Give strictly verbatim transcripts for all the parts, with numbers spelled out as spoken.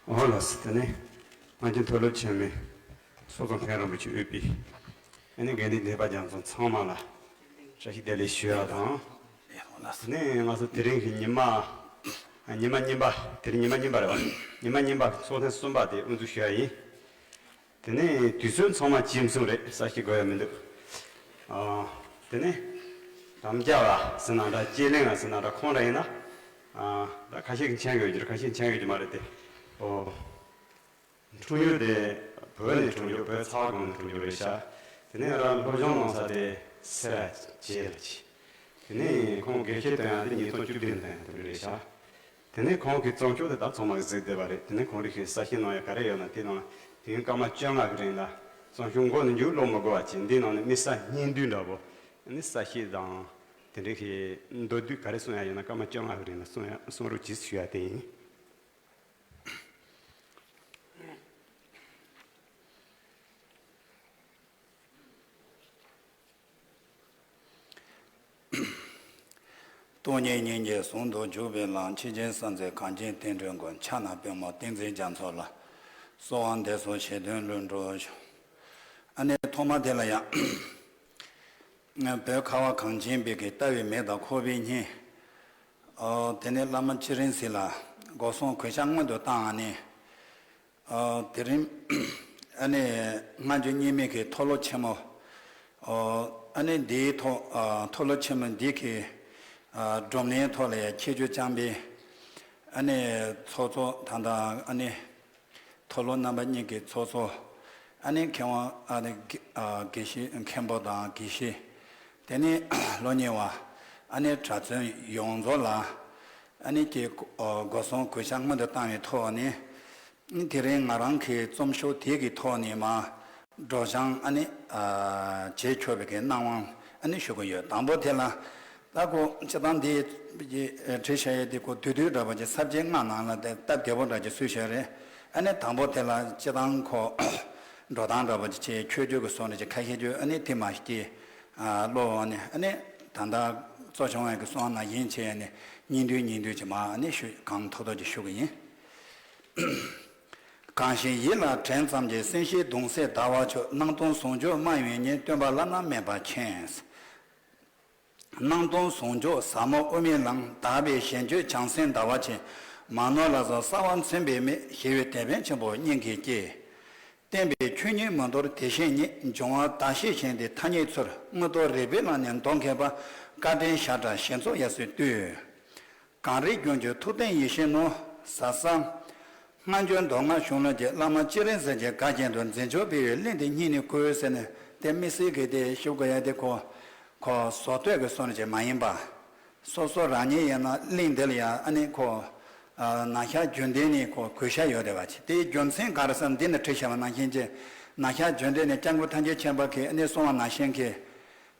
འོ་ལགས་སོ། དེ་ནས་ང་ཚོའི་མཐོ་སློབ་ཆེན་མོའི་ཚོགས་གཙོ་མཁན་རིན་པོ་ཆེ་དབུས་པའི་ཨ་ནི་དགེ་འདུན་སྡེ་པ་རྒྱ་མཚོ་ཚང་མ་ལ་བཀྲ་ཤིས་བདེ་ལེགས་ཞུ་ཡ་དང་། དེ་ནས་ང་ཚོ་དེ་རིང་གི་ཉི་མ་ཉི་མ་གཉིས་པ། དེ་རིང་ཉི་མ་གཉིས་པ་རེད་བ། ཉི་མ་གཉིས་པ་ཚོགས་ཐེངས་གསུམ་པ་དེ་དབུ་འཛུགས་ཞུ་ཡ་ཡིན། དེ་ནས་དུས་ཚོད་ཚང་མ་ཇི་བཟུང་རེད། ས་ཞིག་དགོས་ཡ་མི་འདུག་ཨ། དེ་ནས་དམ་བཅའ་བ་ཟེར་ན་འདྲ། དཔྱད་གླེང་བ་ཟེར་ན་འདྲ། ཁོང་འདྲ་ཡིན་ན། ཨ། ད་ཁ་ཤས་ཀྱིས་མཁྱེན་གྱི་ཡོད་ཀྱི་རེད། ཁ་ཤས་མཁྱེན་གྱི་ཡོད་ཀྱི་མ་རེད་དེ། ཨོ། འཁྲུངས་ཡུལ་དེ་བོད་ནས་འཁྲུངས་རྒྱུ། བོད་ཚ་བ་གངས་ནས་འཁྲུངས་རྒྱུ་རེད་ཤག་དེ་ནས་རང་སློབ་སྦྱོང་གནང་ས་དེ་སེ་ར་བྱེས་ལ་བྱས། དེ་ནས་ཁོང་དགེ་བཤེས་བསྟེན་ཡ་དེ་ཉིས་སྟོང་བཅུ་བདུན་ལ་བསྟེན་ཡ་དེ་རེད་ཤག་དེ་ནས་ཁོང་གི་རྩོམ་ཤོག་དེ་དག་ཚང་མ་གཟིགས་བསྡད་པ་རེད། དེ་ནས་ཁོང་རང་གིས་གསལ་བཤད་གནང་ཡ་ག་རེ་ཡོད་ན། དེ་ནང་དུས་ཡུན་སྐར་མ་བཅོ་ལྔ་གི་རིང་ལ་རྩོམ་ཤོག་མགོ་ནས་མཇུག་ཀློག་མི་དགོས་པ་བྱས། འདི་ནང་ནས་དམིགས་བསལ་སྙིང་བསྡུས་འདྲ་པོ། ཨ་ནི་གསལ་བཤད་དང་དེ་འདྲའི་གི་མདོར་བསྡུས་ག་རེ་གསུང་ཡ་ཡོད་ན་སྐར་མ་བཅོ་ལྔ་གི་རིང་ལ་གསུང་ཡ་གསུང་རོགས་གྱིས་ཞུ་ཡ་དེ་ཡིན། སྟོང་ཉིད་སྙིང་རྗེ་ཟུང་དུ་འཇུག་པའི་ལམ། ཕྱི་ཆེན་གསང་མཛད་གངས་ཅན་བསྟན་འགྲོའི་མགོན། ཕྱག་ན་པདྨོ་བསྟན་འཛིན་རྒྱ་མཚོ་ལ། གསོལ་བ་འདེབས་སོ་བཞེད་དོན་ལྷུན་གྲུབ་ཤོག་ཨ་ནི་ཐོག་མ་དེ་ལ་ཡང་བོད་ཁ་བ་གངས་ཅན་པའི་གི་ལྟ་བའི་མེ་དང་ཁོག་པའི་སྙིང་། ཨོ། དེ་ནས་བླ་མ་སྤྱན་རས་གཟིགས་ལ་སྒོ་གསུམ་གུས་ཕྱག་སྔོན་དུ་བཏང་ནས། ཨོ། དེ་རིང་ཨ་ནི་སྔ་འགྱུར་རྙིང་མའི་གི་མཐོ་སློབ་ཆེན་མོ། ཨོ། ཨ་ནི་འདིའི་ཐོག་ཨ། མཐོ་སློབ་ཆེན་མོ་འདི་གི་ཨ། བགྲོ་གླེང་ཐོག་ལ་ཡང་ཁྱད་ཆོས་རྐྱང་པའི་ཨ་ནི་ཚོགས་གཙོ། ད་ལྟ་ཨ་ནི་མཐོ་སློབ་རྣམ་པ་གཉིས་ཀྱི་ཚོགས་གཙོ། ཨ་ནི་མཁས་དབང་ཨ་ནི་དགེ་ཨ། དགེ་བཤེས་མཁན་པོ་དང་དགེ་བཤེས། དེ་ནས་སློབ་གཉེར་བ། ཨ་ནི་གྲྭ་བཙུན་ཡོངས་རྫོགས་ལ་ཨ་ནི་ཀྱི་སྒོ་གསུམ་གུས་ཕྱག་སྔོན་དུ་བཏང་བའི་ཐོག་ནས། དེ་རིང་ང་རང་གི་རྩོམ་ཤོག་དེ་གི་ཐོག་ནས་མར་སྒྲོག་སྦྱང་ཨ་ནི་ཨ། བྱེད་ཆོག་པའི་གི་གནང་དབང་ཨ་ནི་ཞུ་གི་ཡོད། དང་པོ་དེ་ལ་ད་ཁོ་སྤྱིར་བཏང་འདི་བྲིས་བཞག་ཡས་དེ་ཁོ་བསྡུས་བསྡུས་འདྲ་པོ་ཅིག་ས་བཅད་ལྔ་ནང་ལ་དེ་སྟབས་བདེ་པོ་འདྲ་ཅིག་བཟོས་བཞག་རེད། ཨ་ནི་དང་པོ་དེ་ལ་སྤྱིར་བཏང་ཁོ་འགྲོ་སྟངས་འདྲ་པོ་ཅིག་བྱས། ཆོས་བརྒྱུད་ཀྱི་བཟོ་འདྲ་ཅིག་ཁ་ཤས་ཅིག་ཨ་ནི་དེ་མ་གཏོགས་ཀློག་ཨ་ནི། ཨ་ནི་ད་ལྟ་གཙོ་བྱུང་བའི་གི་གསུང་ནང་བཞིན་བྱས་ནས་སྙིང་བསྡུས་སྙིང་བསྡུས་ཅིག་མར་ཨ་ནི་ཞུ། གང་ཐུབ་ཐུབ་ཅིག་ཞུ་གི་ཡིན། གང་ཞིག་ཡིད་ལ་དྲན་ཙམ་གྱིས། སེམས་ཤེས་གདུང་སེམས་འདར་བར་བྱེད། སྣང་སྟོང་ཟུང་འཇུག་སྨྲ་བའི་ཉིན། སྟོན་པ་བླ་ན་མེད་པ་མཁྱེན། སྣང་སྟོང་ཟུང་འཇུག་ཟབ་མོ་དབུ་མའི་ལམ། དག་པའི་ཞལ་བརྗོད་བྱང་སེམས་ཟླ་བ་ཆེ། མ་ནོར་ལ་སོགས་གསལ་བར་མཚོན་པའི་མིག། ཞི་བའི་དེད་དཔོན་ཆེན་པོ་སྙིང་གི་དཀྱིལ། བསྟན་པའི་ཆོས་ཉིད་མི་འདོར་དེ་བཞིན་ཉིད། འབྱུང་བ་ཟླ་ཤེལ་བཞིན་ཏེ་ཐ་སྙད་ཚུལ། མངོན་རྟོགས་རིག་པའི་ལམ་ནས་མདོ་མཁས་པ། བཀའ་དྲིན་ཞབས་བྲང་ཞིང་ཚོགས་ཡབ་སྲས་བཏུད། གངས་རིའི་ལྗོངས་ཀྱི་ཐུབ་བསྟན་ཡེ་ཤེས་ནོར། ཟབ་གསང་སྔ་འགྱུར་མདོ་སྔགས་གཞུང་ལུགས་ཀྱི་བླ་མ་སྤྱན་རས་གཟིགས་ཀྱི་བཀའ་བཞིན་དུ་འཛིན་སྐྱོང་སྤེལ་བའི་གླིང་འདི་སྙིང་ནས་གུས་ཟེར་ནས། དེ་དམིགས་བསལ་གྱི་དེ་ཞུ་དགོས་ཡ་དེ་ཁོ་ཁོ་བཟོ་ལྟོས་ཀྱི་སོ་ནས་ཅིག་མ་ཡིན་པ། སོ་སོ་རང་ཉིད་ཡིན་ན་གླིང་འདི་ལ་ཡང་ཨ་ནི་ཁོ་ནང་ཤར་རྒྱུན་ལྡན་ནས་ཁོ་གུས་ཞབས་ཡོད་རེད་བ། དེའི་རྒྱུ་མཚན་ག་རེ་ཟེར་ན། འདི་ནས་བྲིས་བཞག་པ་ནང་བཞིན་གྱི་ནང་ཤར་རྒྱུན་ལྡན་ནས་སྐྱབས་མགོན་ཐམས་ཅད་མཁྱེན་པ་གིས་ཨ་ནི་གསུངས་པ་ནང་བཞིན་གྱི།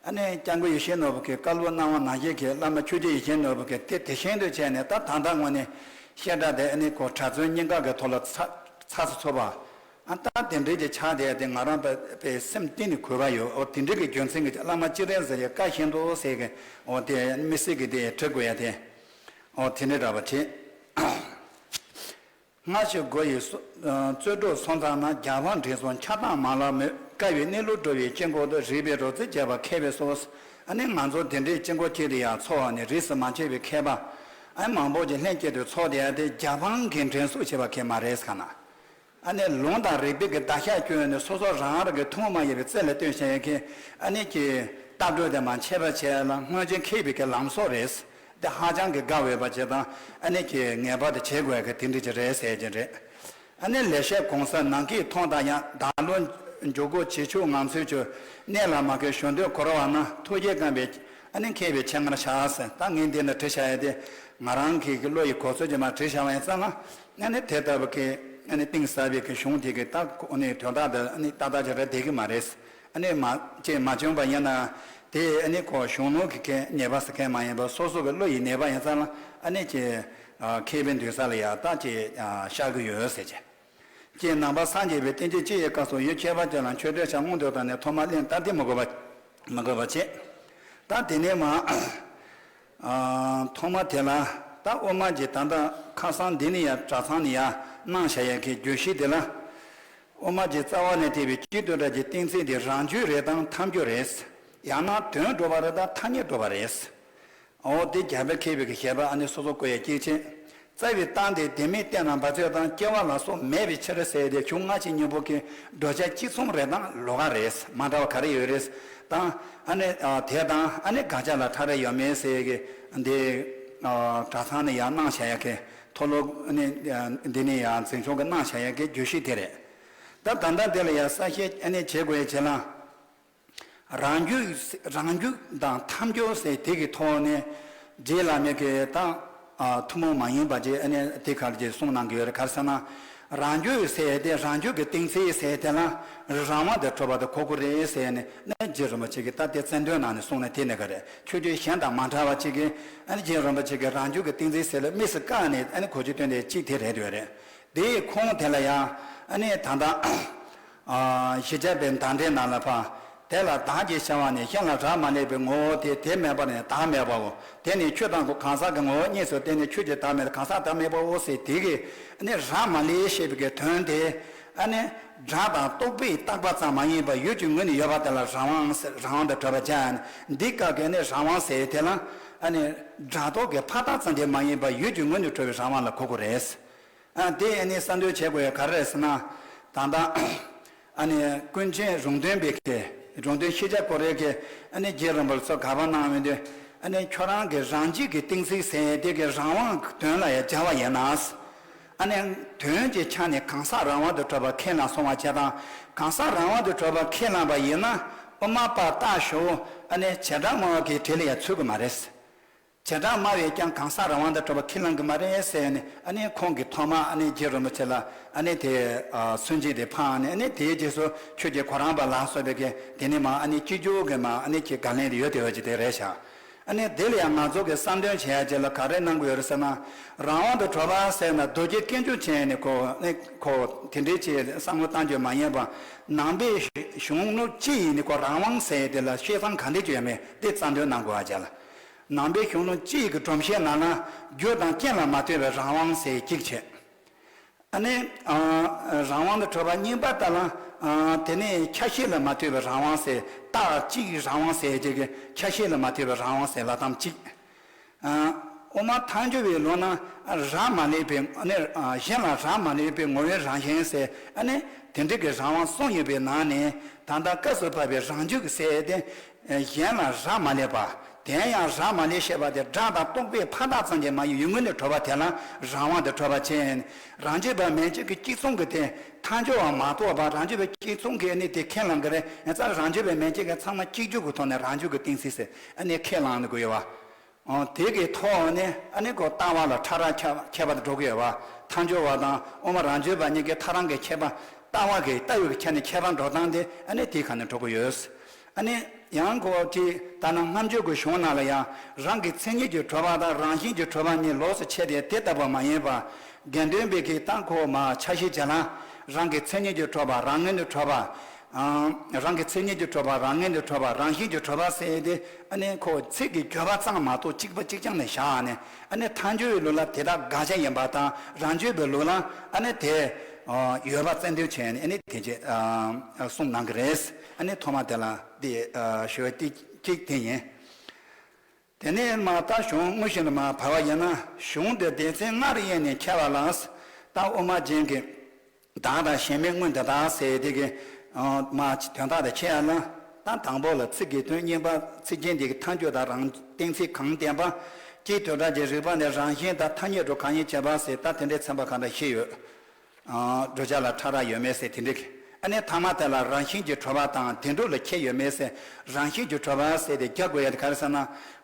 ཨ་ནི་སྐྱབས་མགོན་ཡིད་བཞིན་ནོར་བུ་གི་བཀའ་སློབ་གནང་བ་ནང་བཞིན་གྱི་བླ་མ་ཆོས་རྗེ་ཡིད་བཞིན་ནོར་བུ་གི་དེ་དེ་བཞིན་དུ་བྱས་ནས། ད་ད་ལྟ་ངོས་ནས་བཤད་གྲྭ་དེ་ཨ་ནི་ཁོ་གྲྭ་བཙུན་གཉིས་ཀ་གི་ཐོག་ལ་ཚ་ཚ་ཚ་ཚོ་བ། ཨ་ད་དེ་འདྲའི་གི་ཆགས་བསྡད་དེ་ང་རང་པའི་པའི་སེམས་གཏིང་ནས་གུས་པ་ཡོད། འོ་དེ་འདྲའི་གི་རྒྱུ་མཚན་གྱིས་བླ་མ་སྤྱན་རས་གཟིགས་ཀྱི་བཀའ་བཞིན་དུ་ཟེར་གི། འོ་དེ་དམིགས་བསལ་གྱི་དེ་བྲི་དགོས་ཡ་དེ། འོ་དེ་འདྲ་འདྲ་བ་བྱེད། སྔ་ཕྱི་སྒོ་ཡི་སོ། རྩོད་སྒྲུབ་སོ་མཚམས་ན། རྒྱ་དཔངས་འདྲེན་གསུམ་ཆགས་སྡང་མ་ལགས་མོད། དཀའ་བའི་གནས་ལུགས་འགྲོ་བའི་དཀྱིལ་འཁོར་དུ། རིག་པའི་རོལ་རྩེད་བྱེད་པ་མཁས་པའི་སོ། ཨ་ནི་ང་ཚོ་དེ་འདྲའི་དཀྱིལ་འཁོར་གཅིག་ཏུ་ཡང་ཚོགས་ནས་རིས་སུ་མ་ཆད་པའི་མཁས་པ་ཨ་ནི་མང་པོ་ཅིག་ལྷན་སྐྱེས་དུ་ཚོགས་བསྡད་ཡ་དེ་རྒྱ་དཔངས་ཀྱིས་འདྲེན་གསུམ་བྱས་པ་གི་མ་རེད་ཟེར་ག་ན། ཨ་ནི་ལུང་དང་རིགས་པའི་གི་བརྡར་ཤ་བསྐྱོན་ནས་སོ་སོ་རང་རང་གི་ཐུན་མོང་མ་ཡིན་པའི་རྩལ་ལ་བཏོན་བྱས་ཡ་གི་ཨ་ནི་གི་ལྟ་གྲུབ་དེ་མར་འཆད་པ་བྱས་ལ་སྔོན་བྱོན་མཁས་པའི་གི་ལམ་སྲོལ་རེད། དེ་ཧ་ཅང་གི་དགའ་འོས་པ་ཅིག་དང་། ཨ་ནི་ཀྱི་ངེས་པར་དུ་བྱེད་དགོས་ཀྱི་དེ་འདྲ་ཅིག་རེད་ཟེར་གྱི་རེད། ཨ་ནི་ལེགས་བཤད་གོང་གསལ་ནམ་མཁའི་མཐོངས་ལྟར་ཡང་། བདག་བློ་འཇུག་སྒོ་བྱེད་ཆོག་ངང་ཚུལ་གྱུར། གནད་ལ་མ་འཁེལ་གཞུང་དོན་གོ་རུ་བ་ན། ཐུགས་རྗེ་བཀའ་འབེབས་ཨ་ནི་མཁས་པའི་ཆེད་མངགས་བཞག་ཟེར། ད་ངས་འདི་ན་བྲིས་བཞག་ཡ་དེ་ང་རང་གི་བློ་ཡི་གོ་ཚོད་ཀྱིས་མར་བྲིས་བཞག་པ་ཡིན་ཙང་ལ། ཨ་ནི་དེ་ལྟ་བུ་གི་ཨ་ནི་གཏིང་ཟབ་པའི་གི་གཞུང་དེ་གི་ད་ཨ་ནི་དོན་དག་དེ་ཨ་ནི་ཏག་ཏག་ཅིག་རེད་བསྡད་ཀྱི་མ་རེད། ཨ་ནི་མ་ཅིག་མ་བྱུང་པ་ཡིན་ན། དེ་ཨ་ནི་ཁོ་གཞུང་ལུགས་ཀྱི་མཁས་ཉེས་པ་ཟེར་མཁན་མ་ཡིན་པར་སོ་སོ་གི་བློ་ཡི་ནུས་པ་ཡིན་ཙང་ལ། ཨ་ནི་ཅིག་མཁས་པའི་འདུན་ས་ལ་ཡང་ད་ཅིག་ཤར་གྱི་ཡོད་ཟེར་གྱི། ཅེས་ནང་པ་སངས་རྒྱས་པའི་བསྟན་བཅོས་སྤྱི་ཡི་སྐབས་སུ་ཡུལ་ཁྱད་པར་ཅན་ལ་མཆོད་རྟེན་ཞིག་སྔོན་དུ་བཏང་ནས་ཐོག་མར་གླིང་སྟབས་བདེ་མི་དགོས་པ་མི་དགོས་པ་བྱས། ད་དེ་ནས་མར་ཨ་ཐོག་མ་དེ་ལ་ ད་དབུ་མ་གྱི་ད་ལྟ་ཁ་སང་འདི་ནས་ཡར་གྲྭ་ཚང་ནས་ཡར་གནང་བཞག་ཡ་གི་བརྗོད་གཞི་དེ་ལ། དབུ་མ་གྱི་རྩ་བ་ནས་བལྟས་པའི་སྤྱིར་དོན་དག་གི་གཏན་ཚིགས་དེ་རང་རྒྱུད་རེད་དམ་ཐམས་ཅད་རེད། ཡང་ན་དོན་སྒྲུབ་པ་རེད་དམ་ཐ་སྙད་སྒྲུབ་པ་རེད། འོ་དེ་རྒྱ་བོད་མཁས་པའི་གི་བཞེད་པ་ཨ་ནི་སོ་སོ་བཀོད་ཡ་སྐྱེས་ཆེན། རྩ་བའི་གཏམ་དེ་བདེན་མེད་བསྟན་ན་འབད་རྩོལ་དང་སྐྱེ་བ་ལ་སོགས་མེད་པའི་ཕྱིར་ཟེར་ཏེ་གཞུང་སྔ་ཕྱི་གཉིས་པོ་གི་བསྒྲུབ་བྱ་གཅིག་མཚུངས་རེད་དམ་ལོགས་ཀ་རེད། མ་འདྲ་བ་ག་རེ་ཡོད་རེད་དང་། ཨ་ནི་དེ་དང་ཨ་ནི་དགག་བྱ་ལ་ཕྲ་རགས་ཡོད་མེད་ཟེར་གི་འདི་གྲྭ་ཚང་ནས་ཡར་གནང་བཞག་ཡ་གི་མཐོ་སློབ་ཨ་ནི་འདི་ནས་ཡར་འཛིན་སྐྱོང་གི་གནང་བཞག་ཡ་གི་བརྗོད་གཞི་དེ་རེད། ད་ད་ལྟ་འདི་ལ་ཡར་གསལ་བཤད་ཨ་ནི་བྱེད་དགོས་ཡ་བྱེད་ལ། རང་རྒྱུད་རང་རྒྱུད་དང་ཐམས་ཅད་ཟེར་དེ་གི་ཐོག་ནས་རྗེ་བླ་མས་ཀྱི་ད་ཐུན་མོང་མ་ཡིན་པ་ཅིག་ཨ་ནི་དེ་གར་ཅིག་གསུངས་གནང་གི་ཡོད་རེད། ག་རེ་ཟེར་ན། རང་རྒྱུད་ཟེར་དེ་རང་རྒྱུད་ཀྱི་གཏན་ཚིགས་ཟེར་དེ་ལ་རང་དབང་དུ་གྲུབ་པ་དེ་གོ་དགོས་རེད་ཟེར་ནས་ནི་རྗེ་རིན་པོ་ཆེ་གིས་ད་དེ་རྩ་དོན་ནང་ནས་གསུངས་ནས་དེ་ནས་ག་རེད། ཆོས་བརྒྱུད་གཞན་དང་མ་འདྲ་བ་ཅིག་གིས་ཨ་ནི་རྗེ་རིན་པོ་ཆེ་གིས་རང་རྒྱུད་ཀྱི་གཏན་ཚིགས་ཟེར་ལ་དམིགས་སུ་བཀར་ནས་ཨ་ནི་གོ་རྒྱུ་སྟོན་དེ་གཅིག་དེ་རེད་ཡོད་རེད། དེའི་ཁུངས་དེ་ལ་ཡང་ཨ་ནི་ད་ལྟ། ཨ་ཞེས་བྱ་བའི་བརྡ་འགྲེལ་ནང་ལ་ཕ། དེ་ལ་བདག་གི་བྱ་བ་ནི་གཞན་ལ་རག་མ་ལས་པའི་ངོ་བོ་སྟེ་དེ་མེད་པ་ནི་བདག་མེད་པའོ། དེ་ནི་ཆོས་དང་གང་ཟག་གི་ངོ་བོ་གཉིས་སུ་བརྟེན་ནས་ཆོས་ཀྱི་བདག་མེད་གང་ཟག་བདག་མེད་པའོ་ཟེར་དེ་གི་ནི་རག་མ་ལས་ཞེས་པའི་གི་དོན་དེ། ཨ་ནི་སྒྲ་དང་རྟོག་པས་བཏགས་པ་ཙམ་མ་ཡིན་པར་ཡུལ་གྱི་ངོས་ནས་ཡོད་པ་དེ་ལ་རང་དབང་ཟེར་རང་དབང་དུ་གྲུབ་པ་བྱ། འདི་སྐབས་ཀྱི་ནི་རང་དབང་ཟེར་དེ་ལ་ཨ་ནི་སྒྲ་རྟོག་གི་ཕ་རྟགས་ཙམ་དེ་མ་ཡིན་པར་ཡུལ་གྱི་ངོས་ནས་གྲུབ་པའི་རང་དབང་ལ་གོ་དགོས་རེད། ཨ་དེ་ཨ་ནི་གསལ་འདོན་བྱེད་དགོས་ཡ་ག་རེ་རེད་ཟེར་ན། ད་ལྟ་ཨ་ནི་ཀུན་མཁྱེན་རོང་སྟོན་པའི་གི་རོང་སྟོན་ཤེས་བྱ་ཀོ་རེ་གི་ཨ་ནི་རྗེ་རིན་པོ་ཆེས་ག་པར་གནང་ཡོད་དུས། ཨ་ནི་ཁྱོད་རང་གི་རང་རྒྱུད་ཀྱི་གཏན་ཚིགས་ཟེར་དེ་གི་རང་དབང་གི་དོན་ལ་ཡ་སྦྱར་བ་ཡིན་ན། ཨ་ནི་དོན་གྱི་ཆ་ནས་གང་ཟག་རང་དབང་དུ་གྲུབ་པ་ཁས་བླངས་སོང་བ་བྱས་དང་གང་ཟག་རང་དབང་དུ་གྲུབ་པ་ཁས་བླངས་པ་ཡིན་ན་དབུ་མ་པ་ལྟ་ཞོག་ཨ་ནི་བྱེ་བྲག་སྨྲ་བ་གི་གྲས་ལ་ཡ་ཚུད་ཀྱི་མ་རེད། བྱེ་བྲག་སྨྲ་བས་ཀྱང་གང་ཟག་རང་དབང་དུ་གྲུབ་པ་ཁས་བླངས་ཀྱི་མ་རེད་ཟེར་ནས་ཨ་ནི་ཁོང་གིས་ཐོག་མར་ཨ་ནི་རྗེ་རིན་པོ་ཆེ་ལ་ཨ་ནི་དེ་སུན་འབྱིན་དེ་འཕངས་ནས་ཨ་ནི་དེའི་རྗེས་སུ་ཆོས་ཀྱི་གོ་རམས་པ་ལ་སོགས་པའི་གི་དེ་ནས་མ་ཨ་ནི་སྤྱི་སྤྱོད་ཀྱི་མ་ཨ་ནི་ཀྱི་དགག་ལན་དེ་ཡོད་དེ་ཡོད་ཀྱི་དེ་རེད་ཤག་ཨ་ནི་དེ་ལ་ཡང་ང་ཚོ་གི་གསལ་འདོན་བྱེད་ཡ་ཅིག་ལ་ག་རེ་གནང་གི་ཡོད་རེད་ཟེར་ན། རང་དབང་དུ་གྲུབ་པ་ཟེར་ན་རྡོ་རྗེ་དཀོན་མཆོག་ཅན་ནི་ཁོ་ནི་ཁོ་དེ་འདྲའི་ཅིག་བསམ་བློ་བཏང་རྒྱུ་མ་ཡིན་པ། ནང་པའི་གཞུང་ལུགས་སྤྱི་ཡི་ནི་ཁོ་རང་དབང་ཟེར་དེ་ལ་བཤད་སྟངས་ག་འདྲ་ཅིག་ཡོད་མེད་དེ་གསལ་འདོན་གནང་དགོས་པ་ཅིག་ལ། ནང་པའི་གཞུང་ལུགས་སྤྱི་ཡི་གི་སྒྲོམ་གཞི་ནང་ན་རྒྱུ་དང་རྐྱེན་ལ་མ་ལྟོས་པའི་རང་དབང་ཟེར་གཅིག་བྱས། ཨ་ནི་ཨ་རང་དབང་དུ་གྲུབ་པ་གཉིས་པ་ལྟར་ལ་ཨ་དེ་ནས་ཁྱད་གཞི་ལ་མ་ལྟོས་པའི་རང་དབང་ཟེར་རྟགས་གཅིག་རང་དབང་ཟེར་གཅིག་གི་ཁྱད་གཞི་ལ་མ་ལྟོས་པའི་རང་དབང་ཟེར་ལབ་སྟངས་གཅིག་ཨ་དབུ་མ་ཐལ་འགྱུར་བའི་ལུགས་ན་རག་མ་ལས་པའི་ཨ་ནི་ཨ་གཞན་ལ་རག་མ་ལས་པའི་ངོ་བོའི་རང་བཞིན་ཟེར་ཨ་ནི་དེ་འདྲ་གི་རང་དབང་གསུམ་ཡོད་པའི་ནང་ནས་ད་ལྟ་སྐབས་སུ་བབས་པའི་རང་རྒྱུད་ཀྱི་ཟེར་དེ། གཞན་ལ་རག་མ་ལས་པ། དེ་ཡང་རག་མ་ལས་ཞེས་པ་དེ་སྒྲ་དང་རྟོག་པའི་ཕ་རྟགས་ཙམ་གྱིས་མ་ཡིན་ཡུལ་ངོས་ནས་གྲུབ་པ་དེ་ལ་རང་དབང་དུ་གྲུབ་པ་ཅན། རང་རྒྱུད་པ་མན་ཆད་ཀྱི་གཅིག་མཚུངས་ཀྱི་དེ་མཐའ་འཁྱོལ་བ་མ་གཏོགས་པ་རང་རྒྱུད་པའི་གཅིག་མཚུངས་ཀྱི་ནི་དེ་ཁས་བླངས་ཀྱི་རེད། ཡང་རྩ་རང་རྒྱུད་པའི་མན་ཆད་ཀྱི་ཚང་མ་གཅིག་གྱུར་གྱི་ཐོག་ནས་རང་རྒྱུད་ཀྱི་གཏན་ཚིགས་ཟེར་ཨ་ནི་ཁས་བླངས་ནས་དགོས་ཡོད་བ། ཨོ་དེ་གི་ཐོག་ནས་ཨ་ནི་ཁོ་ལྟ་བ་ལ་ཕྲ་རགས་ཁྱད་ཁྱད་པར་དུ་འགྲོ་གི་ཡོད་བ། མཐའ་འཁྱོལ་བ་དང་དབུ་མ་རང་རྒྱུད་པ་གཉིས་ཀྱི་ཐལ་རང་གི་ཁྱད་པར་ལྟ་བ་གི་ལྟ་བའི་གི་ཆ་ནས་ཁྱད་པར་འགྲོ་སྟངས་དེ་ཨ་ནི་དེའི་ཁ་ནས་འགྲོ་གི་ཡོད། ཨ་ནི་ཡང་ཁོ་དེ་ལྟ་ན་སྔ་འགྱུར་གྱི་གཞུང་ནང་ལ་ཡང་རང་གི་མཚན་ཉིད་ཀྱིས་གྲུབ་པ་དང་རང་བཞིན་གྱིས་གྲུབ་པ་གཉིས་ལོགས་སུ་ཕྱེ་སྟེ་དེ་ལྟ་བུ་མ་ཡིན་པ། དགེ་འདུན་པའི་གི་ད་ཁོ་མ་ཆ་ཤས་བྱས་ན་རང་གི་མཚན་ཉིད་ཀྱིས་གྲུབ་པ་རང་ངོས་ནས་གྲུབ་པ། ཨང་། རང་གི་མཚན་ཉིད་ཀྱིས་གྲུབ་པ་རང་ངོས་ནས་གྲུབ་པ་རང་བཞིན་གྱིས་གྲུབ་པ་ཟེར་ཏེ་ཨ་ནི་ཁོ་ཚིག་གི་བརྗོད་པ་ཙམ་མ་གཏོགས་གཅིག་པ་གཅིག་རྐྱང་ནས་བཞག་ནས་ཨ་ནི་མཐའ་འཁྱོལ་བའི་ལུགས་ལ་དེ་དག་དགག་བྱ་ཡིན་པ་དང་རང་རྒྱུད་པའི་ལུགས་ལ་ཨ་ནི་དེ་ཡོད་པ་རྩ་འདོན་བྱས་ནས་ཨ་ནི་དེ་རྗེས་གསུངས་གནང་གི་རེད། ཨ་ནི་ཐོག་མ་དེ་ལ་དེ་ཞུ་བ་དེ་གཅིག་དེ་ཡིན། དེ་ནས་མ་ད་གཞུང་དངོས་གཞི་ལ་མ་བབས་པ་ཡིན་ན་གཞུང་འདི་སྡེ་ཚན་ལྔར་དབྱེ་ནས་འཆད་པ་ལ། ད་དབུ་མ་རྒྱན་གྱི་བདག་དང་གཞན་མའི་དངོས་འདི་དག་ཟེར་དེ་གི་མ་དོན་དག་དེ་འཆད་ཡ་ལ། ད་དང་པོ་ལ་ཚིག་གི་དོན་གཉིས་པ་ཚིག་རྒྱན་འདི་གི་མཐའ་འཇུག་དང་རང་གཏན་ཚིགས་གང་བསྟན་པ། སྤྱིར་དོན་དག་གི་རིགས་པ་ནས་རང་བཞིན་དང་ཐ་སྙད་དུ་གང་ཡིན་བྱེད་པ་ཟེར་ད་དེ་འདྲའི་ཚན་པ་གང་འདྲ་བཞི་ཡོད། བསྒྲུབ་བྱ་ལ་ཕྲ་རགས་ཡོད་མེད་ཟེར་དེ་འདྲ་གི། ཨ་ནི་ཐ་མ་དེ་ལ་རང་བཞིན་གྱིས་གྲུབ་པ་དང་དེ་འགྲུབ་ལ་ཁྱད་ཡོད་མེད་ཟེར། རང་བཞིན་གྱིས་གྲུབ་པ་ཟེར་དེ་རྒྱག་དགོས་ཡ་དེ་ག་རེ་ཟེར་ན།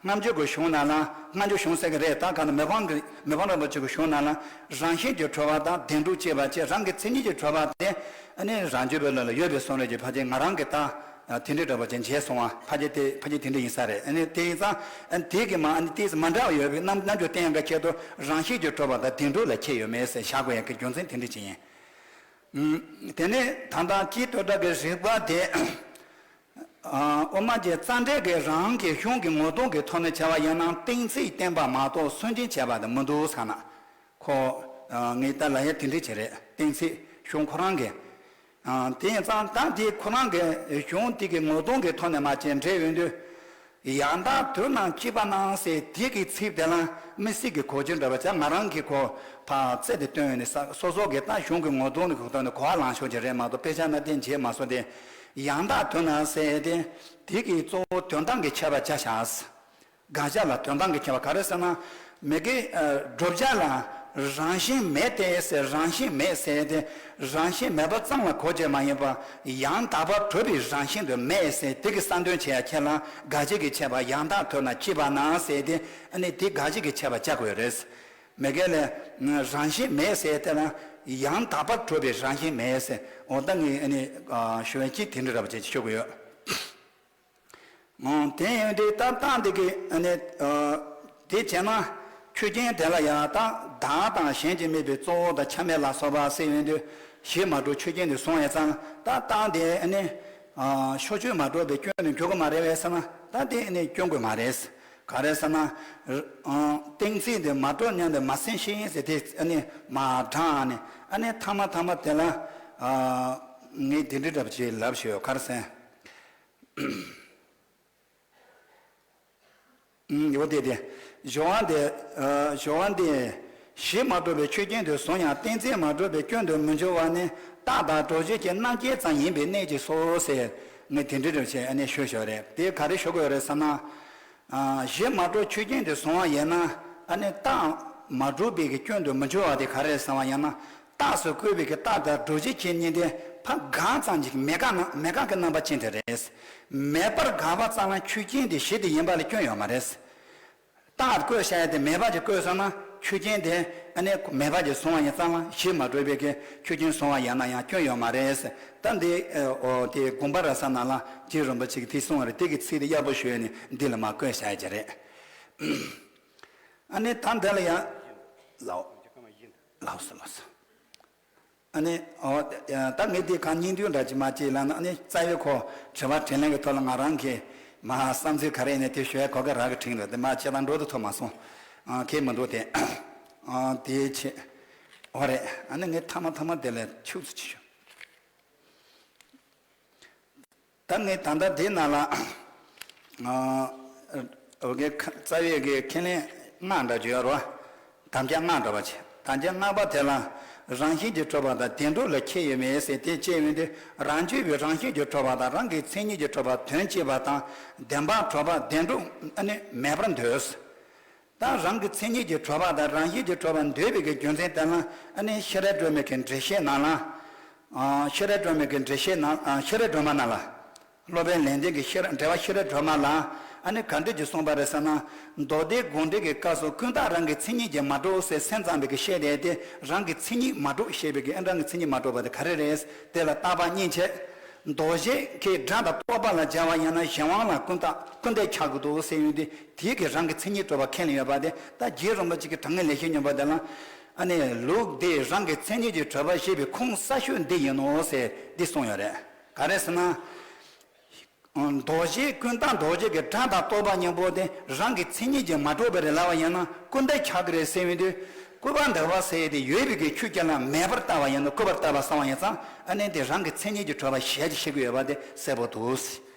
སྔ་འགྱུར་གྱི་གཞུང་ནང་ལ་སྔ་འགྱུར་གཞུང་ཟེར་གི་རེད། ད་ག་ནི་མི་ཕམ་གྱི་མི་ཕམ་རིན་པོ་ཆེ་གི་གཞུང་ནང་ལ་རང་བཞིན་གྱིས་གྲུབ་པ་དང་དེ་འགྲུབ་ཅེས་པ་ཅེས་རང་གི་མཚན་ཉིད་ཀྱིས་གྲུབ་པ་དེ་ཨ་ནི་རང་རྒྱུད་པའི་ལུགས་ལ་ཡོད་པའི་བཟོ་འདྲ་ཅིག་ཕལ་ཆེར་ང་རང་གི་ད། དེ་འདྲའི་འདྲ་བ་ཅན་བྱས་སོང་བ་ཕལ་ཆེར་དེ་ཕལ་ཆེར་དེ་འདྲ་ཡིན་ས་རེད། ཨ་ནི་དེ་ཡིན་ཙང་ཨ་ནི་དེ་གི་མ་ཨ་ནི་ཏིས་མ་འདྲ་བ་ཡོད་པའི་རྣམ་རྣམ་འགྱུར་བསྟན་ཡང་ག་ཁྱད་དུ་རང་བཞིན་གྱིས་གྲུབ་པ་དང་དེ་འགྲུབ་ལ་ཁྱད་ཡོད་མེད་ཟེར་བཞག་དགོས་ཡང་གི་རྒྱུ་མཚན་དེ་འདྲ་ཅིག་ཡིན། ཨུམ། དེ་ནས་ད་ལྟ་སྤྱིར་དོན་དག་གི་རིགས་པ་དེ། ཨ། དབུ་མ་གྱི་རྩ་འགྲེལ་གྱི་རང་གི་གཞུང་གི་ངོ་གདོང་གི་ཐོག་ནས་བྱ་བ་ཡིན་ན་གཏན་ཚིགས་བསྟན་པ་མ་གཏོགས་སུན་འབྱིན་བྱས་པ་དེ་མི་འདུག་ཟེར་ན། ཁོ། ཨ། ངས་ད་ལབ་ཡ་དེ་འདྲ་ཅིག་རེད། གཏན་ཚིགས་གཞུང་ཁོ་རང་གི། ཨ། དེ་ཡིན་ཙང་ད་དེ་ཁོ་རང་གི་གཞུང་དེ་གི་ངོ་གདོང་གི་ཐོག་ནས་མར་ཅིག་འགྲེལ་ཡོང་དུས། ཡང་དག་དོན་རྣམས་གཅེས་པ་རྣམས་ཟེར་དེ་གི་ཚིག་དེ་ལ་དམིགས་བསལ་གྱི་གོ་རྒྱུ་འདྲ་བ་ཅིག་ང་རང་གིས་ཁོ་ཕར་རྩལ་དེ་བཏོན་ཡོད་ནས་ས་སོ་སོ་གི་ད་གཞུང་གི་ངོ་གདོང་ནས་གོ་ཐོག་ནས་གོ་བ་ལངས་ཕྱོགས་ཅིག་རེད་མ་གཏོགས་དཔེ་ཆ་ནང་བསྟན་བྱས་མ་སོང་སྟེ། ཡང་དག་དོན་རྣམས་ཟེར་ཏེ། དེ་གི་གཙོ་བོ་དོན་དམ་གྱི་ཁྱད་པར་བྱ་བྱ། དགག་བྱ་ལ་དོན་དམ་གྱི་ཁྱད་པར་ག་རེ་ཟེར་ན། མི་དགེ། ཨ། བསྒྲུབ་བྱ་ལ་རང་བཞིན་མེད་དེ་ཟེར། རང་བཞིན་མེད་ཟེར་ཏེ། རང་བཞིན་མེད་པ་ཙམ་ལ་གོ་རྒྱུ་མ་ཡིན་པ། ཡང་དག་པར་གྲུབ་པའི་རང་བཞིན་དུ་མེད་ཟེར། དེ་གི་གསལ་འདོན་བྱེད་ཡ་ཁྱེད་ལ་དགག་བྱ་གི་ཁྱད་པར་ཡང་དག་དོན་རྣམས་གཅེས་པ་རྣམས་ཟེར་ཏེ། ཨ་ནི་དེ་དགག་བྱ་གི་ཁྱད་པར་བྱ་དགོས་རེད། མི་དགེ་ལས་རང་བཞིན་མེད་ཟེར་དེ་ལ་ཡང་དག་པར་གྲུབ་པའི་རང་བཞིན་མེད་ཟེར། འོ་ད་ངས་ཨ་ནི། ཨ། ཞུ་བའི་གཅིག་དེ་འདྲ་འདྲ་བ་ཅིག་ཞུ་གི་ཡོད། ཨང་། དེ་ཡིན་དུས་ད་རྟགས་འདི་གི་ཨ་ནི། ཨ། དེ་བྱས་ན་ཆོས་ཅན་དེ་ལ་ཡང་ད་བདག་དང་གཞན་གྱིས་དམིགས་པའི་གཙོ་བོ་དང་ཆ་མེད་ལ་སོགས་པ་ཟེར་ཡོང་དུས་གཞི་མ་གྲུབ་ཆོས་ཅན་དུ་སོང་བའི་ཙང་ད་རྟགས་འདི་ཨ་ནི། ཨ། ཕྱོགས་ཆོས་མ་གྲུབ་པའི་སྐྱོན་དུ་འགྱུར་གི་མ་རེད་པས་ཟེར་ན་ད་དེ་ཨ་ནི་སྐྱོན་དགོས་མ་རེད། ག་རེ་ཟེར་ན། ཨ། གཏན་ཚིགས་འདི་མ་གྲུབ་སྙམ་དུ་མ་སེམས་ཤེས་ཟེར་དེ་ཨ་ནི་མ་དྲང་ནས་ཨ་ནི་ཐ་མ་ཐ་མ་དེ་ལ། ཨ། ངས་དེ་འདྲའི་འདྲ་བ་ཅིག་ལབ་ཤེས་ཡོད། ག་རེ་ཟེར། ཨུམ། ཡོད་དེ་དེ། སྦྱོར་བ་འདི། ཨ། སྦྱོར་བ་འདི། གཞི་མ་གྲུབ་པའི་ཆོས་ཅན་དུ་བཟུང་ཡང་གཏན་ཚིགས་མ་གྲུབ་པའི་སྐྱོན་དུ་མི་འགྱུར་བ་ནི་རྟགས་དང་གྲུབ་བྱེད་ཀྱི་རྣམ་བཅད་ཙམ་ཡིན་པའི་གནད་ཀྱིས་སོ་ཟེར། ངས་དེ་འདྲའི་འདྲ་བྱས་ཨ་ནི་ཞུས་ཞོར་རེད། དེ་ག་རེ་ཞུ་དགོས་རེད་ཟེར་ན། ཨ། གཞི་མ་གྲུབ་ཆོས་ཅན་དུ་བཟུང་བ་ཡིན་ན། ཨ་ནི་རྟགས་མ་གྲུབ་པའི་གི་སྐྱོན་དུ་མི་འགྱུར་བ་དེ་ག་རེ་རེད་ཟེར་བ་ཡིན་ན། རྟགས་སུ་བཀོད་པའི་གི་རྟགས་དང་གྲུབ་བྱེད་ཀྱི་གཉིས་དེ་ཕར་འགག་ཙམ་གྱི་མེད་དགག་ན་མེད་དགག་གི་རྣམ་པ་ཅན་དེ་རེད། མེད་པར་དགག་པ་ཙམ་ལ་ཆོས་ཅན་དེ་གཞི་དེ་ཡིན་པ་ལ་སྐྱོན་ཡོད་མ་རེད། རྟགས་བཀོད་བྱ་ཡ་དེ་མེད་པ་ཅིག་བཀོད་སོང་ན་ཆོས་ཅན་དེ་ཨ་ནི་མེད་པ་ཅིག་བཟུང་བ་ཡིན་ཙང་ལ་གཞི་མ་གྲུབ་པའི་གི་ཆོས་ཅན་བཟུང་བ་ཡིན་ན་ཡང་སྐྱོན་ཡོད་མ་རེད། ད་འདི། ཨོ། དེ་དགོངས་པ་རབ་གསལ་ནང་ལ་རྗེ་རིན་པོ་ཆེ་གིས་དེ་གསུངས་པ་རེད། དེ་གི་ཚིག་དེ་ཡག་པོ་ཞུས་ནས་འདི་ལ་མར་བཀོད་བྱ་ཡ་ཅིག་རེད། ཨ་ནི་ད་འདི་ལ་ཡང་། ལགས། ལགས་སོ་ལགས་སོ། ཨ་ནི། ཨོ། ད་ངས་འདི་གང་སྙིང་བསྡུས་འདྲ་ཅིག་མ་བྱས་ལབ་ན། ཨ་ནི་རྩ་བའི་ཁོ་དྲི་བ་དྲིས་ལན་གྱི་ཐོག་ལ་ང་རང་གིས་མ་བསམ་ཚུལ་ག་རེ་ཡིན་ནའི་དེ་ཞུ་ཡ་གོ་སྐབས་རག་གི་དྲན་འདུག་དེ་མ་བྱས་ཙང་འགྲོ་དུ་ཐུབ་མ་སོང་། ཨ། ཁེལ་མི་འདུག་དེ། ཨ། དེ་བྱས། ཨོ་རེད། ཨ་ནི་ངས་མཐའ་མ་མཐའ་མ་དེ་ལ་ཆུག་ཙམ་ཅིག་ཞུ། ད་ངས་ད་ལྟ་འདི་ནང་ལ། ཨ། འོ་གི་རྩ་བའི་གི་ཁས་ལེན་ལྔ་འདྲ་བརྗོད་ཡོད་རེད་བ། དམ་བཅའ་ལྔ་འདྲ་བ་བྱས། དམ་བཅའ་ལྔ་པ་དེ་ལ་རང་བཞིན་གྱིས་གྲུབ་པ་དང་བདེན་གྲུབ་ལ་ཁྱད་ཡོད་མེད་ཟེར་དེ་བཅས་ཡོད་དུས། རང་རྒྱུད་པའི་རང་བཞིན་གྱིས་གྲུབ་པ་དང་རང་གི་མཚན་ཉིད་ཀྱིས་གྲུབ་པ་དོན་གཅིག་པ་དང་བདེན་པར་གྲུབ་པ་བདེན་གྲུབ་ཨ་ནི་མེད་པར་འདོད། ད་རང་གི་མཚན་ཉིད་ཀྱིས་གྲུབ་པ་དང་རང་བཞིན་གྱིས་གྲུབ་པར་འདོད་པའི་གི་རྒྱུ་མཚན་དེ་ལ་ཨ་ནི་ཤེས་རབ་སྒྲོན་མེ་གི་འགྲེལ་བཤད་ནང་ལ། ཨ། ཤེས་རབ་སྒྲོན་མེ་གི་འགྲེལ་བཤད་ནང་། ཨ། ཤེས་རབ་སྒྲོན་མ་ནང་ལ། སློབ་དཔོན་ལེགས་ལྡན་གྱི་ཤེས་རབ་འགྲེལ་བ་ཤེས་རབ་སྒྲོན་མ་ལ་ཨ་ནི་ག་འདྲ་ཅིག་གསུངས་པ་རེད་ཟེར་ན། མདོ་སྡེ་དགོངས་འགྲེལ་གྱི་སྐབས་སུ་ཀུན་བརྟགས་རང་གི་མཚན་ཉིད་ཀྱིས་མ་གྲུབ་ཟེར་སེམས་ཙམ་པའི་གི་བཤད་དེ། དེ་རང་གི་མཚན་ཉིད་མ་གྲུབ་བཤད་པའི་གི། ཨ། རང་གི་མཚན་ཉིད་མ་གྲུབ་པ་དེ་ག་རེ་རེད། དེ་ལ་བརྟག་པ་གཉིས་བྱས། མདོ་བཞི་གི་སྒྲ་དང་རྟོག་པ་ལ་སྦྱར་བ་ཡིན་ན་གཞན་དབང་ལ་ཀུན་བརྟགས་ཀུན་བརྟགས་ཆགས་ཀྱི་འདུག་ཟེར་ཡོང་དུས། དེའི་གི་རང་གི་མཚན་ཉིད་གྲུབ་པ་ཁས་ལེན་ཡོད་པ་དེ། ད་རྗེ་རིན་པོ་ཆེ་གི་དྲང་ངེས་ལེགས་བཤད་སྙིང་པོ་དེ་ལ། ཨ་ནི་ལུགས་འདིས་རང་གི་མཚན་ཉིད་ཀྱིས་གྲུབ་པ་ཞེས་པའི་ཁུངས་གསལ་ཤོས་འདི་ཡིན་ནོ་ཟེར་འདི་གསུངས་ཡོད་རེད། ག་རེ་ཟེར་ན། མདོ་བཞི་ཀུན་བརྟགས་མདོ་བཞི་གི་སྒྲ་དང་རྟོག་པ་གཉིས་པོ་དེ་རང་གི་མཚན་ཉིད་ཀྱིས་མ་གྲུབ་པ་རེད་ལབ་པ་ཡིན་ན་ཀུན་བརྟགས་ཆགས་ཀྱི་རེད་ཟེར་ཡོང་དུས། སྐུར་པ་འདེབས་པ་ཟེར་ཡས་དེ་ཡོད་པའི་གི་ཆོས་ཅན་ལ་མེད་པར་ལྟ་བ་ཡིན་ན། སྐུར་པར་ལྟ་བ་བསམ་པ་ཡིན་ཙང་། ཨ་ནི་དེ་རང་གི་མཚན་ཉིད་ཀྱིས་གྲུབ་པ་ཞེས་བཤད་ཀྱི་ཡོད་པ་དེ་གསལ་པོ་འདུག་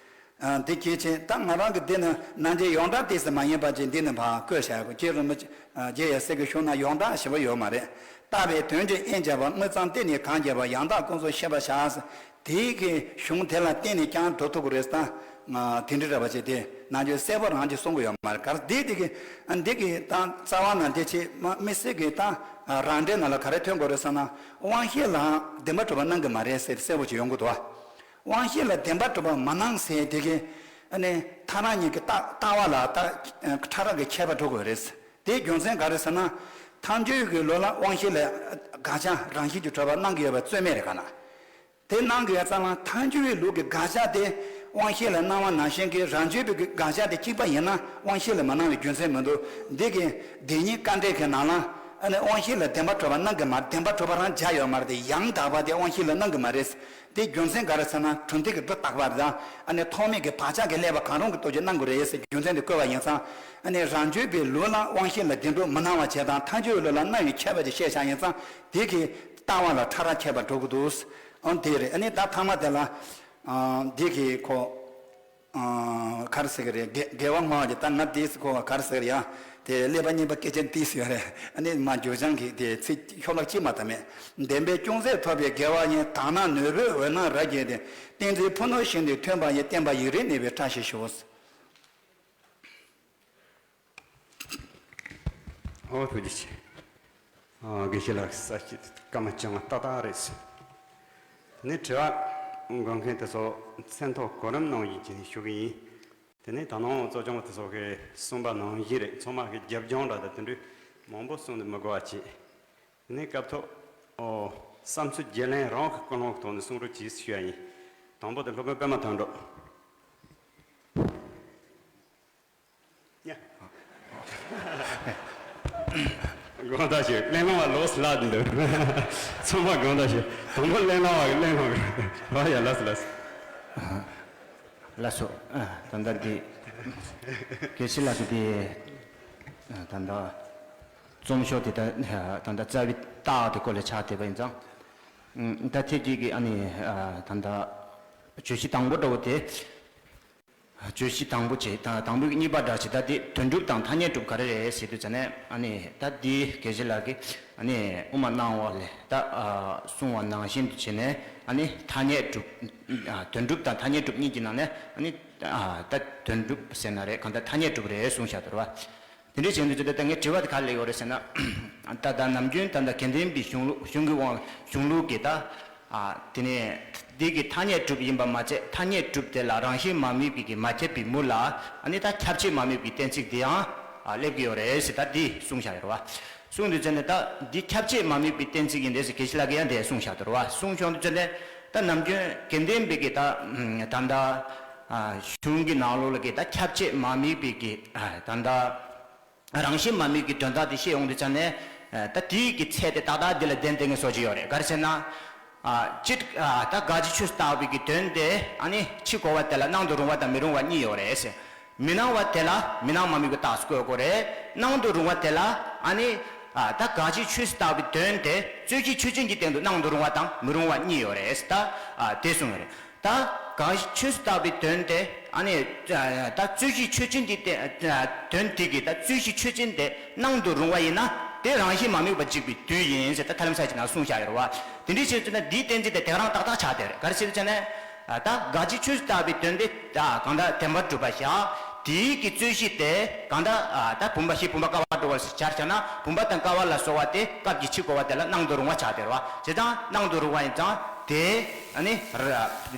ཨ། འདི་གལ་ཆེ། ད་ང་རང་གི་འདི་ནི་ནང་གི་ཡོངས་གྲགས་ཏོག་ཙམ་མ་ཡིན་པ་ཅིག་འདི་ནི་ཕར་བཀོད་བཞག་ཡོད། རྗེ་རིན་པོ་ཆེ། ཨ། རྗེ་ཡབ་སྲས་ཀྱི་གཞུང་ན་ཡོངས་གྲགས་ཞེ་པོ་ཡོད་མ་རེད། བརྟགས་པའི་དོན་གྱི་དབྱེན་བྱ་བ། དངོས་ཙམ་བརྟེན་ནས་གང་བྱས་པ། ཡང་དག་ཀུན་རྫོབ་ཤེས་པར་བྱ། དེའི་གི་གཞུང་དེ་ལ་བརྟེན་ནས་ཀྱང་འགྲོ་ཐུབ་ཀྱི་རེད་ད། ང་དེ་འདྲ་འདྲ་བ་ཅིག་དེ་ནང་ཆོས་གསལ་པོ་རང་གིས་གསུང་གི་ཡོད་མ་རེད། ག་རེ་འདི་དེ་གི། ཨ། འདི་གི་ད་རྩ་བ་ན་འདི་ཆེ་མ་དམིགས་བསལ་གྱི་ད་རང་འགྲེལ་ནང་ལ་ག་རེ་ཐོན་དགོས་རེད་ཟེར་ན། དབང་ཤེས་ལ་བདེན་པར་གྲུབ་པ་སྣང་གི་མ་རེད་ཟེར་གསལ་པོ་ཅིག་ཡོང་གི་འདུག་དབང་ཤེས་ལ་བདེན་པར་གྲུབ་པ་མ་སྣང་ཟེར་དེ་གི། ཨ་ནི་ཐལ་རང་གཉིས་ཀྱི་ལྟ་ལྟ་བ་ལ་ད་ཕྲ་རགས་ཀྱི་ཁྱད་པར་འགྲོ་དགོས་རེད། དེའི་རྒྱུ་མཚན་ག་རེ་ཟེར་ན། ཐལ་འགྱུར་གྱི་ལུགས་ལ་དབང་ཤེས་ལ་དགག་བྱ་རང་བཞིན་གྱིས་གྲུབ་པ་སྣང་གི་ཡོད་པ་རྩོད་མེད་རེད་ག་ན། དེ་སྣང་གི་ཡོད་ཙང་ལ་ཐལ་འགྱུར་བའི་ལུགས་ཀྱི་དགག་བྱ་དེ་དབང་ཤེས་ལ་སྣང་བ་ནང་བཞིན་གྱི་རང་རྒྱུད་པའི་དགག་བྱ་དེ་གཅིག་པ་ཡིན་ན་དབང་ཤེས་ལ་མ་སྣང་བའི་རྒྱུ་མཚན་མི་འདུག་འདི་གི་བདེན་གཉིས་དཀའ་འགྲེལ་གྱི་ནང་ལ། ཨ་ནི་དབང་ཤེས་ལ་བདེན་པར་གྲུབ་པ་སྣང་གི་མ་རེད། བདེན་པར་གྲུབ་པ་རང་བྱ་ཡོད་མ་རེད་དེ། ཡང་དག་པ་དེ་དབང་ཤེས་ལ་སྣང་གི་མ་རེད། དེ་རྒྱུ་མཚན་ག་རེ་ཟེར་ན། གྲུབ་མཐའ་གི་སྒྲོ་བཏགས་པ་རེད། ཨ་ནི་ཐོགས་མེད་ཀྱི་བག་ཆགས་ཀྱི་བསླད་པ་གང་རུང་གི་སྟོབས་ཀྱིས་སྣང་གི་རེད་ཟེར། རྒྱུ་མཚན་དེ་བཀོད་པ་ཡིན་ཙང་། ཨ་ནི་རང་རྒྱུད་པའི་ལུགས་ལ་དབང་ཤེས་ལ་བདེན་གྲུབ་མི་སྣང་བ་བྱས་དང་། ཐལ་འགྱུར་བའི་ལུགས་ལ་སྣང་བའི་ཁྱད་པར་གྱིས་བཤད་བཞག་ཡིན་ཙང་། དེ་གི་ལྟ་བ་ལ་ཕྲ་རགས་ཁྱད་པར་འགྲོ་གི་འདུག། ཨང་དེ་རེད། ཨ་ནི་ད་ཐ་མ་དེ་ལ། ཨ་འདི་གི་ཁོ། ཨ་ག་རེ་ཟེར་གི་རེད། དགེ་དགེ་བ་ལྔ་བ་གི་ད་ང་དེས་ཁོ་ག་རེ་ཟེར་གི་རེད་ཡ། དེ་ཀླད་པ་རྙིང་པ་སྐད་ཆ་འདི་ཟེར་བ་རེད། ཨ་ནི་མ་འགྱུར་བྱང་གི་དེ་ཚིག་ཤོ་ལོ་ཀ་གཅིག་མ་ད་མེད། བདེན་པས་ཅུང་ཟད་ཐོབ་པའི་དགེ་བ་ཡིན། དག་སྣང་ནོར་བུའི་འོད་སྣང་རབ་རྒྱས་ཏེ། ཏིང་འཛིན་ཕུ་ནུ་བཞིན་དུ་ཐོན་པ་ཡི། བསྟན་པ་ཡིག་རིགས་གནས་པའི་བཀྲ་ཤིས་ཤོག། ཨོ་ཐུགས་རྗེ་ཆེ། ཨ་དགེ་བཤེས་ལགས་ས་སྐྱིད་སྐར་མ་བཅོ་ལྔ་ཏག་ཏག་རེད། དེ་ནས་དྲི་བ་འགོད་མཁན་དེ་ཚོ་མཚན་ཐོ་གོ་རིམ་ནང་བཞིན་བྱས་ནས་ཞུ་གི་ཡིན། དེ་ནས་ད་ནང་གཙོ་སྐྱོང་བ་དེ་ཚོ་གིས་གསུངས་པ་ནང་བཞིན་རེད། ཚང་མ་གིས་རྒྱབ་ལྗོངས་འདྲ་དང་དེ་འདྲའི་མང་པོ་གསུངས་ཏེ་མི་དགོས་པ་བྱེད། དེ་ནས་སྐབས་ཐོག་ཨོ་བསམ་ཚུལ་བརྗེ་ལེན་རང་གི་ཀུན་སློང་གི་ཐོག་ནས་གསུང་རོགས་གྱིས་ཞུ་ཡ་ཡིན། དང་པོ་དེ་སློབ་དཔོན་པད་མ་དོན་གྲུབ། ཡ། དགོངས་དག་ཞུ། གླེང་སློང་བ་ལོས་སླ་འདུག། ཚང་མ་དགོངས་དག་ཞུ། དང་པོ་གླེང་སློང་བ་གི་གླེང་སློང་གི། ཨ་ཡ་ལགས་སོ་ལགས་སོ། ལགས་སོ། ཨ་ད་ལྟ་འདི་དགེ་བཤེས་ལགས་ཀྱི་འདི་ཨ་ད་ལྟ་རྩོམ་ཤོག་དེ་ད་ད་ལྟ་རྩ་བའི་རྟགས་དེ་སྐོར་ལ་ཆགས་བསྡད་པ་ཡིན་ཙང་། ཨ་ད་ཐེངས་ཀྱི་གི་ཨ་ནི་ཨ་ད་ལྟ་བརྗོད་གཞི་དང་པོ་འདྲ་བོ་དེ། བརྗོད་གཞི་དང་པོ་བྱས། ད་དང་པོའི་གཉིས་པ་འདྲ་བྱས། ད་འདི་དོན་གྲུབ་དང་ཐ་སྙད་གྲུབ་ག་རེ་རེད་ཟེར་དུས་ཙ་ནས། ཨ་ནི་ད་འདི་དགེ་བཤེས་ལགས་ཀྱིས་ཨ་ནི་དབུ་མ་སྣང་བ་ལས་ད་ཨ་གསུངས་པ་ནང་བཞིན་དུ་བྱས་ནས། ཨ་ནི་ཐ་སྙད་གྲུབ། ཨ་དོན་གྲུབ་དང་ཐ་སྙད་གྲུབ་གཉིས་ཀྱི་ནང་ནས། ཨ་ནི་ཨ་ད་དོན་གྲུབ་ཟེར་ན་རེད། གང་ལྟར་ཐ་སྙད་གྲུབ་རེད་གསུངས་བཞག་འདུག་ར་བ། དེ་འདྲའི་བྱས་དུས་ཙ་ད་ངའི་དྲི་བ་དེ་ག་རེ་སླེབས་ཡོད་རེད་ཟེར་ན། ད་ལྟ་ནམ་རྒྱུན་ད་ལྟ་དགེ་ལྡན་པའི་གཞུང་ལུགས། གཞུང་གི་དབང་། གཞུང་ལུགས་ཀྱི་ད། ཨ་དེ་ནས་འདི་གི་ཐ་སྙད་གྲུབ་ཡིན་པ་མ་ཚད། ཐ་སྙད་གྲུབ་དེ་ལ་རང་བཞིན་མ་དམིགས་པའི་གི་མ་ཁྱབ་པའི་མུ་ལ། ཨ་ནི་ད་ཁྱབ་ཆེས་མ་དམིགས་པའི་གཏན་ཚིགས་དེ་ཡང་ཨ་སླེབས་ཀྱི་ཡོད་རེད་ཟེར། ད་འདི་གསུངས་བཞག་ཡོད་རེད་བ། གསུངས་དུས་ཙ་ནས་ད་འདི་ཁྱབ་ཆེས་མ་དམིགས་པའི་གཏན་ཚིགས་ཡིན་རེད་ཟེར་དགེ་བཤེས་ལགས་ཀྱིས་ཡང་དེ་གསུངས་བཞག་འདུག་རེད་བ། གསུངས་བྱུང་དུས་ཙ་ནས་ད་ནམ་རྒྱུན་དགེ་ལྡན་པའི་གི་ད་ད་ལྟ་ཨ་གཞུང་གི་ནང་ལོགས་ལ་གི་ད་ཁྱབ་ཆེས་མ་དམིགས་པའི་གི་ཨ་ད་ལྟ། རང་བཞིན་མ་དམིགས་པའི་དོན་དག་དེ་བཤད་ཡོང་དུས་ཙ་ནས། ཨ་ད་དེའི་གི་ཚད་དེ་ཏག་ཏག་འདི་ལ་ལྡན་བསྡད་མཁན་བཟོ་ཅིག་ཡོད་རེད། ག་རེ་ཟེར་ན། ཨ་སྤྱིར་ཨ་ད་དགག་བྱའི་ཆོས་སུ་བཏགས་པའི་གི་དོན་དེ། ཨ་ནི་ཕྱི་གོ་བ་དེ་ལ་སྣང་དུ་རུང་བ་དང་མི་རུང་བ་གཉིས་ཡོད་རེད་ཟེར། མི་སྣང་བ་དེ་ལ་མི་སྣང་མ་དམིགས་པའི་རྟགས་སུ་བཀོད་དགོས་རེད། སྣང་དུ་རུང་བ་དེ་ལ། ཨ་ནི་ཨ་ད་དགག་བྱའི་ཆོས་སུ་བཏགས་པའི་དོན་དེ་རྩོད་གཞི་ཆོས་ཅན་གྱི་སྟེང་དུ་སྣང་དུ་རུང་བ་དང་མི་རུང་བ་གཉིས་ཡོད་རེད་ཟེར། ད་ཨ་དེ་གསུངས་ཡོད་རེད། ད་གང་ཞིག་ཆོས་སུ་བཏགས་པའི་དོན་དེ། ཨ་ནི་ད་རྩོད་གཞི་ཆོས་ཅན་གྱི་སྟེ། དོན་དེ་གི་ད་རྩོད་གཞི་ཆོས་ཅན་དེ་སྣང་དུ་རུང་བ་ཡིན་ན། དེ་རང་བཞིན་མ་དམིགས་པ་འཇིག་པའི་དུས་ཡིན་ཟེར། ད་ཐ་ལམ་ས་ཅིག་ནང་གསུངས་བཞག་ཡོད་རེད་བ། དེ་འདྲའི་ཕྱིར་དུ་ན་འདིའི་གཏན་ཚིགས་དེ་དེ་ག་རང་ཏག་ཏག་ཆགས་བསྡད་རེད། ག་རེ་ཟེར་དུས་ཙ་ན། ད་དགག་བྱའི་ཆོས་སུ་བཏགས་པའི་དོན་དེ་ད་གང་ལྟར་བདེན་པར་གྲུབ་པ་བཞག། དེའི་གི་རྩོད་གཞི་དེ་གང་ལྟར་ད་བུམ་པ་བཞི། བུམ་པ་ཀ་བ་གྲུབ་པ་ཞེས་བྱ་བྱས་ན། བུམ་པ་དང་ཀ་བ་ལ་སོགས་པ་དེ་སྐབས་ཀྱི་ཕྱི་གོ་བ་དེ་ལ་སྣང་དུ་རུང་བ་ཆགས་བསྡད་རེད་བ། བྱས་ཙང་སྣང་དུ་རུང་བ་ཡིན་ཙང་། དེ་ཨ་ནི་ར་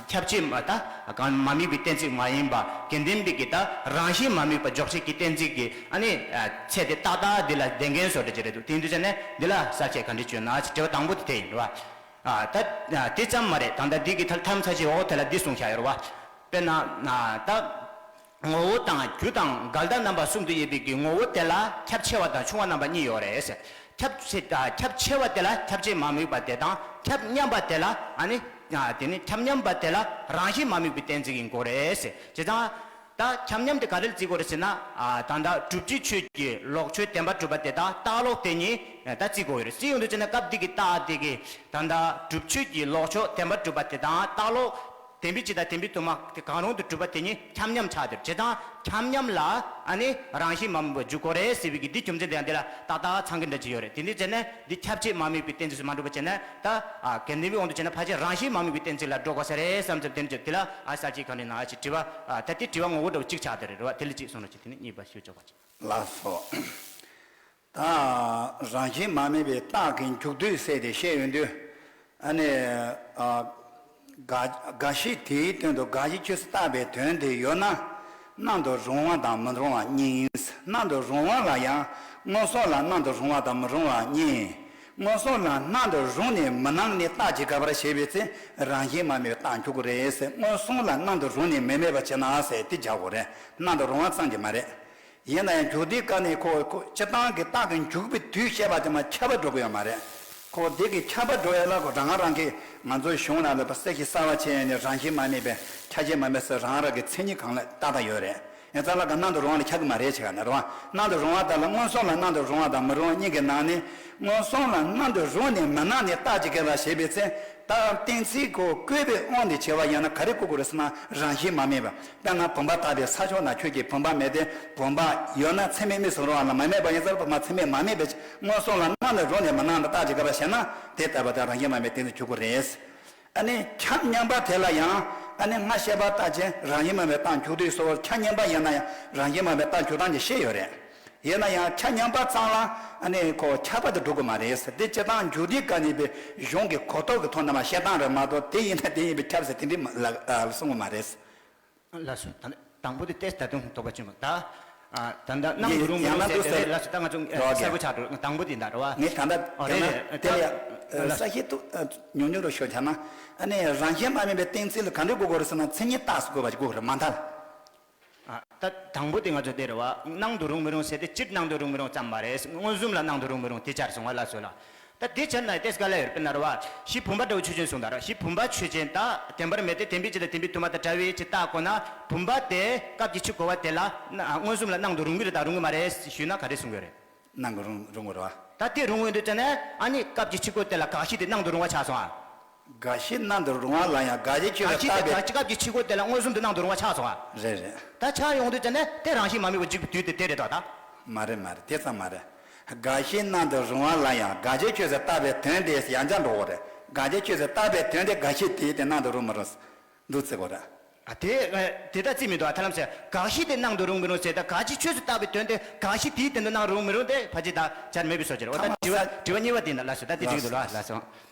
ཁྱབ་ཆེས་མ་ད་གང་མ་དམིགས་པའི་གཏན་ཚིགས་མ་ཡིན་པ། དགེ་ལྡན་པའི་གི་ད་རང་བཞིན་མ་དམིགས་པ་འཇོག་བྱེད་ཀྱི་གཏན་ཚིགས་ཀྱི་ཨ་ནི་ཚད་དེ་ཏག་ཏག་འདི་ལ་ལྡན་མཁན་བཟོ་འདྲ་ཅིག་རེད་འདུག། དེ་ཡིན་དུས་ཙ་ནས་འདི་ལ་གསལ་བཤད་ག་འདྲ་བྱུང་ན་ཟེར། དྲི་བ་དང་པོ་དེ་དེ་ཡིན་རེད་བ། ཨ་ད་དེ་ཙམ་མ་རེད། ད་ལྟ་འདི་གི་ཐ་ཐ་མཚམས་ཅིག་འོག་དེ་ལ་འདི་གསུངས་བཞག་ཡོད་རེད་བ། དཔེར་ན་ད། ངོ་བོ་དང་རྒྱུ་དང་འགལ་ཟླ་རྣམ་པ་གསུམ་དུ་དབྱེ་བའི་གི་ངོ་བོ་དེ་ལ་ཁྱབ་ཆེ་བ་དང་ཆུང་བ་རྣམ་པ་གཉིས་ཡོད་རེད། ཁྱབ་ཆེ་ཁྱབ་ཆེ་བ་དེ་ལ་ཁྱབ་ཆེས་མ་དམིགས་པ་དེ་དང་། ཁྱབ་མཉམ་པ་དེ་ལ་ཨ་ནི་དེ་ནི་ཁྱབ་མཉམ་པ་དེ་ལ་རང་བཞིན་མ་དམིགས་པའི་གཏན་ཚིགས་ཡིན་དགོས་རེད། བྱས་ཙང་ད་ཁྱབ་མཉམ་དེ་ག་རེ་ལ་བརྩི་དགོས་རེད་ཟེར་ན། ད་ལྟ་སྒྲུབ་བྱའི་ཆོས་ཀྱི་ལོག་ཆོས་བདེན་པར་གྲུབ་པ་དེ་དང་རྟགས་ལོག་དེ་གཉིས་ད་བརྩི་དགོས་ཡོད་རེད། བརྩི་ཡོང་དུས་ཙ་ན་སྐབས་འདི་གི་རྟགས་དེ་གི་ད་ལྟ་སྒྲུབ་ཆོས་ཀྱི་ལོག་ཕྱོགས་བདེན་པར་གྲུབ་པ་དེ་དང་རྟགས་ལོག་བདེན་པའི་སྤྱི་དང་བདེན་པའི་དུ་མ་དེ་གང་རུང་དུ་གྲུབ་པ་དེ་གཉིས་ཁྱབ་མཉམ་ཆགས་དེར། བྱས་ཙང་ཁྱབ་མཉམ་ལ་ཨ་ནི་རང་བཞིན་མ་དམིགས་པ་འཇུག་དགོས་རེད་ཟེར་བའི་གི་འདི་རྒྱུ་མཚན་དེ་ཡང་འདི་ལ་ཏག་ཏག་ཚང་གི་འདྲ་ཅིག་ཡོད་རེད། དེ་འདི་བྱས་ནས་འདི་ཁྱབ་ཆེས་མ་དམིགས་པའི་གཏན་ཚིགས་སུ་མ་གྲུབ་པ་བྱས་ན། ད་ཨ་དགེ་ལྡན་པའི་དབང་དུ་བྱས་ན་ཕལ་ཆེར་རང་བཞིན་མ་དམིགས་པའི་གཏན་ཚིགས་ལ་འགྲོ་དགོས་ས་རེད་བསམ་ཙམ། དེ་འདྲ་ཅིག་འདི་ལ་ཨ་གསལ་བྱེད་གང་རེད་ན་ཅིག་དྲི་བ། ཨ་ད་དེ་དྲི་བ་ངོ་བོ་འདྲ་བོ་གཅིག་ཆགས་དེ་རེད་རེད་བ། དེ་ལ་གཅིག་གསུངས་རོགས་གྱིས། དེ་ནི་གཉིས་པ་ཞུ་ཆོག་པ་ཅིག། ལགས་སོ། ད་རང་བཞིན་མ་དམིགས་པའི་རྟགས་ཀྱི་འཇུག་ལྡོག་ཟེར་ཏེ་བཤད་ཡོང་དུས། ཨ་ནི་ཨ་འགའ་འགའ་ཞིག་དེའི་དོན་དུ་དགག་བྱའི་ཆོས་སུ་བཏགས་པའི་དོན་དེ་ཡོད་ན་སྣང་དུ་རུང་བ་དང་མི་རུང་བ་གཉིས་ཡིན། སྣང་དུ་རུང་བ་ལ་ཡང་མངོན་སུམ་ལ་སྣང་དུ་རུང་བ་དང་མི་རུང་བ་གཉིས། མངོན་སུམ་ལ་སྣང་དུ་རུང་ནས་མི་སྣང་ནས་རྟགས་ཀྱིས་དགག་པར་བྱེད་པའི་ཚེ་རང་བཞིན་མ་དམིགས་པའི་རྟགས་འཇུག་དགོས་རེད་ཟེར། མངོན་སུམ་ལ་སྣང་དུ་རུང་ནས་མི་དམིགས་པ་བྱས་ན་ཟེར་དེ་རྒྱག་དགོས་རེད། སྣང་དུ་རུང་བ་ཙམ་གྱིས་མ་རེད། ཡིན་ན་ཡང་མཇུག་སྡུད་སྐབས་ནས་ཁོ་ཁོ་སྤྱིར་བཏང་གི་རྟགས་ཀྱི་མཇུག་པའི་དུས་བཤད་པ་དེ་མ་ཁྱབ་པ་འགྲོ་གི་ཡོད་མ་རེད། ཁོ་འདི་གི་ཁྱབ་པ་འགྲོ་ཡ་ལ་ཁོ་རང་རང་གིས་ང་ཚོའི་གཞུང་ནང་ལ་ཕར་གསལ་བཤད་གསར་བ་བྱས་ཡོད་ནས་རང་བཞིན་མ་དམིགས་པའི་ཁྱབ་བྱེད་མ་དམིགས་ཟེར་རང་རང་གི་མཚན་ཉིད་གང་ལ་ཏག་ཏག་ཡོད་རེད། ཡིན་ཙང་ལ་ག་སྣང་དུ་རུང་བ་ལ་ཁྱབ་གི་མ་རེད་བྱེད་ག་ནས་རུང་བ། སྣང་དུ་རུང་བ་དག་ལ་མངོན་སུམ་ལ་སྣང་དུ་རུང་བ་དང་མི་རུང་བ་གཉིས་ཀྱི་ནང་ནས་མངོན་སུམ་ལ་སྣང་དུ་རུང་ནས་མི་སྣང་ནས་རྟགས་ཀྱི་སྐལ་བ་བཞེས་པའི་ཚེ། ད་གཏན་ཚིགས་ཀྱི་བཀོད་པའི་དབང་དུ་བྱས་པ་ཡིན་ན་ག་རེ་བཀོད་དགོས་རེད་ཟེར་ན་རང་བཞིན་མ་དམིགས་པ། དཔེར་ན་བུམ་པ་ལྟ་བུའི་ས་ཕྱོགས་ན་ཁྱོད་ཀྱིས་བུམ་པ་མེད་དེ། བུམ་པ་ཡོད་ན་ཚད་མས་དམིགས་སུ་རུང་བ་ལ་མ་དམིགས་པ་ཡིན་ཙང་བུམ་པ་ཚད་མས་མ་དམིགས་པའི་ཕྱིར། མངོན་སུམ་ལ་སྣང་དུ་རུང་ནས་མི་སྣང་དུ་རྟགས་ཀྱི་སྐལ་བ་བྱས་ན་དེ་ལྟ་བུ་དེ་རང་བཞིན་མ་དམིགས་གཏན་ཚིགས་འཇུག་གི་རེད། ཨ་ནི་ཁྱབ་མཉམ་པ་དེ་ལ་ཡང་ཨ་ནི་སྔ་བཤད་པ་ལྟར་གྱི་རང་བཞིན་མ་དམིགས་པའི་རྟགས་འཇུག་དུས་སོ། ཁྱབ་མཉམ་པ་ཡིན་ན་ཡང་རང་བཞིན་མ་དམིགས་པའི་རྟགས་འཇུག་སྟངས་ཀྱི་བཤད་ཡོད་རེད། ཡིན་ན་ཡང་ཁྱབ་མཉམ་པ་ཙམ་ལ་ཨ་ནི་ཁོ་ཁྱབ་པ་དེ་འགྲོ་གི་མ་རེད། དེ་སྤྱིར་བཏང་མཇུག་སྡུད་སྐབས་ནས་པའི་གཞུང་གི་གོ་རྟོགས་ཀྱི་ཐོག་ནས་མ་བཤད་སྟངས་རེད་མ་གཏོགས་དེ་ཡིན་ན་དེ་ཡིན་པའི་ཁྱབ་ཟེར་དེ་འདྲའི་ལ་ཨ་གསུང་གི་མ་རེད། ལགས་སོ། ད་དང་པོ་དེ་ཏེས་ད་དུང་དོགས་པ་ཆེན་པོ་ད། ཨ་ད་ལྟ་སྣང་དུ་རུང་མི་ཡང་རུང་ན་ཟེར་དུ་དེ་རེད། ལགས་སོ། ད་ང་ཚོ་རོགས་གསལ་པོ་ཆགས་འགྲོ། དང་པོ་དེ་ད་རེད་བ། ངས་ད་ལྟ་ཨོ་རེད་རེད། དེ་ལ་ཡང་ལགས་ས་ཞིག་ཏུ་ཉུང་ཉུང་རུ་ཤོད་བྱ་ན། ཨ་ནི་རང་བཞིན་མ་དམིགས་པའི་གཏན་ཚིགས་ལ་ག་འདྲ་དགོས་དགོས་རེད་ཟེར་ན་མཚན་ཉིད་རྟགས་སུ་དགོས་པ་ཞིག་དགོས་རེད་མ་མཐའ་ལ། ཨ་ད་དང་པོ་དེ་ང་ཚོ་དེ་རེད་བ། སྣང་དུ་རུང་མི་རུང་ཟེར་དེ་སྤྱིར་སྣང་དུ་རུང་མི་རུང་ཙམ་མ་རེད། མངོན་སུམ་ལ་སྣང་དུ་རུང་མི་རུང་དེ་ཆར་སོང་བ་ལ་སོ་ལ། ད་དེ་ཆར་ན་ཏེས་ག་ལ་ཡོད་པའི་ན་རེད་བ། གཞི་བུམ་པ་འདྲ་བོ་ཆོས་ཅན་གསུངས་ད་ར། གཞི་བུམ་པ་ཆོས་ཅན་ད་བདེན་པར་མེད་དེ་བདེན་པའི་སྤྱི་དང་བདེན་པའི་དུ་མ་དང་བྲལ་བའི་ཕྱིར་རྟགས་དགོས་ན་བུམ་པ་དེ་སྐབས་ཀྱི་ཕྱི་གོ་བ་དེ་ལ་མངོན་སུམ་ལ་སྣང་དུ་རུང་གི་རེད་དང་རུང་གི་མ་རེད་ཞུས་ན་ག་རེ་གསུང་གི་རེད། སྣང་གི་རུང་རུང་གི་རེད་བ། ད་དེ་རུང་ཡོང་དུས་ཙ་ནས་ཨ་ནི་སྐབས་ཀྱི་ཕྱི་གོ་དེ་ལ་དགག་གཞི་དེ་སྣང་དུ་རུང་བ་ཆགས་སོང་ཨ། དགག་གཞི་སྣང་དུ་རུང་བ་ལ་ཡང་དགག་བྱའི་ཆོས་ལ་ལྟ་བའི། དགག་གཞི་སྐབས་ཀྱི་ཕྱི་གོ་དེ་ལ་མངོན་སུམ་དུ་སྣང་དུ་རུང་བ་ཆགས་སོང་ཨ། རེད་རེད། ད་ཆགས་ཡོང་དུས་ཙ་ནས་དེ་རང་བཞིན་མ་དམིགས་པ་འཇུག་པའི་དུས་དེ་དེ་རེད་དོ་ད། མ་རེད་མ་རེད། དེ་ཙམ་མ་རེད། དགག་གཞི་སྣང་དུ་རུང་བ་ལ་ཡང་དགག་བྱའི་ཆོས་སུ་ལྟ་བའི་དོན་དེ་ཡང་བསྐྱར་འགྲོ་དགོས་རེད། དགག་བྱའི་ཆོས་སུ་ལྟ་བའི་དོན་དེ་དགག་གཞི་དེ་དེ་སྣང་དུ་རུང་མི་རུང་། འདུག་ཚེ་གོ་ར། ཨ་དེ་དེ་ལྟ་རྩིས་མི་འདུག་ཨ། ཐ་ལམ་ཟེར་དགག་གཞི་དེ་སྣང་དུ་རུང་མི་རུང་ཟེར་ད་དགག་བྱའི་ཆོས་སུ་ལྟ་བའི་དོན་དེ་དགག་གཞི་དེའི་དོན་དུ་སྣང་རུང་མི་རུང་དེ་ཕལ་ཆེར་ད་ཆར་མེད་པའི་སོ་ཅེར། འོ་ད་དྲི་བ་དྲི་བ་གཉིས་པ་དེ་ཡིན་ད། ལགས་སོ། ད་དེ་འགྲིག་འདུག་ལ། ལགས་སོ།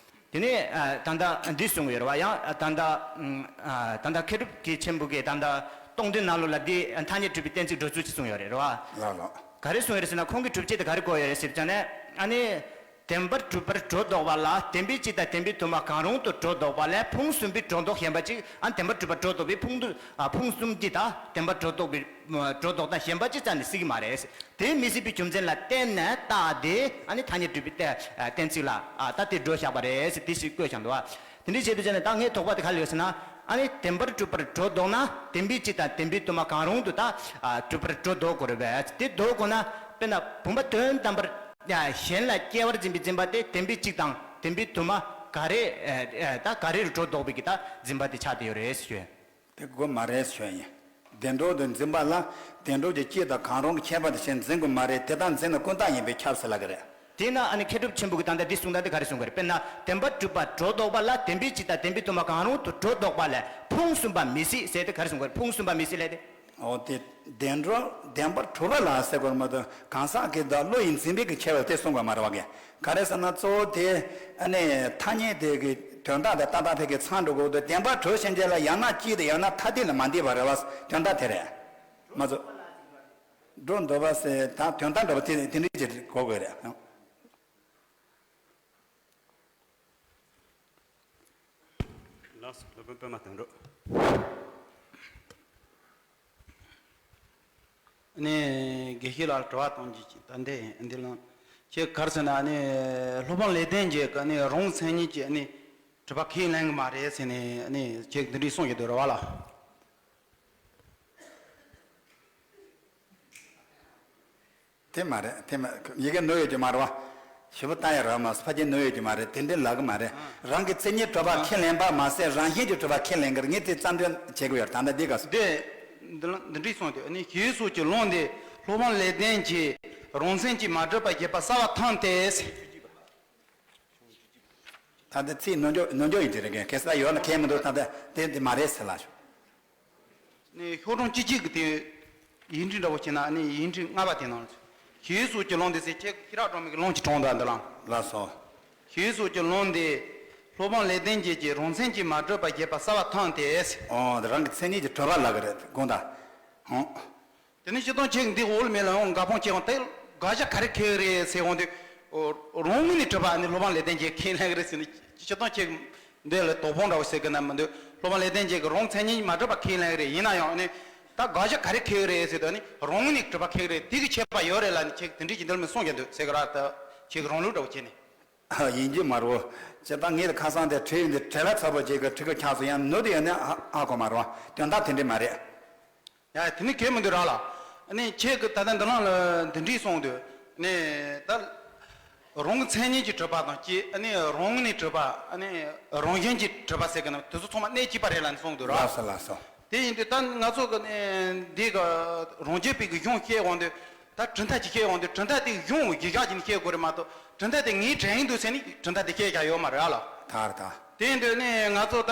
དེ་ནས་ད་ལྟ་འདི་གསུང་གི་ཡོད་རེད་བ། ཡང་ད་ལྟ་ད་ལྟ་མཁས་གྲུབ་ཀྱི་ཆེན་པོ་གིས་ད་ལྟ་སྟོང་ཐུན་ནང་ལོགས་ལ་འདི་ཐ་སྙད་གྲུབ་པའི་གཏན་ཚིགས་འགྲོ་ཚུལ་ཅིག་གསུངས་ཡོད་རེད་རེད་བ། ལགས་ལགས། ག་རེ་གསུངས་ཡོད་རེད་ཟེར་ན་ཁོང་གི་སྒྲུབ་བྱེད་དེ་ག་རེ་བཀོད་ཡོད་རེད་ཟེར་བྱས་ན་ཨ་ནི། བདེན་པར་གྲུབ་པར་སྒྲོ་འདོགས་པ་ལ་བདེན་པའི་སྤྱི་དང་བདེན་པའི་དུ་མ་གང་རུང་དུ་སྒྲོ་འདོགས་པ་ལས་ཕུང་གསུམ་པའི་སྒྲོ་འདོགས་གཞན་པ་གཅིག་ཨ་བདེན་པར་གྲུབ་པར་སྒྲོ་འདོགས་པའི་ཕུང་དུ་ཨ་ཕུང་གསུམ་གྱི་ད་བདེན་པར་སྒྲོ་འདོགས་པའི་སྒྲོ་འདོགས་དང་གཞན་པ་གཅིག་རྩ་ནས་སྲིད་ཀྱི་མ་རེད། དེ་མི་སྲིད་པའི་རྒྱུ་མཚན་ལ་བརྟེན་ནས་རྟགས་དེ་ཨ་ནི་ཐ་སྙད་གྲུབ་པའི་གཏན་གཏན་ཚིགས་ལ་ཨ་ད་དེ་སྒྲོ་བཞག་པ་རེད་ཟེར་དེ་ཞིག་བཀོད་བཞག་འདུག་བ། དེ་འདྲའི་བྱེད་དུས་ཙ་ནས་ད་ངའི་དོགས་པ་དེ་ག་ལ་ཡོད་ཟེར་ན། ཨ་ནི་བདེན་པར་གྲུབ་པར་སྒྲོ་འདོགས་ན་བདེན་པའི་སྤྱི་དང་བདེན་པའི་དུ་མ་གང་རུང་དུ་ད་ཨ་གྲུབ་པར་སྒྲོ་འདོགས་དགོས་རེད་པས། དེ་འདོགས་དགོས་ན་དཔེར་ན་བུམ་པ་དོན་དམ་པར་གཞན་ལ་སྐྱེ་བར་འཛིན་པའི་འཛིན་པ་དེ་བདེན་པའི་སྤྱི་དང་བདེན་པའི་དུ་མ་ག་རེ་ད་ག་རེ་རུ་སྒྲོ་འདོགས་པའི་གི་ད་འཛིན་པ་དེ་ཆགས་བསྡད་ཡོད་རེད་ཞུ། དེ་དགོས་མ་རེད་ཞུ་ཡ་ཡིན། བདེན་གྲུབ་དུ་འཛིན་པ་ལ་བདེན་གྲུབ་ཀྱི་སྤྱི་དང་གང་རུང་གི་ཁྱད་པར་དུ་བྱས་འཛིན་དགོས་མ་རེད། དེ་ལྟར་འཛིན་ན་ཀུན་བཏགས་ཡིན་པས་ཁྱབ་ཟེར་ལབ་ཀྱི་རེད། དེས་ན་ཨ་ནི་མཁས་གྲུབ་ཆེན་པོ་གིས་ད་ལྟ་འདི་གསུངས་སྟངས་དེ་ག་རེ་གསུང་གི་རེད། དཔེར་ན་བདེན་པར་གྲུབ་པར་སྒྲོ་འདོགས་པ་ལ་བདེན་པའི་སྤྱི་དང་བདེན་པའི་དུ་མ་གང་རུང་དུ་སྒྲོ་འདོགས་པ་ལས་ཕུང་གསུམ་པ་མི་སྲིད་ཟེར་དེ་ག་རེ་གསུང་གི་རེད། ཕུང་གསུམ་པ་མི་སྲིད་ལས་དེ། འོ་དེ་བདེན་གྲུབ་བདེན་པར་གྲུབ་པ་ལ་ཟེར་དགོས་མ་གཏོགས་གང་ཟག་གི་དང་བློ་ཡིས་འཛིན་པའི་གི་ཁྱད་པར་དེ་གསུང་དགོས་མ་རེད་བ་གི། ག་རེ་ཟེར་ན་གཙོ་བོ་དེ་ཨ་ནི་ཐ་སྙད་དེ་གི་དོན་དག་དང་ཏག་ཏག་ཕལ་སྐད་ཚང་འགྲོ་དགོས་འདུག་བདེན་པར་གྲུབ་ཕྱིན་ཆད་ལ་ཡང་ན་སྤྱི་དང་ཡང་ན་ཐ་དད་ལ་མ་འདུས་པ་རེད་བ། དོན་དག་དེ་རེད། མ་གཏོགས། སྒྲོ་འདོགས་པ་ཟེར་ད་དོན་དག་འདྲ་པོ་དེ་དེ་འདྲ་ཅིག་གོ་དགོས་རེད། ལགས་སོ། སློབ་དཔོན་པད་མ་དོན་གྲུབ། ནས་དགེ་བཤེས་ལགས་ལ་དྲི་བ་གཏོང་རྒྱུ་ཅིག་ད་འདི་འདི་ལ་ཁྱེད་ག་རེ་ཟེར་ན་ནི་སློབ་དཔོན་ལེགས་ལྡན་གྱིས་ནི་རང་མཚན་ཉིད་ཀྱིས་ནི་གྲུབ་པ་ཁས་ལེན་གི་མ་རེད་ཟེར་ནས་ནི་ཁྱེད་འདི་འདྲའི་གསུང་གི་འདུག་རེད་བ་ལ། དེ་མ་རེད། དེ་མ་ཡི་གེ་ནོར་ཡོད་ཀྱི་མ་རེད་བ། ཞུ་བ་ལྟ་ཡ་རག་མ་སོང་། ཕ་གི་ནོར་ཡོད་ཀྱི་མ་རེད། དེ་འདྲའི་ལབ་གི་མ་རེད། རང་གི་མཚན་ཉིད་གྲུབ་པ་ཁས་ལེན་པ་མ་ཟད་རང་བཞིན་གྱིས་གྲུབ་པ་ཁས་ལེན་གི་རེད། ངས་དེ་རྩ་འདོན་བྱེད་གི་ཡོད་རེད། ད་ལྟ་འདི་ག་སོང་། འདི་འདི་ལ་འདི་འདྲའི་གསུངས་ཏེ་ནི་ཞེས་སོགས་ཀྱི་ལུང་འདི་སློབ་དཔོན་ལེགས་ལྡན་གྱིས་རང་མཚན་གྱིས་མ་གྲུབ་པ་བཞེད་པ་གསལ་བ་ཐང་སྟེ། ད་ལྟ་ཚིག་ནོར་འཇོག་ནོར་འཇོག་ཡིན་གྱི་རེད། གན་གེ་ས་ཡོད་ན་ཁས་མི་འདུག་ད་ལྟ་དེ་འདི་མ་རེད་ཟེར་ལ་ཞུ། ནས་ཤོག་གྲངས་བཅུ་གཅིག་གི་དེ་ཡིག་འབྲུ་འདྲ་པོ་བྱས་ན་ནི་ཡིག་འབྲུ་ལྔ་པ་དེ་ནང་ཞེས་སོགས་ཀྱི་ལུང་འདི་ཟེར་ཁྱེད་ཤེས་རབ་སྒྲོན་མེ་གི་ལུང་གཅིག་དྲངས་འདུག་འདི་ལ། ལགས་སོ། ཞེས་སོགས་ཀྱི་ལུང་འདི་སློབ་དཔོན་ལེགས་ལྡན་འབྱེད་ཀྱིས་རང་མཚན་གྱིས་མ་གྲུབ་པ་བཞེད་པ་གསལ་བ་ཐང་སྟེ། ཨོ་དེ་རང་གི་མཚན་ཉིད་ཀྱིས་གྲུབ་པ་ལབ་ཀྱི་རེད་དགོངས་དག་ཧང་། དེ་ནས་སྤྱིར་བཏང་ཁྱེད་འདི་འོག་ལ་མེད་ལ་ཡང་དགག་སྤོང་བྱེད་དབང་དེ་དགག་བྱ་ག་རེ་འཁེལ་རེད་ཟེར་འོང་དུས། རང་ངོས་ནས་གྲུབ་པ་ནི་སློབ་དཔོན་ལེགས་ལྡན་འབྱེད་ཁས་ལེན་གྱི་རེད་ཟེར་ནས་སྤྱིར་བཏང་ཁྱེད་འདི་ལ་དོགས་སྤོང་འདྲ་བོ་ཟེར་གི་ན་མི་འདུག་སློབ་དཔོན་ལེགས་ལྡན་འབྱེད་ཀྱི་རང་མཚན་ཉིད་མ་གྲུབ་པ་ཁས་ལེན་གྱི་རེད། ཡིན་ན་ཡང་ནི་ ད་དགག་བྱ་ག་རེ་འཁེལ་གི་རེད་ཟེར་དུས་ནི་རང་ངོས་ནས་གྲུབ་པ་འཁེལ་གི་རེད། དེ་གི་ཁྱད་པར་ཡོད་རེད་ལབ་ནི་ཁྱེད་ཀྱིས་དེ་འདྲའི་ཅིག་འདི་ལ་མི་གསུང་རྒྱུ་འདུག་ཟེར་གི་ར། ད་ཁྱེད་ཀྱི་རང་ལུགས་འདྲ་བོ་བྱས་ནས། ཡིན་གྱི་མ་རེད། ཇི་ལྟར་ངས་ད་ཁ་སང་དེ་བྲིས་ཡོད་འདི་བྲེལ་བ་ཚ་པོ་ཅིག་གི་ཁྲི་ཁ་ཁྱག་སོང་ཡང་ནོར་དེ་ཡོད་ནི་ཧ་ཧ་གོ་མ་རེད་བ། དོན་དག་དེ་འདྲས་མ་རེད། ཡ་དེ་ནི་གལ་མི་འདུག་ར་ལ། ཨ་ནི་ཁྱེད་ཀྱིས་ད་ལྟ་འདི་ནང་ལ་འདི་འདྲས་གསུངས་དུས་ནི་ད་རང་གི་མཚན་ཉིད་ཀྱིས་གྲུབ་པ་དང་གཅིག་ཨ་ནི་རང་ངོས་ནས་གྲུབ་པ། ཨ་ནི་རང་བཞིན་གྱིས་གྲུབ་པ་ཟེར་གི་ན་དེ་ཚོ་ཚང་མ་གནས་གཅིག་པ་རེད་ལབ་ནས་གསུངས་འདུག་ར། ལགས་སོ་ལགས་སོ། དེ་ཡིན་དུས་ད་ང་ཚོ་གི་ནི་འདི་གི་རང་རྒྱུད་པའི་གི་གཞུང་བཤད་ཡོང་དུས། ད་གྲུབ་མཐའ་ཅིག་བཤད་ཡོང་དུས་གྲུབ་མཐའ་དེ་གཞུང་གཞི་བཞག་ཅིག་ནས་བཤད་དགོས་རེད་མ་གཏོགས་གྲུབ་མཐའ་དེ་ངའི་དྲན་གྱི་འདུག་ཟེར་ནས་གྲུབ་མཐའ་དེ་བཤད་ཀྱང་ཡོད་མ་རེད་ཨ་ལ། ད་རེད་ད། དེ་ཡིན་དུས་ནི་ང་ཚོ་ད་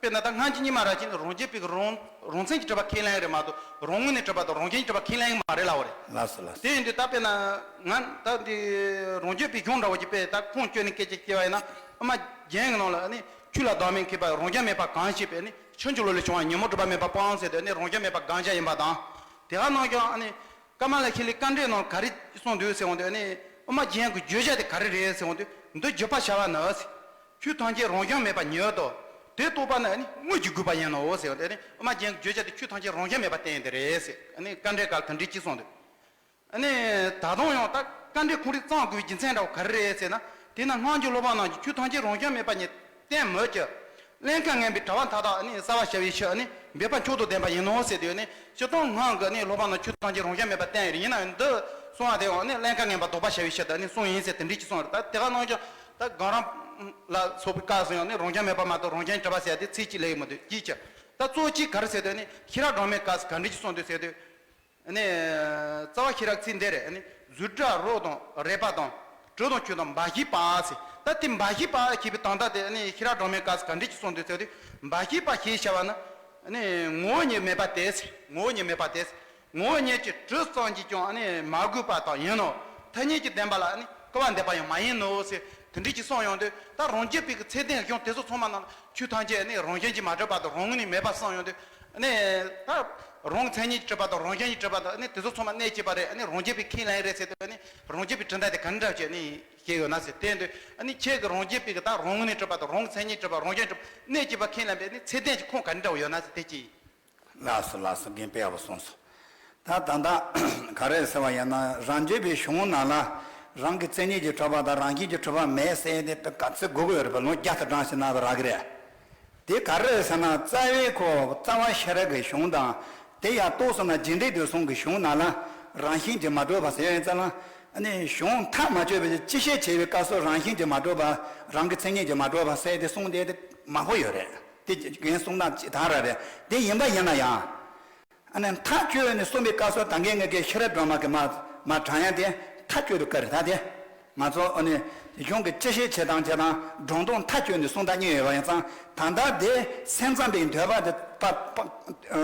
དཔེར་ན་ད་སྔ་ཕྱི་གཉིས་མ་རག་ཅིག་ནི་རང་རྒྱུད་པའི་རང་རང་མཚན་གྱིས་གྲུབ་པ་ཁས་ལེན་རེད་མ་གཏོགས་རང་ངོས་ནས་གྲུབ་པ་དང་རང་བཞིན་གྱིས་གྲུབ་པ་ཁས་ལེན་མ་རེད་ལབ་པ་རེད། ལགས་སོ་ལགས་སོ། དེ་ཡིན་དུས་ད་དཔེར་ན་ང་ད་འདི་རང་རྒྱུད་པའི་གཞུང་འདྲ་བོ་ཅིག་དཔེ་ད་ཁུངས་བཅོལ་ནས་སྐད་ཆ་བཤད་པ་ཡིན་ན་དབུ་མ་རྒྱན་གྱི་ནང་ལ་ནི་ཆོས་ལ་བདག་མེད་མཁས་པ་རང་རྒྱུད་མེད་པ་གང་ཞེས་པས་ནི་ཕྱིན་ཅི་ལོག་ལས་བྱུང་བ་ཉོན་མོངས་གྲུབ་པ་མེད་པ་སྤངས་ཟེར་དུས་ནི་རང་རྒྱུད་མེད་པ་གང་ཞེས་ཡིན་པ་དང་། དེ་ག་ནང་བཞིན་ཨ་ནི། ཀ་མ་ལ་ཤཱི་ལའི་དཀའ་འགྲེལ་ནང་ག་རེ་གསུངས་འདུག་ཟེར་འོང་དུས་ནི་དབུ་མ་རྒྱན་གྱི་བརྗོད་བྱ་དེ་ག་རེ་རེད་ཟེར་འོང་དུས་འདི་བརྗོད་པར་བྱ་བ་ནི། ཆོས་ཐམས་ཅད་རང་བཞིན་མེད་པ་ཉིད་དོ། དེ་རྟོགས་པ་ནི་དངོས་ཀྱི་དགོས་པ་ཡིན་ནོ་ཟེར་འོང་དུས་ནི་དབུ་མ་རྒྱན་གྱི་བརྗོད་བྱ་དེ་ཆོས་ཐམས་ཅད་རང་བཞིན་མེད་པར་བསྟན་ཡོད་དེ་རེད་ཟེར་ནི་དཀའ་འགྲེལ་སྐབས་དེ་འདྲའི་ཅིག་གསུངས་འདུག་ཨ་ནི་ད་དུང་ཡང་ད་དཀའ་འགྲེལ་ཁོང་རང་བརྩམས་དགོས་པའི་རྒྱུ་མཚན་འདྲ་བོ་ག་རེ་རེད་ཟེར་ན། དེས་ན་སྔགས་ཀྱི་སློབ་དཔོན་རྣམས་ཀྱིས་ཆོས་ཐམས་ཅད་རང་བཞིན་མེད་པ་ཉིད་བསྟན་མོད་ཀྱི། ཀླན་ཀ་ངན་པའི་གྲྭ་པ་མཐའ་དག་ནི་གསལ་བར་བྱ་བའི་ཕྱིར་ནི་འབད་པ་མཆོག་ཏུ་ལྡན་པ་ཡིན་ནོ་ཟེར་དུས་ནི་སྤྱིར་བཏང་སྔགས་ཀྱི་ནི་སློབ་དཔོན་རྣམས་ཆོས་ཐམས་ཅད་རང་བཞིན་མེད་པ་བསྟན་ཡོད་ཡིན་ན་ཡང་འདི་གསུང་བ་དེ་ཡང་ནི་ཀླན་ཀ་ངན་པ་བཟློག་པར་བྱ་བའི་ཕྱིར་དུ་ནི་གསུངས་ཡིན་ཟེར་དེ་འདྲའི་ཅིག་གསུངས་རེད། ད་དེ་ག་ནང་བཞིན་ད་གང་རམ་ལ་སོགས་པའི་སྐབས་སུ་ཡང་ནི་རང་བཞིན་མེད་པ་མ་གཏོགས་རང་བཞིན་གྲུབ་པ་ཟེར་ཡ་དེ་ཚིག་གཅིག་ལས་ཡོད་མི་འདུག་གཅིག་བྱས། ད་གཙོ་བོ་གཅིག་ག་རེ་ཟེར་དུས་ནི་ཤེས་རབ་སྒྲོན་མེའི་སྐབས་སུ་ག་འདྲ་ཅིག་གསུངས་འདུག་ཟེར་དུས། ནི། རྩ་བ་ཤེས་རབ་ཚིག་འདི་རེད། ནི། རྫུ་འཕྲུལ་རོ་དང་རེག་པ་དང་། དྲི་དང་ཆོས་དང་འབའ་ཞིག་པ་ཟེར། ད་དེ་འབའ་ཞིག་པ་ཞེས་པའི་དོན་དག་དེ་ནི་ཤེས་རབ་སྒྲོན་མེའི་སྐབས་སུ་ག་འདྲ་ཅིག་གསུངས་འདུག་ཟེར་དུས། འབའ་ཞིག་པ་ཞེས་བྱ་བ་ནི། ནི། ངོ་བོ་ཉིད་མེད་པ་སྟེ་ཟེར། ངོ་བོ་ཉིད་མེད་པ་སྟེ་ཟེར། ངོ་བོ་ཉིད་ཀྱི་དྲི་ཙམ་གྱིས་ཀྱང་ནི་མ་གོས་པ་དག་ཡིན་ནོ། ཐ་སྙད་ཀྱི་བདེན་པ་ལ་ནི་སྐུར་བ་འདེབས་པ་ཡང་མ་ཡིན་ནོ་ཟེར། དེ་འདྲ་ཅིག་གསུངས་ཡོང་དུས་ད་རང་རྒྱུད་པའི་གི་ཚད་ལྡན་གཞུང་དེ་ཚོ་ཚང་མ་ནང་ཆོས་ཐམས་ཅད་ནི་རང་བཞིན་གྱིས་མ་གྲུབ་པ་དང་རང་ངོས་ནས་མེད་པ་གསུངས་ཡོང་དུས། ནི། ད། རང་མཚན་ཉིད་ཀྱིས་གྲུབ་པ་དང་རང་བཞིན་གྱིས་གྲུབ་པ་དང་ནི་དེ་ཚོ་ཚང་མ་གནས་གཅིག་པ་རེད། ནི་རང་རྒྱུད་པའི་ཁས་ལེན་རེད་ཟེར་དུས་ནི་རང་རྒྱུད་པའི་གྲུབ་མཐའ་དེ་ག་འདྲ་བྱས་ནི་བཤད་ཡོད་ན་ཟེར་བསྟན་དུས་ནི་ཁྱེད་ཀྱི་རང་རྒྱུད་པའི་གི་ད་རང་ངོས་ནས་གྲུབ་པ་དང་རང་མཚན་ཉིད་གྲུབ་པ་རང་བཞིན་གྲུབ་གནས་གཅིག་པ་ཁས་ལེན་པའི་ནི་ཚད་ལྡན་གྱི་ཁུངས་ག་འདྲ་བ་ཡོད་ན་ཟེར་དེ་ཅི། ལགས་སོ་ལགས་སོ། རྒན་དཔེ་ཡག་པོ་གསུངས་སོང་། ད་ད་ལྟ་ག་རེ་ཟེར་བ་ཡིན་ན་རང་རྒྱུད་པའི་གཞུང་ནང་ལ་རང་གི་མཚན་ཉིད་ཀྱིས་གྲུབ་པ་དང་རང་བཞིན་གྱིས་གྲུབ་པ་མེད་ཟེར་ཏེ་དཔེ་ག་ཚོད་དགོས་ཀྱི་ཡོད་རེད་པ། ལུང་བརྒྱ་དང་གྲངས་ཤིག་ནང་དུ་རག་གི་རེད། དེ་ག་རེ་རེད་ཟེར་ན་རྩ་བའི་ཁོ་རྩ་བ་ཤེས་རབ་ཀྱི་གཞུང་དང་དེ་ཡང་རྟོགས་སོང་ན་རྗེས་འབྲེལ་དུ་གསུང་གི་གཞུང་ནང་ལ་རང་བཞིན་གྱིས་མ་གྲུབ་པ་ཟེར་ཡོད་ཙང་ལ་ནི་གཞུང་མཐའ་མ་ཆོད་པའི་སྤྱི་བཤད་བྱེད་པའི་སྐབས་སུ་རང་བཞིན་གྱིས་མ་གྲུབ་པ་རང་གི་མཚན་ཉིད་ཀྱིས་མ་གྲུབ་པ་ཟེར་ཏེ་གསུངས་ཏེ་དེ་མང་པོ་ཡོད་རེད། དེ་རྒན་གསུང་སྟངས་ཇི་ལྟར་རེད། དེ་ཡིན་པ་ཡིན་ན་ཡང་། ཨ་ནི་མཐའ་དཔྱོད་ནས་གསུངས་པའི་སྐབས་སུ་ད་གིན་ངས་ཀྱི་ཤེས་རབ་སྒྲོན་མ་གི་མ་མ་དྲངས་ཡ་དེ་མཐའ་དཔྱོད་དུ་བཀར་ད་དེ། ང་ཚོ་ཨ་ནི་གཞུང་གི་སྤྱི་བཤད་བྱེད་སྟངས་བྱེད་སྟངས་སྒྲོ་འདོགས་མཐའ་དཔྱོད་ནས་གསུང་སྟངས་གཉིས་ཡོད་པ་ཡིན་ཙང་ད་ལྟ་དེ་སེམས་ཙམ་པའི་འདོད་པ་དེ་པ་པ་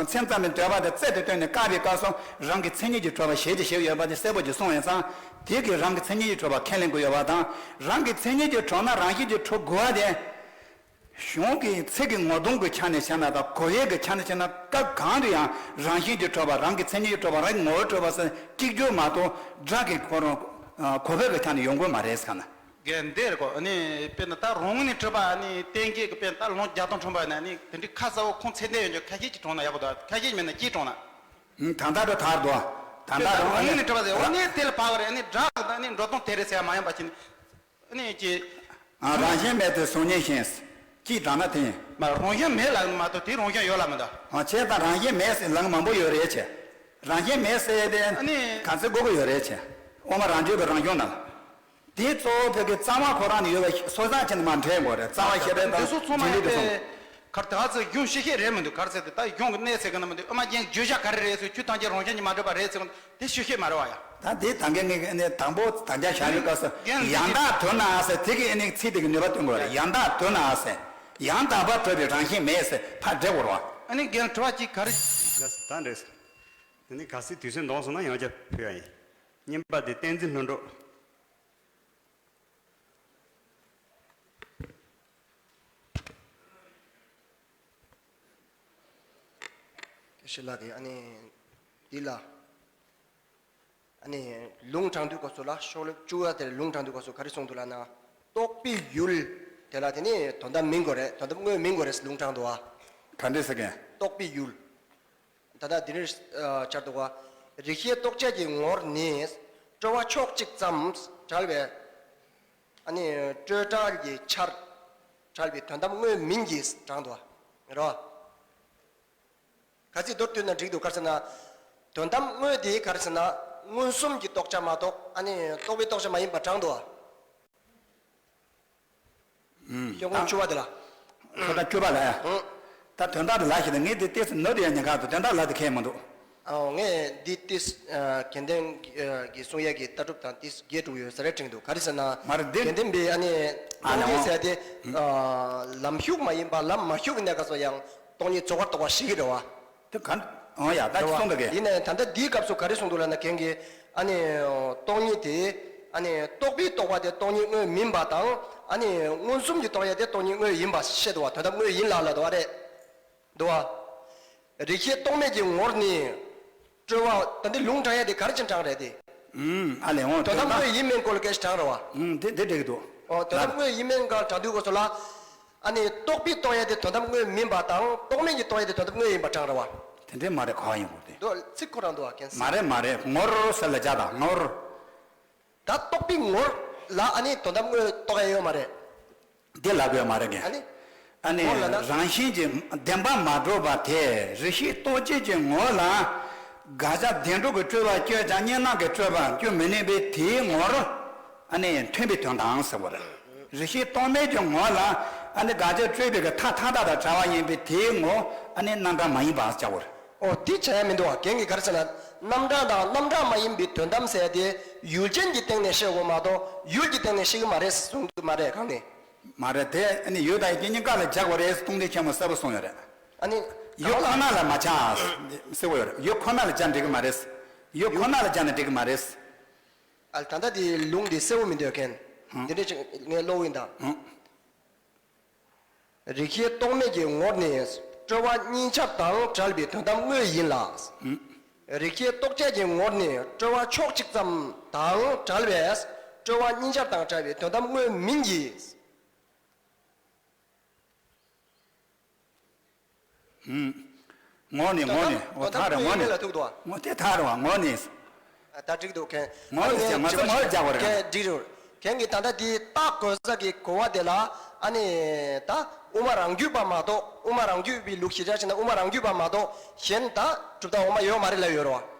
སེམས་ཙམ་པའི་འདོད་པ་དེ་རྩལ་དུ་བཏོན་ནས་བཀག་པའི་སྐབས་སུ་རང་གི་མཚན་ཉིད་ཀྱིས་གྲུབ་པ་ཞེས་ཀྱི་ཞེས་ཡོད་པ་དེ་གསལ་པོ་ཅིག་གསུངས་ཡོད་ཙང་དེ་གིས་རང་གི་མཚན་ཉིད་ཀྱིས་གྲུབ་པ་ཁས་ལེན་དགོས་ཡོད་པ་དང་རང་གི་མཚན་ཉིད་ཀྱིས་གྲུབ་ན་རང་བཞིན་གྱིས་གྲུབ་དགོས་པ་དེ། གཞུང་གི་ཚིག་གི་ངོ་གདོང་གི་ཆ་ནས་བྱས་ན་དང་གོ་བའི་གི་ཆ་ནས་བྱས་ན་སྐབས་གང་དུ་ཡང་རང་བཞིན་གྱིས་གྲུབ་པ་རང་གི་མཚན་ཉིད་ཀྱིས་གྲུབ་པ་རང་གི་ངོ་བོས་གྲུབ་པ་ཟེར་གཅིག་གྱུར་མ་གཏོགས་སྒྲ་གི་ཁོ་རང་གོ་བའི་གི་ཆ་ནས་ཡོང་དགོས་མ་རེད་ཟེར་ན། རྒན་འདིར་གོ་ནི་དཔེར་ན་ད་རང་ངོས་ནས་གྲུབ་པ་ནི་གཏན་འཁེལ་གི་དཔེར་ན་ད་ལུང་བརྒྱ་སྟོང་དྲངས་པ་ན་ནི་དེ་འདྲའི་ཁ་གསལ་བོ་ཁུངས་ཚད་ལྡན་ཡོད་རྒྱུ་ཁ་ཤས་ཅིག་དྲངས་ན་ཡག་པོ་འདུག་ཁ་ཤས་མེད་ན་གཅིག་དྲངས་ན། ད་ལྟ་དུ་ཐར་དོ། ད་ལྟ་དུ་རང་ངོས་ནས་གྲུབ་པ་ཟེར་འོ་ནི་དེ་ལ་བབ་གི་རེད། ནི་སྒྲ་གི་ནི་འགྲོ་སྟངས་དེ་རེད་ཟེར་ཡ་མ་ཡིན་པ་ཅིག་ནི། ཨ་ནི་ཅི། ཨ། རང་བཞིན་མེད་དེ་གཟུགས་བརྙན་བཞིན། ཅིག་དྲངས་ན་དེ་ཡིན། མ་རང་བཞིན་མེད་ལབ་མ་གཏོགས་དེ་རང་བཞིན་ཡོད་ལབ་མི་འདུག་ཨ། བྱས་ཙང་རང་བཞིན་མེད་ཟེར་ལབ་མང་པོ་ཡོད་རེད་ཅེ། རང་བཞིན་མེད་ཟེར་དེ། ཨ་ནི། ག་ཚོད་དགོས་ཀྱི་ཡོད་རེད་ཅེ། དབུ་མ་རང་རྒྱུད་ཀྱི་རང་བྱུང་ན། དེ་གཙོ་བོ་བོད་ཀྱི་རྩ་བ་ཁོ་རང་ནས་ཡོད་པའི་སོ་སོ་ཅན་མ་འདྲེས་དགོས་རེད། རྩ་བ་ཤེས་རབ་དང་འདི་ཚོ་ཚང་མ་རྗེས་འབྲེལ་དུ་གསུངས། ཨེ། གར་ད་ཚོ་རྒྱུན་ཤེས་ཤེས་རེད་མི་འདུག་གར་ཟེར་དེ་ད་གཞུང་གི་གནས་ཚད་ཀྱི་ནང་མི་འདུག་དབུ་མ་རྒྱན་བརྗོད་བྱ་ག་རེ་རེད་ཟེར་ཆོས་ཐམས་ཅད་རང་བཞིན་གྱིས་མ་གྲུབ་པ་རེད་ཟེར་གི་འདུག་དེ་ཤེས་ཤེས་མ་རེད་བ་ཡ། ད་དེ་ད་གིན་ངས་ནས་དང་པོ་དམ་བཅའ་བཞག་ཡོད་སྐབས་སུ་རྒན་ཡང་དག་དོན་ནའང་ཟེར་དེ་གི་ཨེ་ནས་ཚིག་དེ་གི་ནུས་པ་སྟོན་དགོས་རེད། ཡང་དག་དོན་ནའང་ཟེར། ཡང་དག་པར་གྲུབ་པའི་རང་བཞིན་མེད་ཟེར་ཕར་འགྲེལ་དགོས་རེད་བ། ཨ་ནི་རྒན་དྲི་བ་གཅིག་ག་རེ། ལགས་སོ་ད་འདྲས། དེ་ནི་གལ་སྲིད་དུས་ཚོད་འདང་སོང་ན་ཡང་བསྐྱར་ཕུལ་ཡ་ཡིན། གཉིས་པ་དེ་བསྟན་འཛིན་ལྷུན་གྲུབ། དགེ་བཤེས་ལགས་ཀྱིས་ཨ་ནི་འདི་ལ་ཨ་ནི་ལུང་དྲངས་དུས་སྐབས་སུ་ལ་ཤོག་ལེབ་བཅུ་པ་དེར་ལུང་དྲངས་དུས་སྐབས་སུ་ག་རེ་གསུངས་འདུག་ལབ་ན། རྟོག་པའི་ཡུལ་དེ་ལ་དེ་ནི་དོན་དམ་མིན་དགོས་རེད། དོན་དམ་དངོས་མིན་དགོས་རེད་ལུང་དྲངས་འདུག་བ། ག་འདྲས་ཟེར་མཁན། རྟོག་པའི་ཡུལ། ད་ལྟ་འདི་འདྲ་ཨ་སྦྱར་འདུག་ག་རིགས་ཤེས་རྟོག་བཅས་ཀྱི་ངོར་ནི། སྤྲོས་པ་ཕྱོགས་གཅིག་ཙམ་བྲལ་བའི། ཨ་ནི་སྤྲོས་བྲལ་གྱི་ཆར་བྲལ་བའི་དོན་དམ་དངོས་མིན་གྱིས་དྲངས་འདུག་ག་རེད་བ། ག་ཚིག་མདོར་བསྡུས་ན་འགྲིག་འདུག་ག་རེ་ཟེར་ན། དོན་དམ་དངོས་དེ་ག་རེ་ཟེར་ན། མངོན་སུམ་གྱི་རྟོགས་བྱ་མ་གཏོགས་ཨ་ནི་རྟོག་པའི་རྟོགས་བྱ་མ་ཡིན་པ་དྲངས་འདུག་ག་ཤོག་ངོས་བཅུ་པ་དེ་ལ། ཁོ་ད་བཅུ་པ་ལ་ཡ། ཨང་། ད་དོན་དག་དེ་ལ་ཞིག་ད་ངས་དེ་ཏོག་ཙམ་ནོར་དེ་ཡང་ཉེན་ཁ་འདུག་དོན་དག་ལ་དེ་ཁས་མི་འདུག་ཨང་། ངས་འདི་ཏིས་ཨ་དགེ་ལྡན་ཨ་གྱི་གསུང་ཡས་ཀྱི་ལྟ་གྲུབ་དང་ཏིས་རྒྱས་དྲུག་ཡོད་ས་རེད་དྲན་འདུག་ག་རེ་ཟེར་ན། མ་རེད་འདི། དགེ་ལྡན་པའི་ཨ་ནི་ཨ་ནི་སྟོང་ཉིད་ཟེར་ཏེ་ཨང་། ཨ་ལམ་ཞུགས་མ་ཡིན་པ་ལམ་མ་ཞུགས་ནས་ག་སོ་ཡང་སྟོང་ཉིད་རྫོགས་པར་རྟོགས་པ་ཞིག་གི་རེད་བ། དེ་ག་འོ་ཡ་ད་རེད་ཅི་བ། གསུངས་འདུག་གས། ཡིན་ནའི་ད་ལྟ་འདིའི་སྐབས་སུ་ག་རེ་གསུངས་འདུག་ལབ་ན་གན་གྱི་ཨ་ནི་སྟོང་ཉིད་དེ་ཨ་ནི་རྟོག་པའི་རྟོག་པ་དེ་སྟོང་ཉིད་དངོས་མིན་པ་དང་ཨ་ནི་མངོན་སུམ་གྱིས་རྟོགས་ཡ་དེ་སྟོང་ཉིད་དངོས་ཡིན་པ་བཤད་འདུག་བ། དོན་དམ་དངོས་ཡིན་ལ་ལ་འདུག་བ་རེད། འདུག་བ། རིགས་ཤེས་རྟོག་མེད་ཀྱི་ངོར་ནི། སྤྲོས་པ་ད་འདི་ལུང་དྲངས་ཡ་དེ་ག་རེ་བྱས་དྲངས་རེད་དེ། ཨུམ་ཨ་ལས་འོང་དོན་དམ་དོན་དམ། དངོས་ཡིན་མིན་སྐོར་ལ་སྐད་ཆ་དྲངས་རེད་བ། ཨུམ་དེ་དེ་འགྲིག་གི་འདུག་ཨོ་དོན་དམ་ལ། དངོས་ཡིན་མིན་སྐོར་དྲངས་དུས་སྐབས་སུ་ལ། ཨ་ནི་རྟོག་པས་རྟོགས་ཡ་དེ་དོན་དམ་དངོས་མིན་པ་དང་རྟོག་མེད་ཀྱིས་རྟོགས་ཡ་དེ་དོན་དམ་དངོས་ཡིན་པ་དྲངས་རེད་བ། དེ་འདྲའི་མ་རེད་ག་བ་ཡིན་དགོས་ཏེ། འདུག་ཚིག་ཁོ་རང་འདུག་བ་གན་མ་རེད་མ་རེད་ངོར་ཟེར་ལ་བྱ་དང་ངོར། ད་རྟོག་པའི་ངོར་ལ་ཨ་ནི་དོན་དམ་དངོས་རྟོགས་ཡ་ཡོད་མ་རེད། འདི་ལབ་ཡོད་མ་རེད་གན། ཨ་ནི། ཨ་ནི་ངོར་ལ་ན། རང་བཞིན་གྱིས་བདེན་པར་མ་གྲུབ་པ་དེ་རིགས་ཤེས་རྟོག་བཅས་ཀྱི་ངོ་ལ། དགག་བྱ་བདེན་གྲུབ་ཀྱི་སྤྲོས་པ་བསྐྱོད་ཀྱང་གཉིས་སྣང་གི་སྤྲོས་པ་བསྐྱོད་མི་ནུས་པས་དེའི་ངོར། ཨ་ནི་མཐུན་པའི་དོན་དང་ཟེར་བ་རེད། རིགས་ཤེས་རྟོག་མེད་ཀྱི་ངོ་ལ། ཨ་ནི་དགག་བྱ་སྤྲོས་པའི་གི་མཐའ་མཐའ་དག་དང་བྲལ་བ་ཡིན་པས་དེའི་ངོ་ཨ་ནི་རྣམ་གྲངས་མ་ཡིན་པ་ཟེར་བ་རེད། ཨོ་དེ་བྱ་ཡ་མི་འདུག་བ། རྒན་གྱིས་ག་རེ་ཟེར་ན་རྣམ་གྲངས་དང་རྣམ་གྲངས་མ་ཡིན་པའི་དོན་དམ་ཟེར་ཡ་དེ་ཡུལ་ཅན་གྱི་སྟེང་ནས་བཤད་དགོས་མ་གཏོགས་ཡུལ་གྱི་སྟེང་ནས་བཤད་ཀྱི་མ་རེད་གསུངས་འདུག་མ་རེད་གང་ནས། མ་རེད་དེ་ཨ་ནི་ཡུལ་དང་ཡུལ་གཉིས་ཀ་ལ་སྦྱར་དགོས་རེད་སྟོང་ཐུན་ཆེན་མོ་གསལ་པོ་གསུངས་ཡོད་རེད། ཨ་ནི་ཡུལ་ཁོ་ན་ལ་མ་སྦྱར་གསལ་པོ་ཡོད་རེད། ཡུལ་ཁོ་ན་ལ་སྦྱར་འགྲིག་གི་མ་རེད། ཡུལ་ཁོ་ན་ལ་སྦྱར་ན་འགྲིག་གི་མ་རེད། ཨ་ད་ལྟ་དེ་ལུང་དེ་གསལ་པོ་མི་འདུག་མཁན། ཧུང་། དེ་འདྲ་ཅིག་ངས་ཀློག་ཡིན་ད། ཧུང་། རིགས་ཤེས་རྟོག་མེད་ཀྱི་ངོར་ནི་སྤྲོས་པ་གཉིས་ཆར་དང་བྲལ་བའི་དོན་དམ་དངོས་ཡིན་ལ། རིགས་ཤེས་རྟོག་བཅས་ཀྱི་ངོར་ནི་སྤྲོས་པ་ཕྱོགས་གཅིག་ཙམ་དང་བྲལ་བས་སྤྲོས་པ་གཉིས་ཆར་དང་བྲལ་བའི་དོན་དམ་དངོས་མིན་གྱི། ངོ་ནི་ངོ་ནི་འོ་ཐག་རེད་ངོ་ནི། ལ་ཐུག་འདུག་ངོ་དེ་ཐག་རེད་བ་ངོ་ནི། ད་འགྲིག་འདུག་མཁན། ངོ་ནི་ཟེར་ང་ཚོ་ངོ་རྒྱག་པ་རེད། མཁན་འགྲིག་རེད། མཁན་གྱིས་ད་ལྟ་དེའི་རྟགས་འགོད་ས་གི་གོ་བ་དེ་ལ་ཨ་ནི་ད་དབུ་མ་རང་རྒྱུད་པ་མ་གཏོགས་དབུ་མ་རང་རྒྱུད་པའི་ལུགས་ཞིབ་ཆ་བྱས་ན་དབུ་མ་རང་རྒྱུད་པ་མ་གཏོགས་གཞན་ད་གྲུབ་མཐའ་འོག་མ་ཡོད་མ་རེད་ལབ་ཡོད་རེད་བ།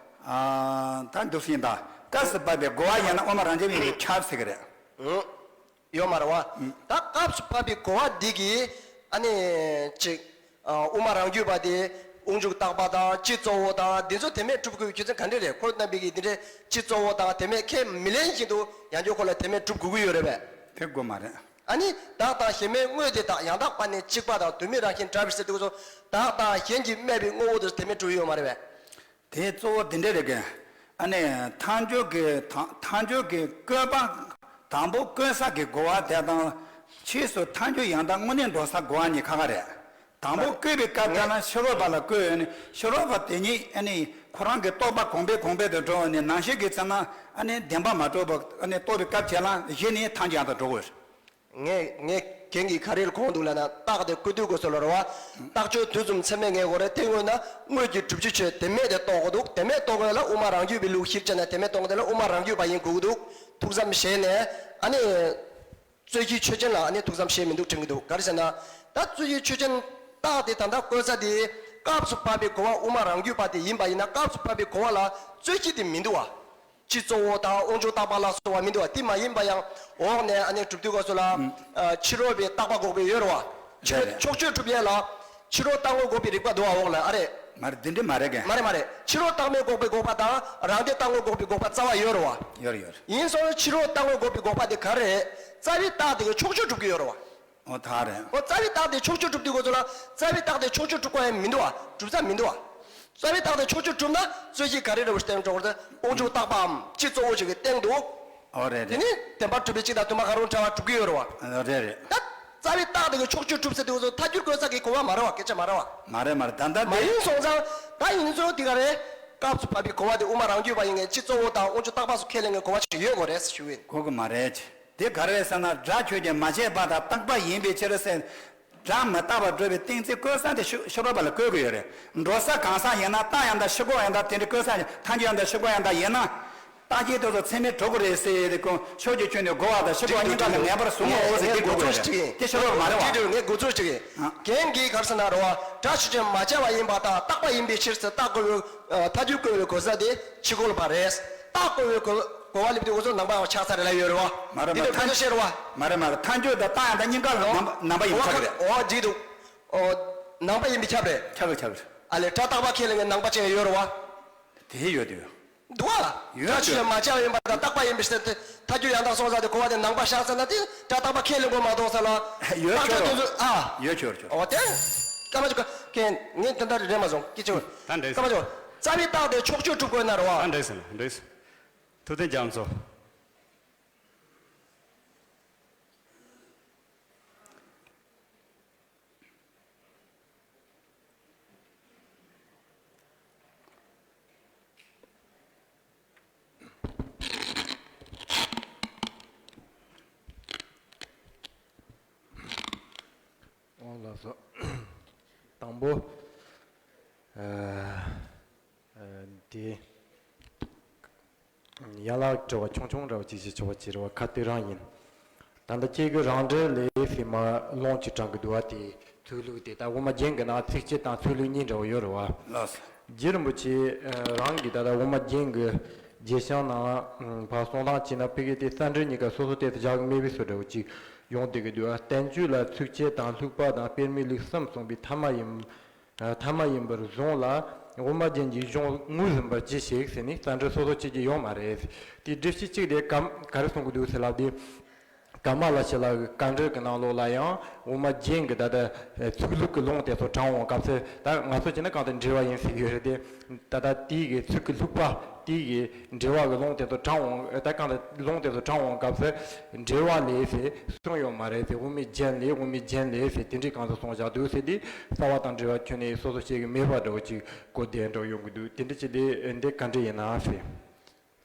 ཨ་ད་འདུག་སེ་ཡིན་ད་སྐབས་སུ་བབ་པའི་གོ་བ་ཡིན་ན་དབུ་མ་རང་རྒྱུད་པའི་ཁྱབ་ཟེར་གི་རེད། ཡོད་མ་རེད་བ། ད་སྐབས་སུ་བབ་པའི་གོ་བ་འདི་གིས་ཨ་ནི་ཅིག་དབུ་མ་རང་རྒྱུད་པ་དེ་དབང་ཕྱུག་བརྟག་པ་དང་སྤྱི་གཙོ་བོ་དང་འདི་ཚོ་དེ་མེད་གྲུབ་དགོས་པའི་རྒྱུ་མཚན་ག་འདྲ་རེད། ཁོ་རྣམ་པས་ཀྱིས་འདི་འདྲའི་སྤྱི་གཙོ་བོ་དང་དེ་མེད་ཁས་མི་ལེན་བཞིན་དུ་ཡང་བསྐྱར་ཁོ་ལ་དེ་མེད་གྲུབ་དགོས་ཀྱི་ཡོད་རེད་པས། དེ་དགོས་མ་རེད། ཨ་ནི་བདག་དང་གཞན་མའི་དངོས་དེ་དག་ཡང་དག་པ་ནི་གཅིག་པ་དང་དུ་མའི་རང་བཞིན་འདྲ་བར་ཟེར་དུས་སོ་བདག་དང་གཞན་གྱི་སྨྲས་པའི་དངོས་པོ་དེ་ཚོ་དེ་མེད་གྲུབ་ཡོད་མ་རེད་པས། དེ་གཙོ་བོ་འདི་འདྲ་རེད་གི། ཨ་ནི་ཐལ་འགྱུར་གྱི་ཐལ་འགྱུར་གྱི་བཀོད་པ། དང་པོ་བཀོད་ས་གི་གོ་བ་དེ་དང་། ཕྱིས་སུ་ཐལ་འགྱུར་ཡང་དག་དངོས་གནས་འགྲོ་ས་གོ་བ་གཉིས་ཁ་ཁ་རེད། དང་པོ་བཀོད་པའི་སྐབས་དེ་ན་ཕྱི་རོལ་པ་ལ་བཀོད་ཡོད་ནི་ཕྱི་རོལ་པ་དེ་ཉིད་ཨ་ནི་ཁོ་རང་གི་རྟོག་པ་གོང་འཕེལ་གོང་འཕེལ་དུ་འགྲོ་ནི་ནང་བཞིན་གྱི་ཚེ་ན་ཨ་ནི་བདེན་པ་མ་གྲུབ་པ་ཨ་ནི་རྟོགས་པའི་སྐབས་དེ་ལ་གཞི་ནས་ཐལ་འགྱུར་ཡང་དག་འགྲོ་དགོས། ངས་ངས་རྒན་གྱིས་ག་རེ་ལ་གོ་འདུག་ལབ་ན་རྟགས་དེ་བཀོད་དུས་དགོས་སོ་ལོ་ར་བ། རྟགས་ཆོས་དུས་གསུམ་ཚད་མས་ངེས་དགོས་རེད། དེ་དངོས་ན་དངོས་ཀྱི་སྒྲུབ་བྱེད་ཆོས་དེ་མེད་དེ་རྟོགས་དགོས་འདུག་དེ་མེད་རྟོགས་དགོས་ལ་དབུ་མ་རང་རྒྱུད་པའི་ལུགས་གཞིར་བྱས་ན་དེ་མེད་རྟོགས་དགོས་དེ་ལ་དབུ་མ་རང་རྒྱུད་པ་ཡིན་དགོས་ཀྱི་འདུག་ཐུགས་བསམ་བཞེས་ནས་ཨ་ནི། རྩོད་གཞི་ཆོས་ཅན་ལ་ཨ་ནི་ཐུགས་བསམ་བཞེས་མི་འདུག་དྲན་གྱི་འདུག་ག་རེ་ཟེར་ན། ད་རྩོད་གཞི་ཆོས་ཅན་རྟགས་དེ་ད་ལྟ་བཀོད་ས་དེ་སྐབས་སུ་བབ་པའི་གོ་བ་དབུ་མ་རང་རྒྱུད་པ་དེ་ཡིན་པ་ཡིན་ན་སྐབས་སུ་བབ་པའི་གོ་བ་ལ་རྩོད་གཞི་དེ་མི་འདུག་བ། སྤྱི་གཙོ་བོ་དང་དབང་ཕྱུག་བརྟག་པ་ལ་སོགས་པ་མི་འདུག་བ། དེ་མ་ཡིན་པ་ཡང་འོག་ནས་ཨ་ནི་གྲུབ་དུས་སྐབས་སུ་ལ་ཕྱི་རོལ་པའི་བརྟག་པ་འགོག་པའི་ཡོད་རེད་བ། ཕྱི་རོལ་རེད་རེད། ཕྱོགས་ཆོས་གྲུབ་ཡས་ལ་ཕྱི་རོལ་བརྟགས་ངོ་འགོག་པའི་རིགས་པ་འདུག་བ་འོག་ལ་ཨ་རེད། མ་རེད་འདི་འདྲ་མ་རེད་གས། མ་རེད་མ་རེད། ཕྱི་རོལ་བརྟགས་ངོ་འགོག་པའི་འགོག་པ་དང་རང་སྡེ་བརྟགས་ངོ་འགོག་པའི་འགོག་པ་རྩ་བ་ཡོད་རེད་བ། ཡོད་རེད་ཡོད་རེད། ཡིན་སོང་ཕྱི་རོལ་བརྟགས་ངོ་འགོག་པའི་འགོག་པ་དེ་ག་རེད། རྩ་བའི་རྟགས་དེ་གི་ཕྱོགས་ཆོས་གྲུབ་ཀྱི་ཡོད་རེད་བ། ཨོ་ཐག་རེད། ཨོ་རྩ་བའི་རྟགས་དེ་ཕྱོགས་ཆོས་གྲུབ་དུས་སྐབས་སུ་ལ་རྩ་བའི་རྟགས་དེ་ཕྱོགས་ཆོས་གྲུབ་ཀྱི་ཡང་མི་འདུག་བ། གྲུབ་ས་མི་འདུག་བ། རྩ་བའི་རྟགས་དེ་ཕྱོགས་ཆོས་གྲུབ་ན་རྩོད་གཞི་ག་རེ་རེད་བ་ཞེས་བསྟན་འགྲོ་བར་དེ་དབང་ཕྱུག་བརྟག་པའམ་སྤྱི་གཙོ་བོ་ཞིག་གི་སྟེང་དུ། ཨོ་རེད་དེ་རེད། ནི་བདེན་པར་གྲུབ་པའི་སྤྱི་དང་དུ་མ་གང་རུང་བྲལ་བ་གྲུབ་ཀྱི་ཡོད་རེད་བ། ཨོ་རེད་རེད། ད་རྩ་བའི་རྟགས་དེ་གི་ཕྱོགས་ཆོས་གྲུབ་ཟེར་དུས་སྐབས་སུ་ཐལ་འགྱུར་བཀོད་ས་གི་གོ་བ་མ་རེད་བ། སྐད་ཆ་མ་རེད་བ། མ་རེད་མ་རེད། ད་ལྟ་མ་དེ་ཡིན་སོང་ཙང་ད་ཡིན་ཚོད་དེ་ག་རེད། སྐབས་སུ་བབ་པའི་གོ་བ་དེ་དབུ་མ་རང་རྒྱུད་པ་ཡིན་ངེས་སྤྱི་གཙོ་བོ་དང་དབང་ཕྱུག་བརྟག་པ་སོགས་ཁས་ལེན་ངེས་གོ་བ་ཞིག་ཡོད་དགོས་རེད་ཞུ་གི་ཡིན། གོ་གི་མ་རེད། དེ་ག་རེ་ཟེར་ན་སྒྲ་ཆོས་ཀྱི་མ་བྱས་པ་དང་རྟག་པ་ཡིན་པའི་ཕྱིར་ཟེར། སྒྲ་མི་རྟག་པར་སྒྲུབ་པའི་གཏན་ཚིགས་བཀོད་ས་དེ་ཤོ་ཤོ་ལོ་ཀ་ལ་བཀོད་ཀྱི་ཡོད་རེད། འགྲོ་ས་གང་ས་ཡིན་ན་རྟགས་ཡང་དག་ཕྱིར་འགོག་ཡང་དག་དེ་འདྲའི་བཀོད་ས་ཐལ་འགྱུར་ཡང་དག་ཕྱིར་འགོག་ཡང་དག་ཡིན་ན། རྟགས་ཀྱི་དོན་དུ་ཚད་མས་གྲུབ་ཀྱི་རེད་ཟེར་ཏེ་ཀུན་ཕྱོགས་ཀྱི་ཆོས་ནི་རྒོལ་བ་དང་ཕྱིར་འགོག་གཉིས་ཀ་ལ་ངེས་པར་བཟུང་ངོ་ཟེར་དེ་དགོས་ཀྱི་རེད། དེ་ཤོ་ལོ་ཀ་མ་རེད་བ། དེ་ངས་འགོ་ཚུགས་ཅིག་ཡིན། ཨ། རྒྱན་གྱིས་ག་རེ་ཟེར་ན་རེད་བ། སྒྲ་ཆོས་ཅན་མ་བྱས་པ་ཡིན་པར་ཐལ། རྟག་པ་ཡིན་པའི་ཕྱིར་ཟེར། རྟགས་བཀོད་པའི་ཐལ་འགྱུར་བཀོད་པའི་གོ་ས་དེ་ཕྱིར་འགོག་ལ་བ་རེད། རྟགས་བཀོད་པའི་གོ་གོ་བ་ལེན་པའི་འོ་ཚོ་ནང་པ་ཡང་ཆགས་ས་རེད་ལབ་ཡོད་རེད་བ། མ་རེད་མ་རེད། འདི་ལ་ཐལ་ཕྱིར་བ། མ་རེད་མ་རེད། ཐལ་འགྱུར་དང་རྟགས་ཡང་དག་གཉིས་ཀ་ལ་ནང་པ་ནང་པ་ཡིན་པ་ཆགས་ཀྱི་རེད། འོ་འགྲིག་འདུག་འོ། ནང་པ་ཡིན་པས་ཁྱབ་རེད། ཁྱབ་ཀྱི་ཁྱབ་ཀྱི་རེད། ཨ་ལས་སྒྲ་རྟག་པ་ཁས་ལེན་མཁན་ནང་པ་ཅན་ཡོད་རེད་བ། དེ་ཡོད་དུས། འདུག་ཨ། ཡོད་ཡོད། ཆོས་མ་བྱས་པ་ཡིན་པ་དང་རྟག་པ་ཡིན་པའི་ཕྱིར་དེ། ཐལ་འགྱུར་ཡང་དག་སོང་ས་དེ་གོ་བ་དེ་ནང་པ་བཞག་ཚར་ན་དེ་སྒྲ་རྟག་པ་ཁས་ལེན་དགོས་མ་གཏོགས་ས་ལ། ཡོད་རྟགས་ཆོས་ཆོས་དོན་ཚོ་ཨ། ཡོད་ཆོས་ཆོས། འོ་དེ། སྐར་མ་ཆོ་ག་ངས་དེ་འདྲ་རེད་མ་སོང་སྐྱིད་ཆུ། ད་འགྲིག་སོང་། སྐར་མ་ཆོ། རྩ་བའི་རྟགས་དེ་ཕྱོགས་ཆོས་གྲུབ་དགོས་ན་རེད་བ། ད་འགྲིག་སོང་འགྲིག་སོང་། ཐུབ་བསྟན་རྒྱ་མཚོ། ཨོ་ལགས་སོ། དང་པོ། ཨ། ཨ། འདི། ཡན་ལག་འདྲ་བ་ཆུང་ཆུང་འདྲ་བ་ཅིག་ཞིག་ཆོག་པ་ཅིག་རེད་བ། ཁ་དེ་རང་ཡིན། ད་ལྟ་ཁྱེད་ཀྱི་རང་འགྲེལ་ལས་ཟེར་མ་ལུང་གཅིག་དྲངས་ཀྱི་འདུག་བ། དེ་ཚུལ་ལུགས་དེ་ད་དབུ་མ་རྒྱན་གྱི་ནང་ཚིགས་བཅད་དང་ཚུལ་ལུགས་གཉིས་འདྲ་བོ་ཡོད་རེད་བ། ལགས་སོ། རྗེ་རིན་པོ་ཆེ་རང་གིས་ད་ལྟ་དབུ་མ་རྒྱན་གྱི་རྒྱས་བཤད་ནང་ཕར་གསུང་སྟངས་བྱས་ན་ཕ་གི་དེ་རྩ་འགྲེལ་གཉིས་ཀ་སོ་སོ་ཏོག་ཙམ་བཞག་གི་མེད་པའི་བཟོ་འདྲ་བོ་ཅིག་ཡོང་བསྡད་ཀྱི་འདུག་བ། བསྟན་བཅོས་ལ་ཚིགས་བཅད་དང་ལྷུག་པ་དང་དཔེ་མེད་ལུགས་གསུམ་གསུངས་པའི་ཐ་མ་ཡིན། ཐ་མ་ཡིན་པར་བཟུང་ལ། དབུ་མ་རྒྱན་གྱི་གཞུང་ངོས་ཟིན་པར་གྱིས་ཤིག་ཟེར་ནས་རྩ་འགྲེལ་སོ་སོ་བྱེད་ཀྱི་ཡོད་མ་རེད། དེའི་སྒྲུབ་བྱེད་གཅིག་དེ་གམ་ག་རེ་གསུང་གི་འདུག་ཟེར་ལབ་དུས། ཀ་མ་ལ་ཤཱི་ལ་གི་བཀའ་འགྲེལ་གྱི་ནང་ལོགས་ལ་ཡང་དབུ་མ་རྒྱན་གྱི་ད་ལྟ་ཚིག་ལྷུག་གི་ལུང་དེ་ཚོ་དྲངས་འོང་སྐབས་སུ། ད་ང་ཚོ་བྱས་ན་གང་ལྟར་འགྲེལ་པ་ཡིན་ཟེར་གྱི་ཡོད་རེད་དེ། ད་ལྟ་དེའི་གི་ཚིག་གི་ལྷུག་པ་དེའི་གི་འགྲེལ་པ་གི་ལུང་དེ་ཚོ་དྲངས་འོང་། ད་གང་ལྟར་ལུང་དེ་ཚོ་དྲངས་འོང་སྐབས་སུ། འགྲེལ་པ་ལས་ཟེར་གསུངས་ཡོད་མ་རེད་ཟེར། དབུ་མའི་རྒྱན་ལས། དབུ་མའི་རྒྱན་ལས་ཟེར་དེ་འདྲའི་གང་ཟག་གསུངས་བཞག་འདུག་ཟེར་དེ། རྩ་བ་དང་འགྲེལ་པ་ཁྱོན་ནས་སོ་སོ་བཤད་ཀྱི་མེད་པ་འདྲ་བོ་ཅིག་གོ་བདེ་འདྲ་ཡོང་གི་འདུག་དེ་འདྲ་ཅིག་ལས་འདི་ག་འདྲ་ཡིན་ན་ཟེར།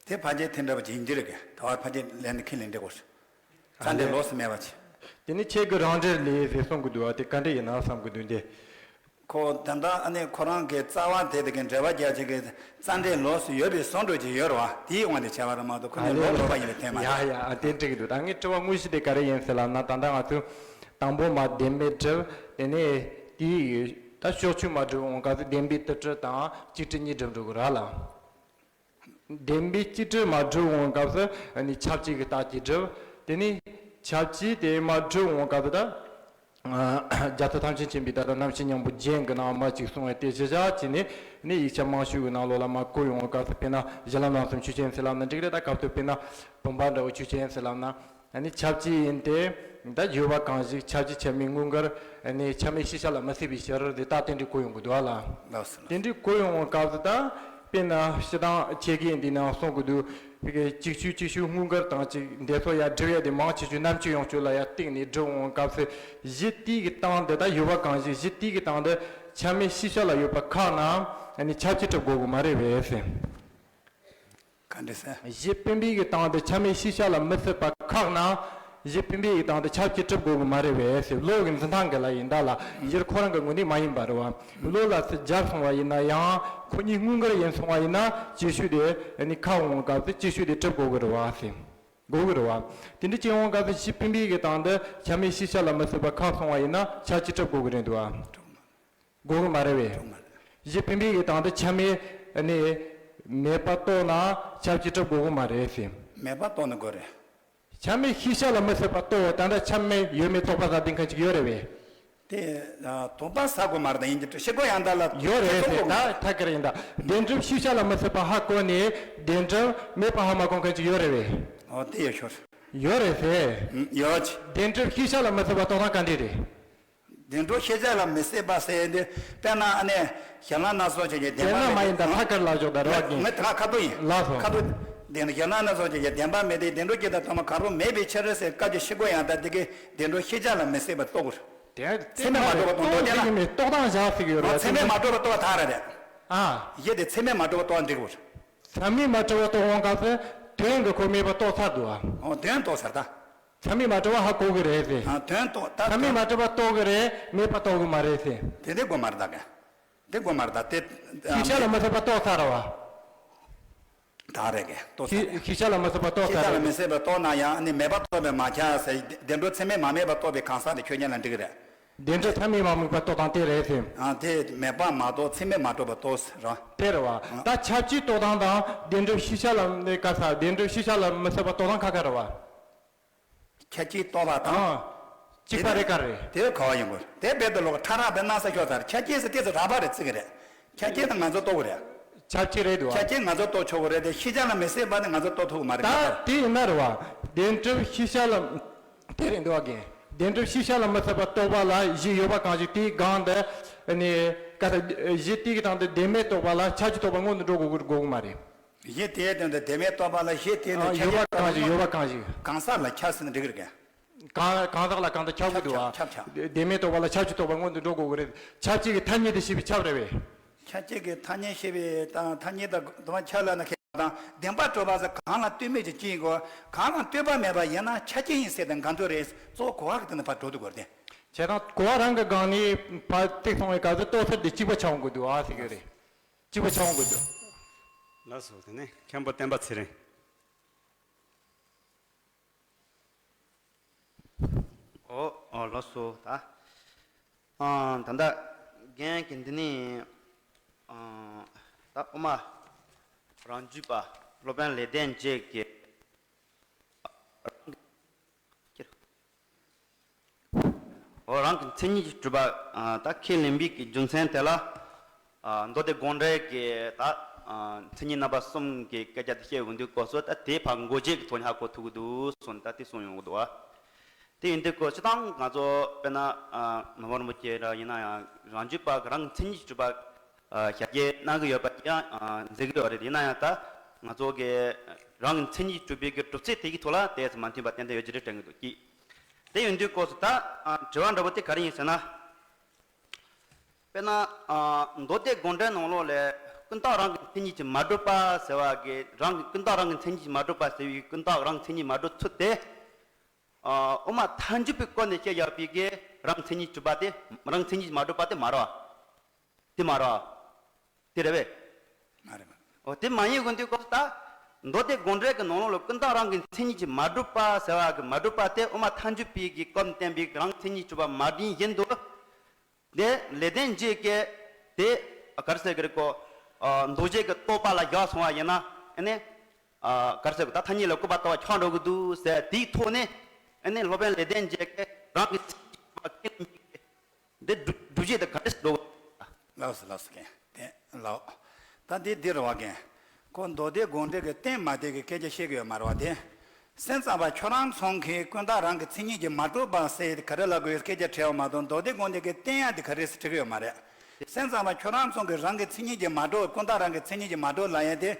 དེ་ཕལ་ཆེར་དེ་འདྲ་བ་ཅིག་ཡིན་གྱི་རེད་གི། ད་བར་ཕལ་ཆེར་ལན་འདི་ཁས་ལེན་འདྲ་གོ། རྩ་འགྲེལ་ལོགས་སུ་མེད་པ་ཅིག་དེ་ནི་ཁྱེད་ཀྱི་རང་འགྲེལ་ལས་ཟེར་གསུང་གི་འདུག་བ། དེ་ག་འདྲ་ཡིན་ན་བསམ་གི་འདུག་འདི། ཁོ་ད་ལྟ་ཨ་ནི་ཁོ་རང་གི་རྩ་བ་དེ་དེ་གི་འགྲེལ་པ་རྒྱག་བྱེད་ཀྱི་རྩ་འགྲེལ་ལོགས་སུ་ཡོད་པའི་བཟོ་འདྲ་ཅིག་ཡོད་རེད་བ། དེའི་དབང་དུ་བྱས་པ་རེད་མ་གཏོགས་ཁོ་ནི་ལོགས་ལོགས་པ་ཡིན་པའི་དོན་མ་རེད། ཡ་ཡ། ཨ། དེ་འགྲིག་གི་འདུག་ད་ངའི་དྲི་བ་དངོས་གཞི་དེ་ག་རེ་ཡིན་ཟེར་ལབ་ན། ད་ལྟ་ང་ཚོས་དང་པོ་མར་བདེན་མེད་སྒྲུབ། དེ་ནས་དེའི་ད་ཕྱོགས་ཆོས་མ་སྒྲུབ་འོང་སྐབས་སུ་བདེན་པའི་དུ་སྒྲུབ་དང་གཅིག་སྒྲུབ་གཉིས་སྒྲུབ་འགྲོ་གི་རེད་ལ། བདེན་པའི་གཅིག་སྒྲུབ་མ་སྒྲུབ་འོང་སྐབས་སུ་ནི་ཁྱབ་བྱེད་ཀྱི་རྟགས་ཀྱིས་སྒྲུབ། དེ་ནས་ཁྱབ་བྱེད་དེ་མ་སྒྲུབ་འོང་སྐབས་སུ་ད། རྒྱལ་ཚབ་ཐམས་ཅད་མཁྱེན་པའི་ད་ལྟ་རྣམ་བཤད་སྙིང་པོ་རྒྱན་གྱི་ནང་མ་གཅིག་གསུངས་པའི་དེ་གཞི་བཞག་བྱས་ནས་ནི་ཡིག་ཆ་མང་ཤོས་ཀྱི་ནང་ལོགས་ལ་མ་བཀོད་ཡོང་བའི་སྐབས་སུ། དཔེར་ན་གཞི་ལམ་རྣམ་གསུམ་ཆོས་ཅན་ཟེར་ལབ་ན་འགྲིག་རེད། ད་སྐབས་དུ་དཔེར་ན་བུམ་པ་འདྲ་བོ་ཆོས་ཅན་ཟེར་ལབ་ན། ནི་ཁྱབ་བྱེད་ཡིན་ཏེ། ད་ཡོད་པ་གང་ཞིག་ཁྱབ་བྱེད་ཆ་མེད་དངོས་འགལ། ནི་ཆ་མེད་ཤེས་བྱ་ལ་མི་སྲིད་པའི་ཕྱིར་དེ་ད་དེ་འདྲའི་བཀོད་ཡོང་གི་འདུག་ཨ་ལ། ལགས་སོ། དེ་འདྲའི་བཀོད་ཡོང་བའི་སྐབས་སུ་ད། དཔེར་ན་སྤྱིར་བཏང་ཆེ་གེ་འདི་ནང་གསུང་གི་འདུག་ཕ་གི་གཅིག་ཤོས་གཅིག་ཤོས་དངོས་འགལ་དང་གཅིག་འདི་ཚོ་ཡར་སྒྲུབ་ཡ་དེ་མང་ཆེ་ཤོས་རྣམ་དཔྱོད་ཡོངས་རྫོགས་ལ་ཡར་བརྟེན་ནས་སྒྲུབ་འོང་སྐབས་སུ། གཞི་དེའི་གི་སྟེང་དུ། ད་ཡོད་པ་གང་ཞིག་གཞི་དེའི་གི་སྟེང་དུ་ཆ་མེད་ཤེས་བྱ་ལ་ཡོད་པ་ཁག་ན་ནི་ཁྱབ་བྱེད་སྒྲུབ་དགོས་གི་མ་རེད་པས་ཟེར། ག་འདྲ་ཟེར། གཞི་བུམ་པའི་གི་སྟེང་དུ་ཆ་མེད་ཤེས་བྱ་ལ་མི་སྲིད་པ་ཁག་ན། གཞི་བུམ་པའི་གི་སྟེང་དུ་ཁྱབ་བྱེད་སྒྲུབ་དགོས་གི་མ་རེད་པས་ཟེར། བློ་གི་འཛིན་སྟངས་གི་ལ་ཡིན་ད་ལ། གཞིར་ཁོ་རང་གི་ངོས་ནས་མ་ཡིན་པ་རེད་བ། བློ་ལ་ཚུར་སྦྱར་སོང་བ་ཡིན་ན་ཡང་ཁོ་གཉིས་དངོས་འགལ་ཡིན་སོང་བ་ཡིན་ན་གཅིག་ཤོས་དེ་ནི་ཁག་འོང་སྐབས་སུ་གཅིག་ཤོས་དེ་སྒྲུབ་དགོས་གི་རེད་བ་ཟེར། དགོས་གི་རེད་བ། དེ་འདྲ་བྱེད་འོང་སྐབས་སུ་གཞི་བུམ་པའི་གི་སྟེང་དུ་ཆ་མེད་ཤེས་བྱ་ལ་མི་སྲིད་པ་ཁག་སོང་བ་ཡིན་ན་ཁྱབ་བྱེད་སྒྲུབ་དགོས་གི་རེད་འདུག་བ། དགོས་གི་མ་རེད་པས། གཞི་བུམ་པའི་གི་སྟེང་དུ་ཆ་མེད་ནི་མེད་པ་རྟོགས་ན་ཁྱབ་བྱེད་སྒྲུབ་དགོས་གི་མ་རེད་ཟེར། མེད་པ་རྟོགས་ན་དགོས་རེད། ཆ་མེད་ཤེས་བྱ་ལ་མི་སྲིད་པ་རྟོགས། ད་ལྟ་ཆ་མེད་ཡོད་མེད་རྟོགས་པ་ཟེར་དེ་མཁན་ཅིག་ཡོད་རེད་པས། དེ་ཨ། རྟོགས་པ་ཟེར་དགོས་མ་རེད། ད་ཡིན་གྱི་ཕྱིར་འགོག་ཡང་དག་ལ་ཡོད་རེད་ཟེར། ད་ཐད་ཀར་ཡིན་ད། བདེན་གྲུབ་ཤེས་བྱ་ལ་མི་སྲིད་པ་ཧ་གོ་ནས་བདེན་གྲུབ་མེད་པ་ཧ་མ་གོ་མཁན་ཅིག་ཡོད་རེད་པས། ཨོ་དེ་ཡོད་ཤོར། ཡོད་རེད་ཟེར། ཡོད་ཅི། བདེན་གྲུབ་ཤེས་བྱ་ལ་མི་སྲིད་པ་རྟོགས་སྟངས་ག་འདྲ་རེད། བདེན་གྲུབ་ཤེས་བྱ་ལ་མི་སྲིད་པ་ཟེར་འདི་དཔེར་ན་ཨ་ནི་ཞལ་སྔ་སྣ་ཚོགས་ཅན་གྱི་བདེན་པ་དཔེར་ན་མ་ཡིན་ད་ཐད་ཀར་ལབ་ཆོག་ད་རེད་བ། ངས་ད་ཁ་ཐུག་ཡིན། ལགས་སོ། ཁ་ཐུག་བདེན་ཞལ་སྔ་སྣ་ཚོགས་ཅན་གྱི་བདེན་པ་མེད་དེ། བདེན་གྲུབ་ཀྱི་དང་ཐོག་མ་གང་རུང་མེད་པའི་ཕྱིར་ཟེར་སྐབས་ཀྱི་ཕྱིར་འགོག་ཡང་དག་འདི་གའི་བདེན་གྲུབ་ཤེས་བྱ་ལ་མི་སྲིད་པ་རྟོགས་དགོས། དེ་ཚད་མས་མ་གྲུབ་པ་རྟོགས་དོན་དེ་ལ། ཚད་མས་མ་གྲུབ་པ་རྟོགས་པ་ཐག་རེད་དེ། ཨ། གཞི་དེ་ཚད་མས་མ་གྲུབ་པ་རྟོགས་འགྲིག་གོ། ཚད་མས་མ་གྲུབ་པ་རྟོགས་འོང་སྐབས་སུ་དོན་གྱི་ཁོ་མེད་པ་རྟོགས་ཚར་འདུག་ཨ། ཨོ་དོན་རྟོགས་ཚར་ད། ཚད་མས་མ་གྲུབ་པ་ཧ་གོ་གི་རེད་ཟེར། ཨ། དོན་རྟོགས་ད་ཚད་མས་དོན་མ་གྲུབ་པ་རྟོགས་གི་རེད། མེད་པ་རྟོགས་གི་མ་རེད་ཟེར། དེ་འདི་དགོས་མ་རེད་ད་ག་དེ་དགོས་མ་རེད་ད་དེ། ཤེས་བྱ་ལ་མི་སྲིད་པ་རྟོགས་ཚར་བ། ད་རེད་གི་རྟོགས་ཚར་ཤེས་རེད། ཤེས་བྱ་ལ་མི་སྲིད་པ་རྟོགས་ཤེས་ཚར་བྱ་ལ་རེད། མི་སྲིད་པ་རྟོགས་ན་ཡང་ནི་མེད་པ་རྟོགས་པས་མ་ཁྱབ་ཟེར། བདེན་གྲུབ་ཚད་མས་མ་དམིགས་པ་རྟོགས་པའི་གང་ཟག་དེ་ཁྱོད་ཉིད་ལ་འགྲིག་གི་རེད། བདེན་གྲུབ་ཚད་མས་མ་དམིགས་པ་རྟོགས་སྟངས་དེ་རེད་ཟེར། ཨ། དེ་མེད་པ་མ་རྟོགས། ཚད་མས་མ་གྲུབ་པ་རྟོགས་ཟེར་རོ། དེ་རེད་བ། ཨ། ད་ཁྱབ་བྱེད་རྟོགས་སྟངས་དང་བདེན་གྲུབ་ཤེས་བྱ་ལ་ག་ས་བདེན་གྲུབ་ཤེས་བྱ་ལ་མི་སྲིད་པ་རྟོགས་སྟངས་ཁ་ཁ་རེད་བ། ཁྱབ་བྱེད་རྟོགས་པ་དང་། ཨ། གཅིག་པ་རེད་ག་རེད། དེ་ག་བ་ཡིན་དགོས། དེ་རྦད་དེ་ལོག་ཕྲ་རགས་རྦད་སྣང་ས་ཤོར་ཚར། ཁྱབ་བྱེད་ཟེར་དེ་ཚོ་རགས་པ་རེད་བརྩི་གི་རེད། ཁྱབ་བྱེད་དང་ང་ཚོ་རྟོགས་གི་རེད། ཁྱབ་བྱེད་རེད་འདུག་བ། ཁྱབ་བྱེད་ང་ཚོ་རྟོགས་ཆོག་གི་རེད་དེ། ཤེས་བྱ་ལ་མི་སྲིད་པ་ནི་ང་ཚོ་རྟོགས་ཐུབ་གི་མ་རེད། ད་དེ་ཡིན་ན་རེད་བ། བདེན་གྲུབ་ཤེས་བྱ་ལ། དེ་རེད་འདུག་བ་གན། བདེན་གྲུབ་ཤེས་བྱ་ལ་མི་སྲིད་པ་རྟོགས་པ་ལ་གཞི་ཡོད་པ་གང་ཞིག་དེའི་སྒང་དུ་ནི་ག་ས་གཞི་དེའི་སྟེང་དུ་བདེན་མེད་རྟོགས་པ་ལ་ཁྱབ་བྱེད་རྟོགས་པ་སྔོན་དུ་འགྲོ་དགོས་དགོས་གི་མ་རེད། གཞི་དེའི་སྟེང་དུ་བདེན་མེད་རྟོགས་པ་ལ་གཞི་དེའི་ནང་ཨ། ཁྱབ་ཡོད་པ་གང་ཞིག་ཡོད་པ་གང་ཞིག་གང་ཟག་ལ་ཁྱབ་ཟེར་ན་འགྲིག་གི་རེད་ག་གང་ཟག་ལ་གང་དུ་ཁྱབ་གི་འདུག་ཨ། ཁྱབ་ཁྱབ་ཁྱབ། བདེན་མེད་རྟོགས་པ་ལ་ཁྱབ་བྱེད་རྟོགས་པ་སྔོན་དུ་འགྲོ་དགོས་གི་རེད། ཁྱབ་བྱེད་ཀྱི་ཐ་སྙད་དེ་ཤེས་པའི་ཁྱབ་རེད་པས། ཁྱབ་བྱེད་ཀྱི་ཐ་སྙད་ཤེས་པའི་དང་ཐ་སྙད་དང་དུ་མ་ཁྱབ་ལ་ན་ཁྱབ་དང་བདེན་པར་གྲུབ་པ་ཟེར། གང་ལ་ལྟོས་མེད་ཀྱི་སྤྱི་གོ། གང་ལ་ལྟོས་པ་མེད་པ་ཡིན་ན་ཁྱབ་བྱེད་ཡིན་ཟེར་དང་འགལ་འདུ་རེད། གཙོ་བོ་གོ་བ་གི་སྟེང་ནས་ཕར་འགྲོ་དུས་གོ་རེད་དེ། བྱས་ཙང་གོ་བ་རང་གི་སྒང་ནས་ཕར་ཏིག་སོང་བའི་སྐབས་སུ་རྟོགས་ཚུལ་དེ་གཅིག་པ་ཆགས་འོང་གི་འདུག་ཨ་ཟེར་གི་རེད། གཅིག་པ་ཆགས་འོང་གི་འདུག་ལགས་སོ། དེ་ནས་མཁན་པོ་བསྟན་པ་ཚེ་རིང་། ཨོ། ཨོ། ལགས་སོ། ད། ཨ། ད་ལྟ་རྒན་གྱིས་འདི་ནི། ཨ། ད་དབུ་མ་རང་རྒྱུད་པ་སློབ་དཔོན་ལེགས་ལྡན་འབྱེད་ཀྱི། ཨོ། རང་གི་མཚན་ཉིད་ཀྱིས་གྲུབ་པ། ཨ། ད་ཁས་ལེན་པའི་གི་རྒྱུ་མཚན་དེ་ལ། ཨ། མདོ་སྡེ་དགོངས་འགྲེལ་གྱི་ད། ཨ། མཚན་ཉིད་རྣམ་པ་གསུམ་གྱི་སྐད་ཆ་དེ་བཤད་ཡོང་དུས་སྐབས་སུ་ད་དེ་ཕར་མགོ་བརྗོད་ཀྱི་ཐོག་ནས་ཧ་གོ་ཐུབ་ཀྱི་འདུག་གསུངས། ད་དེ་གསུངས་ཡོང་གི་འདུག་བ། དེ་ཡིན་དུས་སྐབས་སྤྱིར་བཏང་ང་ཚོ་དཔེར་ན། ཨ། མི་ཕམ་རིན་པོ་ཆེ་འདྲ་ཡིན་ན་ཡང་རང་རྒྱུད་པ་གི་རང་གི་མཚན་ཉིད་ཀྱིས་གྲུབ་པ། ཨ། ཞལ་བརྒྱད་གནང་གི་ཡོད་པ་དེ་ཡང་། ཨ། མཛད་ཀྱི་ཡོད་རེད། ཡིན་ན་ཡང་ད་ང་ཚོ་གི་རང་གི་མཚན་ཉིད་ཀྱིས་གྲུབ་པའི་གི་གྲུབ་ཚུལ་དེ་གི་ཐོག་ལ་ཏོག་ཙམ་མ་མཐུན་པ་ཏན་ཏན་ཡོད་ཀྱི་རེད་དྲན་གྱི་འདུག་གི། དེ་ཡིན་དུས་སྐབས་སུ་ད། ཨ། དྲི་བ་འདྲ་པོ་དེ་ག་རེ་ཡིན་ཟེར་ན། དཔེར་ན། ཨ། མདོ་སྡེ་དགོངས་འགྲེལ་ནང་ལོགས་ལ་ཀུན་བརྟགས་རང་གི་མཚན་ཉིད་ཀྱིས་མ་གྲུབ་པ་ཟེར་བ་གི་རང་གི་ཀུན་བརྟགས་རང་གི་མཚན་ཉིད་ཀྱིས་མ་གྲུབ་པ་ཟེར་བའི་ཀུན་བརྟགས་རང་གི་མཚན་ཉིད་མ་གྲུབ་ཚུལ་དེ། ཨ། དབུ་མ་ཐལ་འགྱུར་བའི་སྐོར་ནས་བཤད་ཡག་པའི་གི་རང་མཚན་ཉིད་གྲུབ་པ་དེ། རང་མཚན་ཉིད་ཀྱིས་མ་གྲུབ་པ་དེ་མ་རེད་བ། དེ་མ་རེད་བ། དེ་རེད་པས། མ་རེད་མ་རེད། འོ། དེ་མ་ཡིན་དགོས་དུས་སྐབས་སུ་ད། མདོ་སྡེ་དགོངས་འགྲེལ་གྱི་ནང་ལོགས་ལ་ཀུན་བརྟགས་རང་གི་མཚན་ཉིད་ཀྱིས་མ་གྲུབ་པ་ཟེར་བ་གི་མ་གྲུབ་པ་དེ་དབུ་མ་ཐལ་འགྱུར་བའི་གི་སྐོར་ནས་བསྟན་པའི་རང་མཚན་ཉིད་གྲུབ་པ་མ་ཡིན་བཞིན་དུ། དེ་ལེགས་ལྡན་འབྱེད་ཀྱི་དེ་ག་རེ་ཟེར་གི་རེད་གོ། ཨ། མདོ་སྡེ་གི་རྟོག་པ་ལ་བཞག་སོང་བ་ཡིན་ན། ཨ་ནི། ཨ། ག་རེ་ཟེར་གི། ད་ཐ་སྙད་ལ་བཀོད་པ་ལྟ་བུ་ཆགས་འགྲོ་གི་འདུག་ཟེར། དེའི་ཐོག་ནས། ཨ་ནི་སློབ་དཔོན་ལེགས་ལྡན་འབྱེད་ཀྱིས་རང་གི་མཚན་ཉིད་ཀྱིས་གྲུབ་པ་ཁས་ལེན་བྱེད་ཀྱི་འདི་སྒྲུབ་བྱེད་དེ་ག་འདྲ་ཞིག་འགྲོ་གི། ལགས་སོ་ལགས་སོ། མཁན་དེ་ལགས། ད་འདི་འདི་རེད་བ་མཁན། ཁོ་མདོ་སྡེ་དགོངས་འགྲེལ་གྱི་རྟེན་མ་དེ་གི་སྐད་ཆ་བཤད་གི་ཡོད་མ་རེད་བ་དེ། སེམས་ཙམ་པ་ཁྱོད་རང་ཚོ་གིས་ཀུན་བརྟགས་རང་གི་མཚན་ཉིད་ཀྱིས་མ་གྲུབ་པ་ཟེར་ག་རེ་ལབ་གི་ཡོད་སྐད་ཆ་དྲིས་པ་མ་གཏོགས། མདོ་སྡེ་དགོངས་འགྲེལ་གྱི་རྟེན་ཡང་དེ་ག་རེ་ཟེར་དྲི་གི་ཡོད་མ་རེད། སེམས་ཙམ་པ་ཁྱོད་རང་ཚོ་གིས་རང་གི་མཚན་ཉིད་ཀྱིས་མ་གྲུབ། ཀུན་བརྟགས་རང་གི་མཚན་ཉིད་ཀྱིས་མ་གྲུབ་ལབ་ཡ་དེ།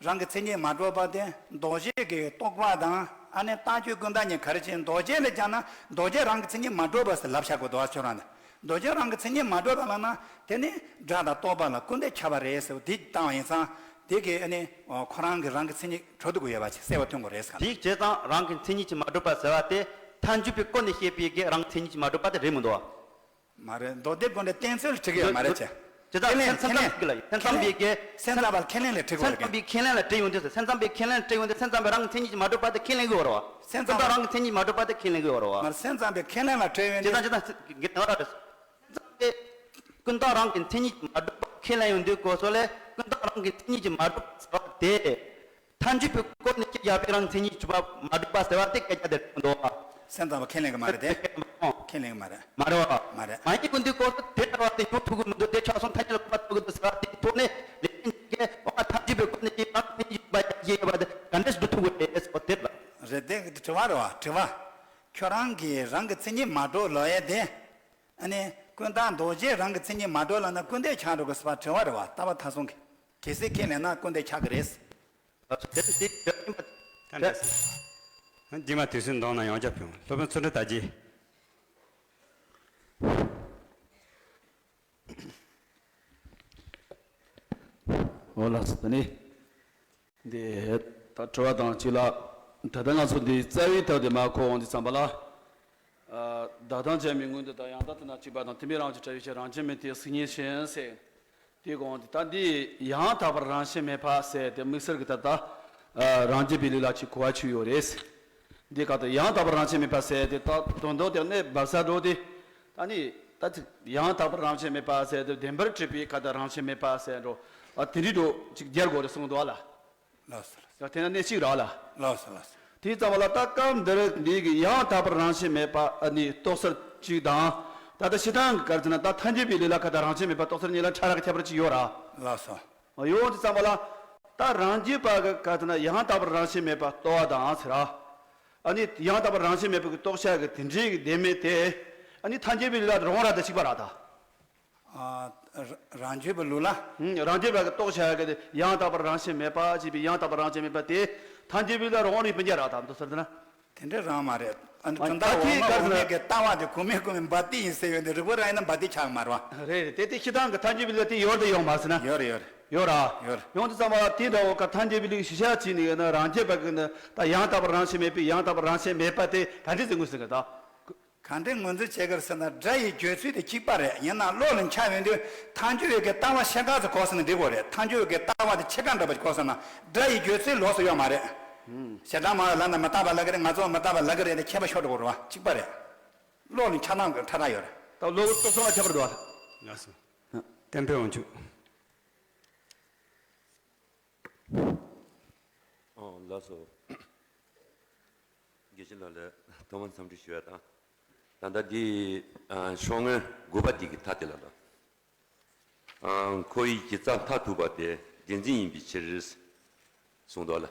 རང་གི་མཚན་ཉིད་མ་གྲུབ་པ་དེ་མདོ་སྡེ་གི་རྟོག་པ་དང་། ཨ་ནི་རྟགས་ཆོས་ཀུན་བརྟགས་གཉིས་ག་རེ་བྱས། མདོ་སྡེ་ལ་སྦྱར་ན་མདོ་སྡེ་རང་གི་མཚན་ཉིད་མ་གྲུབ་པ་ཟེར་ལབ་བཞག་དགོས་འདུག་ཨ། ཁྱོད་རང་ནི། མདོ་སྡེ་རང་གི་མཚན་ཉིད་མ་གྲུབ་པ་ལབ་ན་དེ་ནི་སྒྲ་དང་རྟོག་པ་ལ་སྐུར་འདེབས་ཁྱབ་པ་རེད་ཟེར་བ་དེ་བཏང་བ་ཡིན་ཙང་། དེ་གི་ཨ་ནི་ཁོ་རང་གི་རང་གི་མཚན་ཉིད་གྲུབ་ཐུབ་ཀྱི་ཡོད་པ་ཅིག་གསལ་བོ་ཐོན་དགོས་རེད་ཟེར་ག། དེའི་བྱས་ཙང་རང་གི་མཚན་ཉིད་ཀྱིས་མ་གྲུབ་པ་ཟེར་བ་དེ་ཐལ་འགྱུར་བའི་སྐོར་ནས་བཤད་པའི་གི་རང་མཚན་ཉིད་ཀྱིས་མ་གྲུབ་པ་དེ་རེད་མི་འདུག་བ། མ་རེད། མདོ་སྡེ་དགོངས་འགྲེལ་གཏན་ཚིགས་ལ་འཁྲི་གི་ཡོད་མ་རེད་ཅེ། དེ་དག་ཁས་ལེན། སེམས་ཁས་ལེན། ཁས་ལེན། སེམས་ཙམ་པའི་གི་སེམས་ཙམ་པ་ཁས་ལེན་ལ་འཁྲི་དགོས་རེད། སེམས་ཙམ་པའི་ཁས་ལེན་ལ་འཁྲི་ཡོང་དུས་སུ། སེམས་ཙམ་པའི་ཁས་ལེན་ལ་འཁྲི་ཡོང་དུས་སེམས་ཙམ་པའི་རང་གི་མཚན་ཉིད་ཀྱིས་མ་གྲུབ་པ་དེ་ཁས་ལེན་གི་ཡོད་རེད་བ། སེམས་ཙམ་པ་རང་གི་མཚན་ཉིད་ཀྱིས་མ་གྲུབ་པ་དེ་ཁས་ལེན་གི་ཡོད་རེད་བ། མ་རེད། སེམས་ཙམ་པའི་ཁས་ལེན་ལ་འཁྲི་ཡོང་དུས། ཇི་ལྟར་ཇི་ལྟར་གི་དེ་བ་རེད། སེམས་ཙམ་པའི་ཀུན་བརྟགས་རང་གི་མཚན་ཉིད་ཀྱིས་མ་གྲུབ་པ་ཁས་ལེན་ཡོང་དུས་སྐབས་སུ་ལས། ཀུན་བརྟགས་རང་གི་མཚན་ཉིད་ཀྱིས་མ་གྲུབ་ཟེར་བ་དེ། ཐལ་འགྱུར་བའི་སྐོར་ནས་ཁྱེད་ཡར་པའི་རང་མཚན་ཉིད་ཀྱིས་མ་གྲུབ་པ་ཟེར་བ་དེ་སྐད་ཆ་དེ་རེད་འདུག་བ། སེམས་ཙམ་པ་ཁས་ལེན་གི་མ་རེད་དེ། ཁས་ལེན་གི་མ་རེད། མ་རེད་བ། མ་རེད། མ་ཡིན་དགོས་དུས་སྐབས་སུ་དེ་ལྟ་བ་དེ་མྱོང་ཐུབ་ཀྱི་མི་འདུག་དེ་ཆགས་སོང་ཐལ་འགྱུར་ལ་བཀོད་པ་ཐུབ་ཀྱི་འདུག་ཟེར་བ་དེའི་ཐོག་ནས་ལེགས་ལྡན་འབྱེད་ཀྱིས་འོ་ཐལ་འགྱུར་བའི་སྐོར་ནས་ཁྱེད་རང་མཚན་ཉིད་ཀྱིས་མ་ཡིན་པ་ཡིན་པ་དེ་ག་འདྲས་སུ་སྒྲུབ་ཐུབ་ཀྱི་རེད་ཟེར་བ་དེ་ལ། རེད་དེ། དྲི་བ་རེད་བ། དྲི་བ། ཁྱོད་རང་གིས་རང་གི་མཚན་ཉིད་མ་གྲུབ་ལབ་ཡས་དེ། ཨ་ནི་ཀུན་བརྟགས་མདོ་སྡེ་རང་གི་མཚན་ཉིད་མ་གྲུབ་ལབ་ན་སྐུར་འདེབས་ཆགས་འགྲོ་གི་ཟེར་བ་དྲི་བ་རེད་བ། ལྟ་བ་མཐའ་བཟུང་གི། གལ་སྲིད་ཁས་ལེན་ན་སྐུར་འདེབས་ཆགས་ཀྱི་རེད། ད་ལྟ་སེ། རྗེས་མ་དུས་ཚོད་འདང་ན་ཡང་བསྐྱར་ཕུལ། སློབ་དཔོན་ཚུལ་ཁྲིམས་དར་རྒྱས། འོ་ལགས་སོ། ད་ནི་འདི་ད་དྲི་བ་དང་གཅིག་ལ། ད་ལྟ་ང་ཚོ་འདི་རྩ་བའི་ཐོག་ཏུ་མར་གོ་འོང་དུས་ཙམ་པ་ལ། ཨ། བདག་དང་བཅས་མའི་མངོན་དུ་དང་། ཡང་དག་དེ་དང་གཅིག་པ་དང་། དེ་མེད་རང་བཞིན་བྲལ་བའི་ཕྱིར། རང་བཞིན་མེད་དེ་སིལ་སྙན་ཞིང་ཟེར། དེ་གོ་འོང་དུས་ད་འདི་ཡང་དག་པར་རང་བཞིན་མེད་པ་ཟེར་ཏེ་དམིགས་བསལ་གྱི་ད་ལྟ་ཨ། རང་རྒྱུད་པའི་ལུགས་ལ་ཅིག་གོ་བ་ཆོད་ཡོད་རེད། འདི་ག་ད་ཡང་དག་པར་རང་བཞིན་མེད་པ་ཟེར་ཏེ་ད་དོན་དག་དེ་གནས་སྦ་གསལ་འགྲོ་དེ། ད་ནི་ད་ཅིག་ཡང་དག་པར་རང་བཞིན་མེད་པ་ཟེར་ཏེ་བདེན་པར་གྲུབ་པའི་ག་ད་རང་བཞིན་མེད་པ་ཟེར་འགྲོ། ཨ། དེ་འདྲའི་འགྲོ་ཅིག་རྒྱལ་དགོས་རེད་གསུངས་འདུག་ཨ་ལ། ལགས་སོ། ལགས་སོ། ཡང་དེ་ན་གནས་གཅིག་ར་ལ། ལགས་སོ། ལགས་སོ། དེ་ཙམ་པ་ལ་ད་སྐབས་འདིར་འདི་གི་ཡང་དག་པར་རང་བཞིན་མེད་པ་ནི་རྟོགས་ཚུལ་གཅིག་དང་། ད་ལྟ་སྤྱིར་བཏང་གི་སྐབས་ན་ད་ཐལ་འགྱུར་བའི་ལུགས་ལ་ག་ད་རང་བཞིན་མེད་པ་རྟོགས་ཚུལ་གཉིས་ལ་ཕྲ་རགས་ཁྱད་པར་གཅིག་ཡོད་ར། ལགས་སོ། ཡོང་དུས་ཙམ་པ་ལ་ད་རང་རྒྱུད་པ་གི་ག་ད་ན་ཡང་དག་པར་རང་བཞིན་མེད་པ་རྟོགས་པ་དང་ཟེར་ར། ཨ་ནི་ཡང་དག་པར་རང་བཞིན་མེད་པ་གི་རྟོགས་བྱ་གི་དེ་འདྲའི་གི་བདེན་མེད་དེ། ཨ་ནི་ཐལ་འགྱུར་བའི་ལུགས་ལ་རང་ར་དང་གཅིག་པ་ར་ད། ཨ། རང་རྒྱུད་པའི་ལུགས་ལ། ཧུམ། རང་རྒྱུད་པ་གི་རྟོགས་བྱ་གི་ཡང་དག་པར་རང་བཞིན་མེད་པ་ཅེས་པའི་ཡང་དག་པར་རང་བཞིན་མེད་པ་དེ་ཐལ་འགྱུར་བའི་ལུགས་རང་རིག་པ་འཇལ་རག་དམ་དུ་ཟེར་ན། དེ་འདྲ་རང་མ་རེད། ཨ་ནི་ཨ། ད་དེའི་སྐབས་སུ་ན། དེ་གི་ལྟ་བ་དེ་གོང་མའི་གོང་མའི་འབའ་ཏི་ཡིན་ཟེར་ཡོད་དེ་རིགས་པ་རང་ཡིན་ན་འབའ་ཏི་ཆགས་མ་རེད་བ། རེད་རེད། དེ་དེ་སྤྱིར་བཏང་གི་ཐལ་འགྱུར་བའི་ལུགས་དེ་ཡོད་དེ་ཡོད་མ་ཟེར་ན། ཡོད་རེད་ཡོད་རེད། ཡོད་ར། ཡོད་རེད། ཡོང་དུས་ཙམ་པ་དེ་འདྲ་བོ་ག་ཐལ་འགྱུར་བའི་ལུགས་གཞི་བཞག་བྱས་ནས་ཡོད་ན་རང་རྒྱུད་པ་གི་ནི་ད་ཡང་དག་པར་རང་བཞིན་མེད་པའི་ཡང་དག་པར་རང་བཞིན་མེད་པ་དེ་ག་འདྲས་ཟེར་དགོས་ཟེར་གི་ད། ག་འདྲའི་ངོས་འཛིན་བྱེད་དགོས་ཟེར་ན་སྒྲ་ཡི་བརྗོད་ཚུལ་དེ་གཅིག་པ་རེད། ཡིན་ན་བློ་ལ་འཆར་ཡོང་དུས་ཐལ་འགྱུར་བའི་གི་ལྟ་བ་ཕྱེད་ཀ་ཙམ་གོ་སོང་ན་འགྲིག་གོ་རེད། ཐལ་འགྱུར་བའི་གི་ལྟ་བ་དེ་ཕྱེད་ཀ་འདྲ་པོ་གོ་སོང་ན་སྒྲ་ཡི་བརྗོད་ཚུལ་ལོགས་སུ་ཡོད་མ་རེད། ཞེ་སྡང་མ་ཡོད་ལབ་ན་མི་རྟག་པ་ལབ་གི་རེད། ང་ཚོ་མི་རྟག་པ་ལབ་གི་རེད་དེ་ཁྱད་པར་ཤོར་འགྲོ་གི་རེད་བ། གཅིག་པ་རེད། བློ་ལ་འཆར་སྟངས་ཀྱི་ཕྲ་རགས་ཡོད་རེད། ད་བློ་གི་རྟོགས་སོང་ལ་ཁྱད་པར་འདུག་བ། ལགས་སོ། བསྟན་འཕེལ་དབང་ཕྱུག་ཨོ་ལགས་སོ། དགེ་བཤེས་ལགས་ལ་ཐོག་མར་འཚམས་འདྲི་ཞུ་ཡ་དང་། ད་ལྟ་འདི་ཨ་ཤོག་ངོས་དགུ་པ་འདི་གི་མཐའ་དེ་ལ་ལ། ཨ་འཁོར་བའི་གཞི་རྩ་མཐར་ཐུག་པ་དེ་བདེན་འཛིན་ཡིན་པའི་ཕྱིར། གསུངས་འདུག་ལ།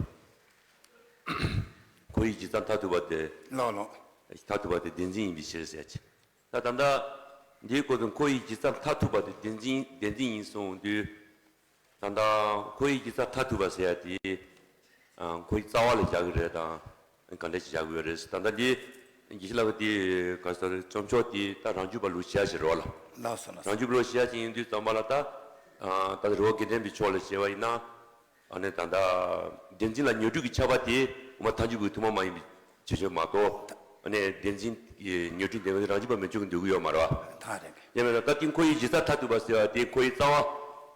འཁོར་བའི་གཞི་རྩ་མཐར་ཐུག་པ་དེ། ལགས་ལགས། མཐར་ཐུག་པ་དེ་བདེན་འཛིན་ཡིན་པའི་ཕྱིར་ཟེར་གྱི། ད་ད་ལྟ་འདིའི་སྐོར་དུ་འཁོར་བའི་གཞི་རྩ་མཐར་ཐུག་པ་དེ་བདེན་འཛིན་བདེན་འཛིན་ཡིན་གསུངས་དུས། ད་ལྟ་འཁོར་བའི་གཞི་རྩ་མཐར་ཐུག་པ་ཟེར་ཡ་དེ། ཨ་འཁོར་བའི་རྩ་བ་ལ་བཞག་གི་རེད་དང་། ག་འདྲ་ཞིག་བཞག་གི་ཡོད་རེད། ད་ལྟ་འདི་དགེ་བཤེས་ལགས་དེ་ག་ཟེར་རྩོམ་ཆོག་དེ་ད་རང་རྒྱུད་པ་ལུགས་ཤེས་བྱ་ཞིག་རེད་བ་ལ། ལགས་སོ་ལགས་སོ། རང་རྒྱུད་པ་ལུགས་ཤེས་བྱ་ཞིག་ཡིན་དུས་ཙམ་པ་ལ་ད། ཨ་ད་རེ་བ་དགེ་ལྡན་པའི་ཕྱོགས་ལ་བྱས་པ་ཡིན་ན། ཨ་ནི་ད་ལྟ་བདེན་འཛིན་ལ་ཉོན་སྒྲིབ་ཀྱི་ཁྱབ་པ་དེ་དབུ་མ་ཐལ་འགྱུར་བའི་ཐུན་མོང་མ་ཡིན་པའི་ཕྱིར་ཕྱིར་མ་གཏོགས། ཨ་ནི་བདེན་འཛིན་གྱི་ཉོན་སྒྲིབ་ལྡན་པ་དེ་རང་རྒྱུད་པ་མི་ཆོག་གི་འདོད་ཀྱི་ཡོད་མ་རེད་བ། ད་རེད། ཡིན་ན་ད་དེ་འཁོར་བའི་གཞི་རྩ་མཐར་ཐུག་པ་ཟེར་བ་དེ་འཁོར་བའི་རྩ་བ།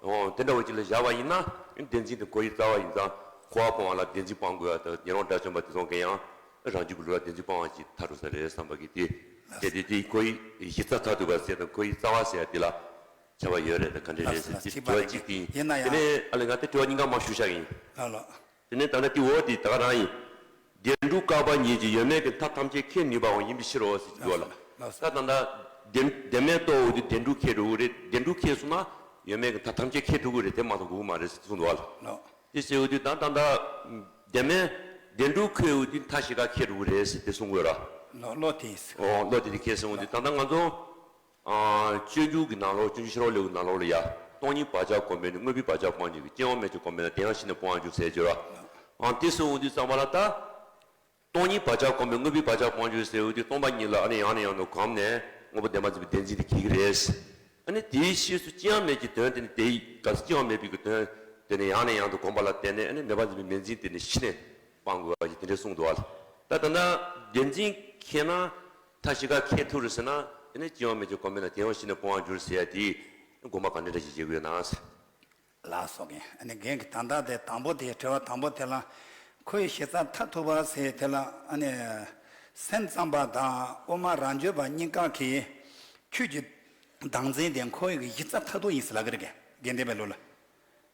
འོ་དེ་འདྲ་བ་ཅིག་ལ་བཞག་པ་ཡིན་ན། བདེན་འཛིན་དེ་འཁོར་བའི་རྩ་བ་ཡིན་ཙང་། འཁོར་བ་སྤོང་བ་ལ་བདེན་འཛིན་སྤང་དགོས་པ་དང་། ཉན་རང་དགྲ་བཅོམ་པ་དེ་ཚོ་གིས་ཡང་རང་རྒྱུད་པའི་ལུགས་ལ་བདེན་འཛིན་སྤང་བ་ཅིག་ཐལ་འགྲོ་ས་རེད་བསམ་པ་གི་དེ། དེ་དེ་དེ་འཁོར་བའི་གཞི་རྩ་མཐར་ཐུག་པ་ཟེར་དང་འཁོར་བའི་རྩ་བ་ཟེར་ཡ་དེ་ལ་ཁྱད་པར་ཡོད་རེད་དང་ག་འདྲ་རེད་ཟེར་དེ་དྲི་བ་གཅིག་དེ་ཡིན། ཡིན་ན་ཡང་། དེ་ནས་ཨ་ལས་ང་དེ་དྲི་བ་གཉིས་ཀ་མར་ཞུ་བཞག་ཡིན། ལགས་ལགས། དེ་ནས་ད་ལྟ་དེ་འོ་དེ་ད་ག་རང་ཡིན། བདེན་གྲུབ་བཀག་པ་ཉིད་ཀྱིས་ཡོད་མེད་ཀྱི་མཐའ་ཐམས་ཅད་ཁེགས་ནུས་པའང་ཡིན་པའི་ཕྱིར་རོ་ཟེར་གྱི་འདུག་ལ། ལགས་སོ། ད་ད་ལྟ་བདེན་བདེན་མེད་རྟོགས་འོང་དུས་བདེན་གྲུབ་ཁེགས་འགྲོ་གི་རེད། བདེན་གྲུབ་ཁེགས་སོང་ན་ཡོད་མེད་ཀྱི་མཐའ་ཐམས་ཅད་ཁེགས་ཐུབ་ཀྱི་རེད། དེ་མ་གཏོགས་འགྲོ་གི་མ་རེད་ཟེར་གསུངས་འདུག་ལ། ལགས། དེ་ཟེར་འོང་དུས་ད་ད་ལྟ་བདེན་མེད་བདེན་གྲུབ་ཁེགས་འོང་དུས་མཐའ་བཞི་ཀ་ཁེགས་འགྲོ་གི་རེད་ཟེར་དེ་གསུང་དགོས་ར། ལགས་བློ་དེ་ཡིན་ཟེར། ཨོ་བློ་དེ་དེ་ཁེགས་ཟེར་འོང་དུས་ད་ལྟ་ང་ཚོ། ཨ་སྤྱོད་འཇུག་གི་ནང་ལོགས། སྤྱོད་འཇུག་ཤེས་རབ་ལེའུ་ནང་ལོགས་ལ་ཡ། སྟོང་ཉིད་བག་ཆགས་གོམས་པས་ནི། དངོས་པོའི་བག་ཆགས་སྤང་བྱ་གི། སྐྱེ་བ་མེད་ཅིང་གོམས་པས་ན། དེ་ཡང་ཤི་ནས་སྤོང་བར་འགྱུར་ཟེར་གྱི་ར། ཨ་དེ་གསུངས་འོང་དུས་ཙམ་པ་ལ་ད། སྟོང་ཉིད་བག་ཆགས་གོམས་པས་དངོས་པོའི་བག་ཆགས་སྤང་བྱ་ཟེར་འོང་དུས་སྟོང་པ་ཉིད་ལ་ཨ་ནི་ཡང་ནས་ཡང་དུ་གོམས་ནས་དངོས་པོ་བདེན་པར་འཛིན་པའི་བདེན་འཛིན་དེ་གྱིས་ཀྱི་རེད། ཨ་ནི་དེའི་ཕྱིས་སུ་སྐྱེ་བ་མེད་ཀྱི་དོན་དེ་ནི་དེའི་ག་ས་སྐྱེ་བ་མེད་པའི་གི་དོན་དེ་ནི་ཡང་ནས་ཡང་དུ་གོམས་པ་ལ་བརྟེན་ནས་ཨ་ནི་མེད་པར་འཛིན་པའི་མེད་འཛིན་དེ་ནི་ཤི་ནས་སྤང་དགོས་པ་ཞིག་དེ་འདྲས་གསུངས་འདུག་བ། ད་ད་ལྟ་བདེན་འཛིན་ཁེགས་ན། མཐའ་བཞི་ཀ་ཁེགས་ཐུབ་རེད་ཟེར་ན། དེ་ནས་སྐྱེ་བ་མེད་ཅིང་གོམས་པས་ན། དེ་ཡང་ཤི་ནས་སྤོང་བར་འགྱུར་ཟེར་ཡ་དེ་དགོངས་པ་ག་འདྲ་འདྲ་ཞིག་བཞེས་དགོས་ན་ཟེར། ལགས་སོ། རྒན། ཨ་ནི་རྒན་གྱིས་ད་ལྟ་དེ་དང་པོ་དེ་དྲི་བ་དང་པོ་དེ་ལ། འཁོར་བའི་གཞི་རྩ་མཐར་ཐུག་པ་ཟེར་དེ་ལ་ཨ་ནི། སེམས་ཙམ་པ་དང་དབུ་མ་རང་རྒྱུད་པ་གཉིས་ཀ་གིས། ཆོས་ཀྱི་བདག་འཛིན་དེ་འཁོར་བའི་གཞི་རྩ་མཐར་ཐུག་ཡིན་ཟེར་ལབ་ཀྱི་རེད། རྒན་བསྟན་པའི་ལུགས་ལ།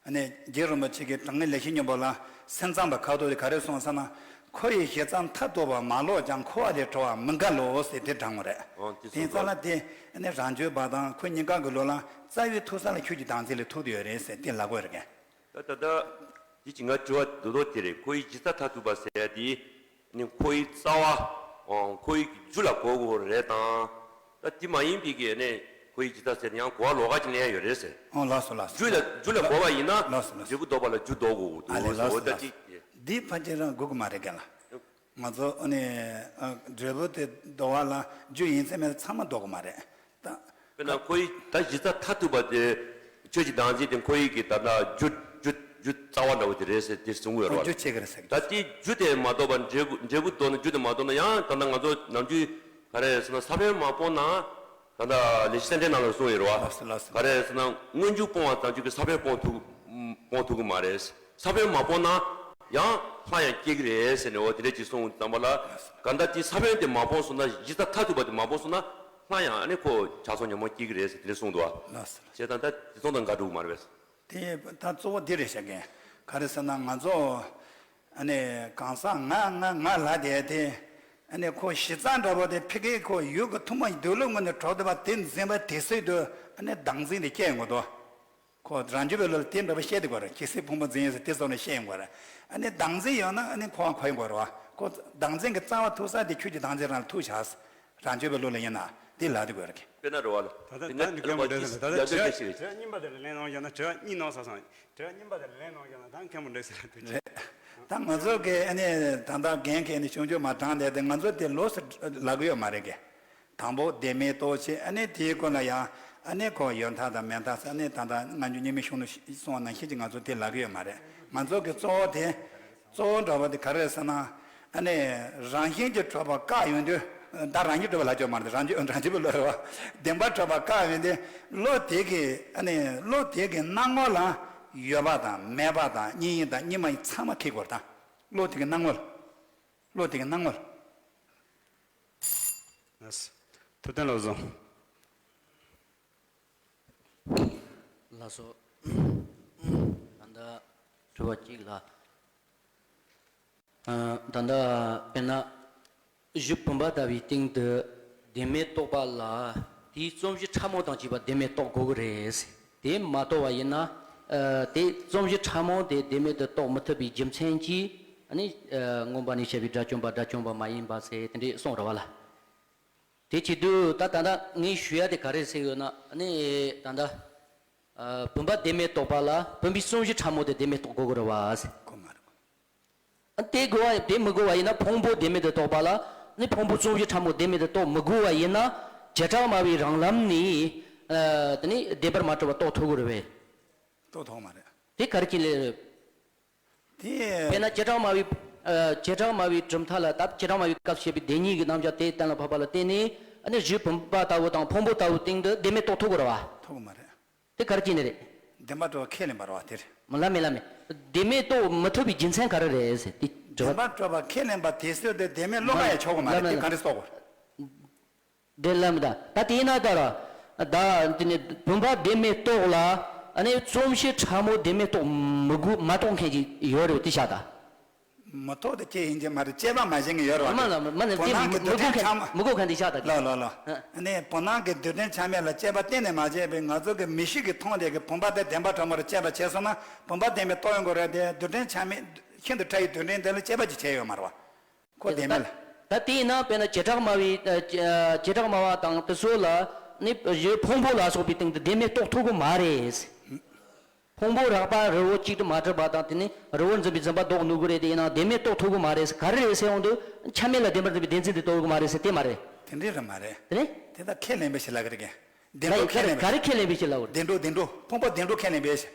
ཨ་ནི་རྗེ་རིན་པོ་ཆེ་གིས་དྲང་ངེས་ལེགས་བཤད་སྙིང་པོ་ལ་སེམས་ཙམ་པ་ཁ་ཐོག་དེ་ག་རེ་གསུངས་ཟེར་ན། འཁོར་བའི་གཞི་རྩ་མཐར་ཐུག་པ་མ་ལོག་ཀྱང་། འཁོར་བ་ལས་གྲོལ་བ་མི་འགལ་ལོ་ཟེར་དེ་དྲངས་པ་རེད། ཨོ་དེ་དེ་གསུངས་ཙ་སོང་། ལ་དེ་ཨ་ནི་རང་རྒྱུད་པ་དང་འཁོར་གཉིས་ཀ་གི་ལུགས་ལ་རྩ་བའི་ཐུག་ས་ལ་ཆོས་ཀྱི་བདག་འཛིན་ལ་ཐུག་བསྡད་ཡོད་རེད་ཟེར་དེ་ལབ་དགོས་རེད། ད་ད་ད་དེ་ཅི་ང་དྲི་བ་རྡོག་རྡོག་དེ་རེད། འཁོར་བའི་གཞི་རྩ་མཐར་ཐུག་པ་ཟེར་ཡ་དེ་ནི་འཁོར་བའི་རྩ་བ། ཨོ་འཁོར་བའི་རྒྱུ་ལ་གོ་དགོས་རེད་དང་། ད་དེ་མ་ཡིན་པའི་གི་ནི་འཁོར་བའི་གཞི་རྩ་ཟེར་ན་ཡང་གོ་བ་ལོགས་ཀ་ཅིག་ལེན་ཡ་ཡོད་རེད་ཟེར། ཨོ་ལགས་སོ་ལགས་སོ། རྒྱུ་ལ་རྒྱུ་ལ་གོ་བ་ཡིན་ན། ལགས་སོ་ལགས་སོ། འབྲས་བུ་ལྡོག་པ་ལ་རྒྱུ་ལྡོག་དགོས་འདུག་ཨ་ལས་ཟེར། ལགས་འོ་སོ་ད་ལགས་སོ། ཅིག་དེ་ཕལ་ཆེར་རང་དགོས་ཀྱི་མ་རེད་རྒན་ལགས། ང་ཚོ་ཨ་ནི་ཨ་འབྲས་བུ་དེ་ལྡོག་པ་ལ་རྒྱུ་ཡིན་ཚད་མེད་ཚང་མ་ལྡོག་གི་མ་རེད་ད། དཔེར་ན་འཁོར་བའི་ད་གཞི་རྩ་མཐར་ཐུག་པ་དེ་ཆོས་ཀྱི་བདག་འཛིན་དེ་འཁོར་བའི་གི་ད་ལྟ་རྒྱུ་རྒྱུ་ རྒྱུ་རྩ་བ་འདྲ་བོ་དེ་རེད་ཟེར་དེ་གསུང་གི་ཡོད་རེད་བ། རྒྱུ་བྱེད་ཀྱི་རེད་ཟེར་གྱི། ད་དེ་རྒྱུ་དེ་མ་རྟོགས་པ་འབྲས་བུ་འབྲས་བུ་རྟོགས་ན་རྒྱུ་དེ་མ་རྟོགས་ན་ཡང་ད་ལྟ་ང་ཚོ་ནམ་རྒྱུན་ག་རེ་ཟེར་ན་ས་བོན་མ་སྤོང་ན་ད་ལྟ་ལེགས་བཤད་སེམས་འགྲེལ་ནང་ལ་གསུངས་ཡོད་རེད་བ། ལགས་སོ་ལགས་སོ། ག་རེ་ཟེར་ན་སྔོན་འཇུག་སྤོང་བ་ཙམ་གྱིས་ཀྱི་ས་བོན་སྤོང་ཐུབ་སྤོང་ཐུབ་ཀྱི་མ་རེད། ས་བོན་མ་སྤོང་ན་ཡང་ལྷ་ཡང་སྐྱེ་གི་རེད་ཟེར་ནས་འོ་དེ་འདྲས་ཅིག་གསུངས་ཙམ་པ་ལ་ག་ད་དེ་ས་བོན་དེ་མ་སྤོང་སོང་ན་གཞི་རྩ་མཐར་ཐུག་པ་དེ་མ་སྤོང་སོང་ན་ལྷ་ཡང་ཨ་ནི་ཁོ་ཆགས་སོང་ཉོན་མོངས་སྐྱེ་གི་རེད་ཟེར་དེ་འདྲས་གསུངས་འདུག་བ། ལགས་སོ། བྱས་ཙང་ད་དེ་ཚོ་དང་འགལ་འགྲོ་གི་མ་རེད་པས། དེ་ད་གཙོ་བོ་འདི་རེད་བཤད་མཁན། ག་རེ་ཟེར་ན་ང་ཚོ་ཨ་ནི་གང་ཟག་ང་ང་ང་ལབ་བསྡད་དེ། ཨ་ནི་ཁོ་གཞི་རྩ་འདྲ་པོ་དེ་ཕ་གིའི་ཁོ་ཡུལ་གྱི་ཐུན་མོང་འདོད་བློའི་ངོས་ནས་གྲུབ་བསྡད་པ་དེ་འཛིན་པ་དེ་སྲིད་དུ་ཨ་ནི་བདག་འཛིན་དེ་སྐྱེ་ཡོང་གི་འདུག་ཁོ་རང་རྒྱུད་པའི་བློ་ལ་དེ་འདྲ་པོ་བཤད་དེ་དགོས་རེད། ཇི་སྲིད་ཕུང་པོ་འཛིན་ཡོད་ཟེར་དེ་ཚོ་ནས་བཤད་ཡོང་དགོས་རེད། ཨ་ནི་བདག་འཛིན་ཡོད་ན་ཨ་ནི་ཁོ་བ་གོ་ཡོང་དགོས་རེད་བ། ཁོ་བདག་འཛིན་གྱི་རྩ་བ་ཐུག་ས་དེ་ཁྱོད་ཀྱི་བདག་འཛིན་རང་ལ་ཐུག་བཞག་རང་རྒྱུད་པའི་བློ་ལ་ཡིན་ན་དེ་ལབ་དེ་དགོས་རེད། དཔེར་ན་རེད་བ་ལ། ད་ལྟ་དེ་ད་ནི་སྐད་མ་འདྲ་ཟེར་ན་ད་ལྟ་ཡ་དྲི་བ་དྲི་བ་གཉིས་པ་དེ་ལ་ལན་གནང་ཡོད་ན་དྲི་བ་གཉིས་གནང་ས་སོང་། དྲི་བ་གཉིས་པ་དེ་ལ་ལན་གནང་ཡོད་ན་ད་སྐད་མ་འདྲ་ཟེར་ན་དུ་ཅི། རེད། ད་ང་ཚོ་གི་ཨ་ནི་ད་ལྟ་རྒན་གྱིས་ཨ་ནི་ཆུང་ཆུང་མ་དྲངས་བསྡད་དེ་ང་ཚོ་དེ་ལོགས་སུ་ལབ་གི་ཡོད་མ་རེད་གི། དང་པོ་བདེན་མེད་རྟོགས་བྱེད། ཨ་ནི་དེའི་སྐོར་ལ་ཡང་ཨ་ནི་ཁོ་ཡོད་མཐའ་དང་མེད་མཐའ་ཟེར། ཨ་ནི་ད་ལྟ་སྔ་འགྱུར་རྙིང་མའི་གཞུང་ལ་གསུངས་པ་ནང་བཞིན་གྱི་ང་ཚོ་དེ་ལབ་གི་ཡོད་མ་རེད། ང་ཚོ་གི་གཙོ་བོ་དེ་གཙོ་བོ་འདྲ་བ་དེ་ག་རེ་རེད་ཟེར་ན། ཨ་ནི་རང་བཞིན་གྱིས་གྲུབ་པ་བཀག་ཡོང་དུས། ད་རང་བཞིན་གྲུབ་པ་ལབ་ཆོག་མ་རེད། རང་རྒྱུད་རང་རྒྱུད་པའི་བློ་རེད་བ། བདེན་པར་གྲུབ་པ་བཀག་ཡོང་དུས་བློ་དེ་གི་ཨ་ནི་བློ་དེ་གི་སྣང་ངོ་ལ་ཡོད་པ་དང་མེད་པ་དང་གཉིས་ཡིན་དང་གཉིས་མ་ཡིན་ཚང་མ་ཁེགས་དགོས་རེད་ད། བློ་དེ་གི་སྣང་ངོ་ལ། བློ་དེ་གི་སྣང་ངོ་ལ། ཐུབ་བསྟན་བློ་བཟང་། ལགས་སོ། ད་ལྟ་དྲི་བ་གཅིག་ལ། ཨ། ད་ལྟ་དཔེར་ན་གཞི་བུམ་པ་ལྟ་བུའི་སྟེང་དུ་བདེན་མེད་རྟོགས་པ་ལ་དེའི་རྩོམ་གཞི་ཕྲ་མོ་དང་བཅས་པ་བདེན་མེད་རྟོགས་དགོས་ཀྱི་རེད། དེ་མ་རྟོགས་པ་ཡིན་ན། ཨ། དེ་རྩོམ་གཞི་ཕྲ་མོ་དེ་བདེན་མེད་དུ་རྟོགས་མི་ཐུབ་པའི་རྒྱུ་མཚན་གྱིས་ཨ་ནི། ཨ། མངོན་པ་ནས་བཤད་པའི་དགྲ་བཅོམ་པ་དགྲ་བཅོམ་པ་མ་ཡིན་པ་ཟེར་དེ་འདྲས་གསུངས་རེད་བ་ལ། དེ་བྱེད་དུས་ད་ད་ལྟ་ངས་ཞུ་ཡ་དེ་ག་རེ་ཟེར་ཡོད་ན་ཨ་ནི་ད་ལྟ། ཨ། བུམ་པ་བདེན་མེད་རྟོགས་པ་ལ་བུམ་པའི་རྩོམ་གཞི་ཕྲ་མོ་དེ་བདེན་མེད་རྟོགས་དགོས་ཀྱི་རེད་བ་ཟེར། གོ་མ་རེད། ཨ། དེ་དགོས་པ་དེ་མི་དགོས་པ་ཡིན་ན་ཕུང་པོ་བདེན་མེད་དུ་རྟོགས་པ་ལ་ནི་ཕུང་པོ་རྩོམ་གཞི་ཕྲ་མོ་བདེན་མེད་དུ་རྟོགས་མི་དགོས་པ་ཡིན་ན་བྱེ་བྲག་སྨྲ་བའི་རང་ལམ་ནས། ཨ། དེ་ནི་བདེན་པར་མ་གྲུབ་པ་རྟོགས་ཐུབ་ཀྱི་རེད་པས། རྟོགས་ཐུབ་མ་རེད། དེ་ག་རེ་བྱས་ལས་རེད། དེ། དཔེར་ན་བྱེ་བྲག་སྨྲ་བའི། ཨ། བྱེ་བྲག་སྨྲ་བའི་གྲུབ་མཐའ་ལ་ད་བྱེ་བྲག་སྨྲ་བའི་སྐབས་བཤད་པའི་བདེན་གཉིས་ཀྱི་རྣམ་གཞག་དེ་གཏན་ལ་ཕབ་པ་ལ་བརྟེན་ནས་ཨ་ནི་གཞི་བུམ་པ་ལྟ་བུ་དང་ཕུང་པོ་ལྟ་བུའི་སྟེང་དུ་བདེན་མེད་རྟོགས་ཐུབ་ཀྱི་རེད་བ། ཐུབ་ཀྱི་མ་རེད། དེ་ག་རེ་བྱས་ནས་རེད། བདེན་པར་གྲུབ་པ་ཁས་ལེན་པ་རེད་བ་དེ་རེད། མ་ལ་མེ་ལ་མེ། བདེན་མེད་རྟོགས་མི་ཐུབ་པའི་རྒྱུ་མཚན་ག་རེ་རེད་ཟེར་དེ་དྲི་བ། བདེན་པར་གྲུབ་པ་ཁས་ལེན་པ་དེ་སྲོལ་དེ་བདེན་མེད་བློ་ལ་ཡང་ཆོག་གི་མ་རེད། དེ་ག་འདྲས་རྟོགས་དགོས། བདེན་ལམ་ད་ད་དེས་ན་ད་ར། ད་དེ་ནི་བུམ་པ་བདེན་མེད་རྟོགས་ལ། ཨ་ནི་རྩོམ་གཞི་ཕྲ་མོ་བདེན་མེད་རྟོགས་མི་དགོས་མ་རྟོགས་མཁན་ཅིག་ཡོད་རེད་དེ་བཞག་ད། མི་རྟོགས་དེ་ཅི་ཡིན་གྱི་མ་རེད། དཔྱད་པ་མ་བྱས་མཁན་ཡོད་རེད་བ། མ་ལ་མ་ནི་བུམ་དེ་པའི་མི་རྡུལ་ཕྲན་ཆ་མ། མི་དགོས་མཁན་དེ་བཞག་ད་གི། ལོ་ལོ་ལོ། ཨ། ཨ་ནི་བུམ་པའི་རྡུལ་ཕྲན་ཆ་མེད་ལ་དཔྱད་པ་གཏན་ནས་མ་བྱས་པའི་ང་ཚོ་གི་མིག་ཤེས་ཀྱིས་མཐོང་བསྡད་ཀྱི་བུམ་པ་དེ་བདེན་པ་ཕྲ་མོ་རེད་དཔྱད་པ་བྱས་སོང་ན་བུམ་པ་བདེན་མེད་རྟོགས་ཡོང་གི་རེད་དེ། རྡུལ་ཕྲན་ཆ་མེད་ཤིན་ཏུ་ཕྲ་བའི་རྡུལ་ཕྲན་དེ་ལ་དཔྱད་པ་ཅིག་བྱས་ཡོད་མ་རེད་བ། ཁོ་དེ་ད་མེད་ལ། ད་དེ་ཡིན་ན་དཔེར་ན་བྱེ་བྲག་སྨྲ་བའི། ཨ། བྱེ་བྲག་སྨྲ་བ་དང་དེ་ཚོ་ལ་ནི་གཞི་ཕུང་པོ་ལ་སོགས་པའི་སྟེང་དུ་བདེན་མེད་རྟོགས་ཐུབ་ཀྱི་མ་རེད། ཕུང་པོ་རགས་པ་རི་བོ་གཅིག་ཏུ་མ་གྲུབ་པ་དང་དེ་ནི་རི་བོར་འཛིན་པའི་འཛིན་པ་ལྡོག་ནུས་ཀྱི་རེད། དེ་ཡིན་ན་བདེན་མེད་རྟོགས་ཐུབ་ཀྱི་མ་རེད། ག་རེ་རེད་ཟེར་ཡོང་དུས་ཆ་མེད་ལ་བདེན་པར་འཛིན་པའི་བདེན་འཛིན་དེ་རྟོགས་ཀྱི་མ་རེད་ཟེར་དེ་མ་རེད། དེ་འདྲས་རེད་མ་རེད། དེ་ནི། དེ་ད་ཁས་ལེན་པའི་ཞིག་ལབ་ཀྱི་རེད་གི། བདེན་པ་ཁས་ལེན་པའི་ག་རེ་ཁས་ལེན་པའི་ཞིག་ལབ་ཀྱི་རེད། བདེན་གྲུབ་བདེན་གྲུབ་ཕུང་པོ་བདེན་གྲུབ་ཁས་ལེན་པའི་ཞིག།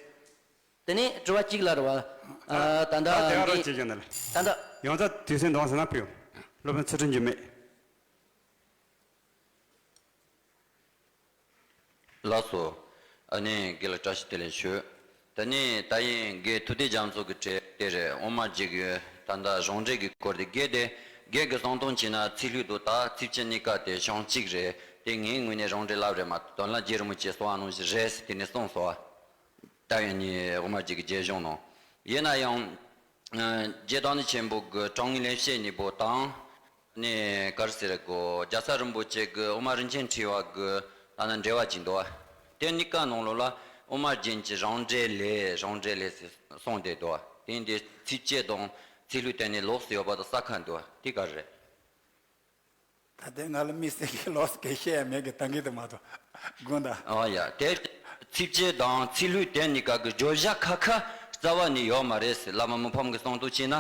དེ་ནས་དྲི་བ་གཅིག་ལ་རེད་བ། ཨ། ད་ལྟ་ད་དེ་ག་རང་འདི་བྱེད་ཀྱི་འདི་ལ། ད་ལྟ། ཡོངས་རྫོགས་དུས་ཚོད་འདང་ཟེར་ན་ཕུལ། སློབ་དཔོན་ཚུལ་ཁྲིམས་འགྱུར་མེད། ལགས་སོ། ཨ་ནི་དགེ་ལགས་བཀྲ་ཤིས་བདེ་ལེགས་ཞུ། ད་ནི་ད་ཡིན་དགེ་ཐུབ་བསྟན་རྒྱ་མཚོ་གི་གྲས་དེ་རེད། དབུ་མ་འཇུག་གི་ད་ལྟ་རང་འགྲེལ་གྱི་སྐོར་དེ་དགེ་དེ་དགེ་གི་གསང་སྟོང་བྱས་ན་ཚིག་ལྷུག་དང་ད་ཚིགས་བཅད་གཉིས་ཀ་དེ་བྱང་གཅིག་རེད། དེ་ངའི་ངོས་ནས་རང་འགྲེལ་ལབ་རེད་མ་གཏོགས་དོན་ལ་རྗེ་རིན་པོ་ཆེ་གསུང་བ་ནང་བཞིན་རེད་ཟེར་དེ་ནས་གསུངས་སོང་བ། ད་ཡང་ནི་དབུ་མ་འཇུག་གི་རྗེ་གཞུང་ནང་། ཡིན་ན་ཡང་། ཨ། རྗེ་བདག་ཉིད་ཆེན་པོ་གི་དྲང་ངེས་ལེགས་བཤད་སྙིང་པོ་དང་། ནི་ག་རེ་ཟེར་གོ། རྒྱལ་ཚབ་རིན་པོ་ཆེ་གི་དབུ་མ་རིན་ཆེན་ཕྲེང་བ་གི་ད་ནི་འགྲེལ་པ་ཅིག་འདུག་བ། དེ་གཉིས་ཀ་ནང་ལོགས་ལ་དབུ་མ་རྒྱན་གྱི་རང་འགྲེལ་ལས་རང་འགྲེལ་ལས་ཟེར་གསུངས་ཏེ་འདུག་བ། དེ་འདི་ཚིགས་བཅད་དང་ཚིག་ལྷུག་བསྟན་ནས་ལོགས་སུ་ཡོད་པ་དང་ས་ཁ་འདུག་བ། དེ་ག་རེ་རེད། ད་ལྟའི་ང་ལ་དམིགས་བསལ་གྱི་ལོགས་སུ་གང་བཤད་ཡ་མེད་ཀི། ད་གིན་དུ་མ་གཏོགས་དགོངས་དག། ཨོ་ཡ། དེ་ཚིགས་བཅད་དང་ཚིག་ལྷུག་དེ་གཉིས་ཀ་གི་བརྗོད་བྱ་ཁ་ཁ་རྩ་བ་ནས་ཡོད་མ་རེད་ཟེར། བླ་མ་མི་ཕམ་གི་གསུང་དུ་བྱས་ན་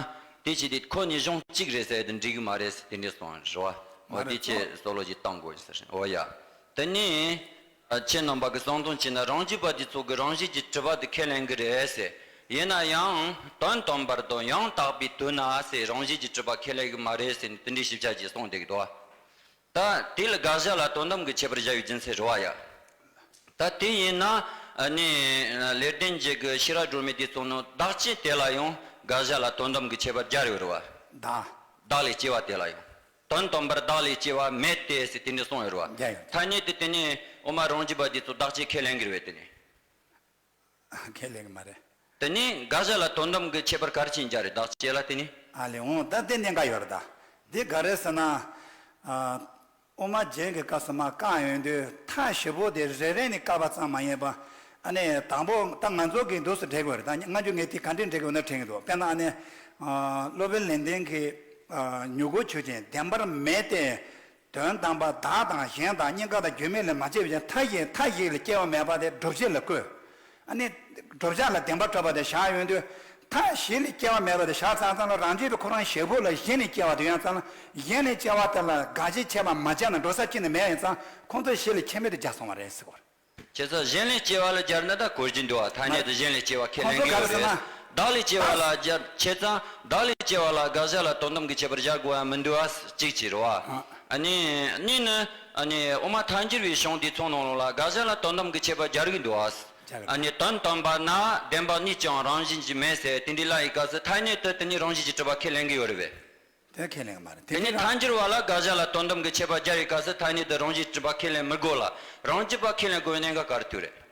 དེ་བྱས་ཏེ་ཁོ་གཉིས་གཞུང་གཅིག་རེད་ཟེར་དེ་འགྲིག་གི་མ་རེད་ཟེར་དེ་འདྲས་གསུངས་རེད་བ། མ་ཨོ་རེད། དེ་ཁྱེད་གཙོ་བོ་ལོ་ཅིག་བཏང་དགོས་ཟེར། ཨོ་ཡ། དེ་ནས་ཁྱེད་རྣམ་པ་གི་གསུང་དུ་བྱས་ན་རང་རྒྱུད་པ་དེ་ཚོ་གི་རང་བཞིན་གྱིས་གྲུབ་པ་དེ་ཁས་ལེན་གི་རེད་ཟེར། ཡིན་ན་ཡང་དོན་དམ་པར་དུ་ཡང་དག་པའི་དོན་ན་ཟེར་རང་བཞིན་གྱིས་གྲུབ་པ་ཁས་ལེན་གྱི་མ་རེད་ཟེར་ནས་དེ་འདྲའི་ཞིབ་ཆ་ཅིག་གསུངས་བསྡད་ཀྱི་འདུག་ད་དེ་ལ་དགག་བྱ་ལ་དོན་དམ་གྱི་ཁྱད་པར་སྦྱར་བའི་རྒྱུ་མཚན་རེད་བ་ཡ། ད་དེ་ཡིན་ན་ཨ་ནི་ལེགས་ལྡན་འབྱེད་ཀྱི་ཤེས་རབ་སྒྲོན་མེ་དེ་ཚོ་ནི་བདག་ཅེས་དེ་ལ་ཡང་དགག་བྱ་ལ་དོན་དམ་གྱི་ཁྱད་པར་སྦྱར་ཡོད་རེད་བ། བདག་བདག་ལས་སྐྱེ་བ་དེ་ལ་ཡང་། དོན་དམ་པར་བདག་ལས་སྐྱེ་བ་མེད་དེ་ཟེར་དེ་འདྲ་གསུངས་ཡོད་རེད་བ། རྒྱ་ཡོད། ཐ་སྙད་དུ་དེ་ནི་དབུ་མ་རང་རྒྱུད་པ་དེ་ཚོ་བདག་ཅེས་ཁས་ལེན་གྱི་རེད་བས་དེ་ནི། ཁས་ལེན་གྱི་མ་རེད། དེ་ནི་དགག་བྱ་ལ་དོན་དམ་གྱི་ཁྱད་པར་ག་རེ་ཕྱིན་རྒྱུ་རེད་བདག་ཅེས་ལ་དེ་ནི། ཨ་ལེ་འོང་ད་དེ་གནད་འགག་ཡོད་རེད་ད། འདི་ག་རེ་ཟེར་ན། ཨ། དབུ་མ་རྒྱན་གྱི་སྐབས་སུ་མ་བཀག་ཡོང་དུས་མཐའ་བཞི་པོ་དེ་རེ་རེ་ནས་བཀག་པ་ཙམ་མ་ཡིན་པ། ཨ་ནི་དང་པོ་ད་ང་ཚོ་གི་འདུག་སེ་འགྲེལ་དགོས་རེད་ད་སྔ་འཇུག་ངས་དེ་ག་འདྲས་འགྲེལ་དགོས་ན་དྲན་གྱི་འདུག་དཔེར་ན་ཨ་ནི། ཨ། སློབ་དཔོན་ལེགས་ལྡན་གྱིས། ཨ། མྱུ་གུ་ཆོས་ཅན་བདེན་པར་མེད་དེ། དོན་དམ་པར་བདག་དང་གཞན་དང་གཉིས་ཀ་དང་རྒྱུ་མེད་ལས་མ་སྐྱེས་པའི་ཕྱིར་མཐའ་བཞི་མཐའ་བཞི་ལས་སྐྱེ་བ་མེད་པ་དེ་བསྒྲུབ་བྱ་ལ་བཀོད། ཨ་ནི། བསྒྲུབ་བྱ་ལ་བདེན་པར་གྲུབ་པ་དེ་བཞག་ཡོང་དུས། མཐའ་བཞི་ལས་སྐྱེ་བ་མེད་པ་དེ་བཞག་ཚར་ཙང་ལ་རང་རྒྱུད་དུ་ཁོ་རང་བཞི་པོ་ལ་གཞི་ནས་སྐྱེ་བ་དེ་ཡོང་ཙང་ལ་གཞི་ནས་སྐྱེ་བ་དེ་ལ་དགག་བྱའི་ཁྱད་པར་མ་སྦྱར་ན་འགྲོ་ས་གཅིག་ནས་མེད་ཡིན་ཙང་ཁོང་ཚོ་བཞི་ལས་ཁྱད་མེད་དུ་སྦྱར་སོང་བ་རེད་ཟེར་བ་རེད། བྱས་ཙང་གཞན་ལས་སྐྱེ་བ་ལ་སྦྱར་ན་ད་གོ་རྒྱུ་འདུག་བ་ཐ་སྙད་དུ་གཞན་ལས་སྐྱེ་བ་ཁས་ལེན་གྱི་ཡོད་རེད། བདག་ལས་སྐྱེ་བ་ལ་སྦྱར་བྱས་ཙང་བདག་ལས་སྐྱེ་བ་ལ་དགག་བྱ་ལ་དོན་དམ་གྱི་ཁྱད་པར་སྦྱར་དགོས་ཡ་མི་འདུག་བ་གཅིག་བྱས་རེད་བ། ཨ་ནི་གཉིས་ནི། ཨ་ནི་དབུ་མ་ཐལ་འགྱུར་བའི་གཞུང་དེ་ཚོ་ནང་ལོགས་ལ་དགག་བྱ་ལ་དོན་དམ་གྱི་ཁྱད་པར་སྦྱར་གྱི་འདུག་བ། སྦྱར་གྱི་ཨ་ནི་དོན་དམ་པ་ན་བདེན་པ་གཉིས་ཀྱང་རང་བཞིན་གྱིས་མེད་ཟེར་དེ་འདྲའི་ལབ་ཡི་སྐབས་སུ་ཐ་སྙད་དུ་དེ་ནི་རང་བཞིན་གྱིས་གྲུབ་པ་ཁས་ལེན་གྱི་ཡོད་རེད་བས། དེ་ཁས་ལེན་གྱི་མ་རེད་དེ་དེ་ནི་ནི་ཐལ་འགྱུར་བ་ལ་དགག་བྱ་ལ་དོན་དམ་གྱི་ཁྱད་པར་སྦྱར་བའི་སྐབས་སུ་ཐ་སྙད་དུ་རང་བཞིན་གྱིས་གྲུབ་པ་ཁས་ལེན་མི་དགོས་ལ་རང་རྒྱུད་པ་ཁས་ལེན་དགོས་པའི་གནད་འགག་ག་རེ་ཐུག་རེད།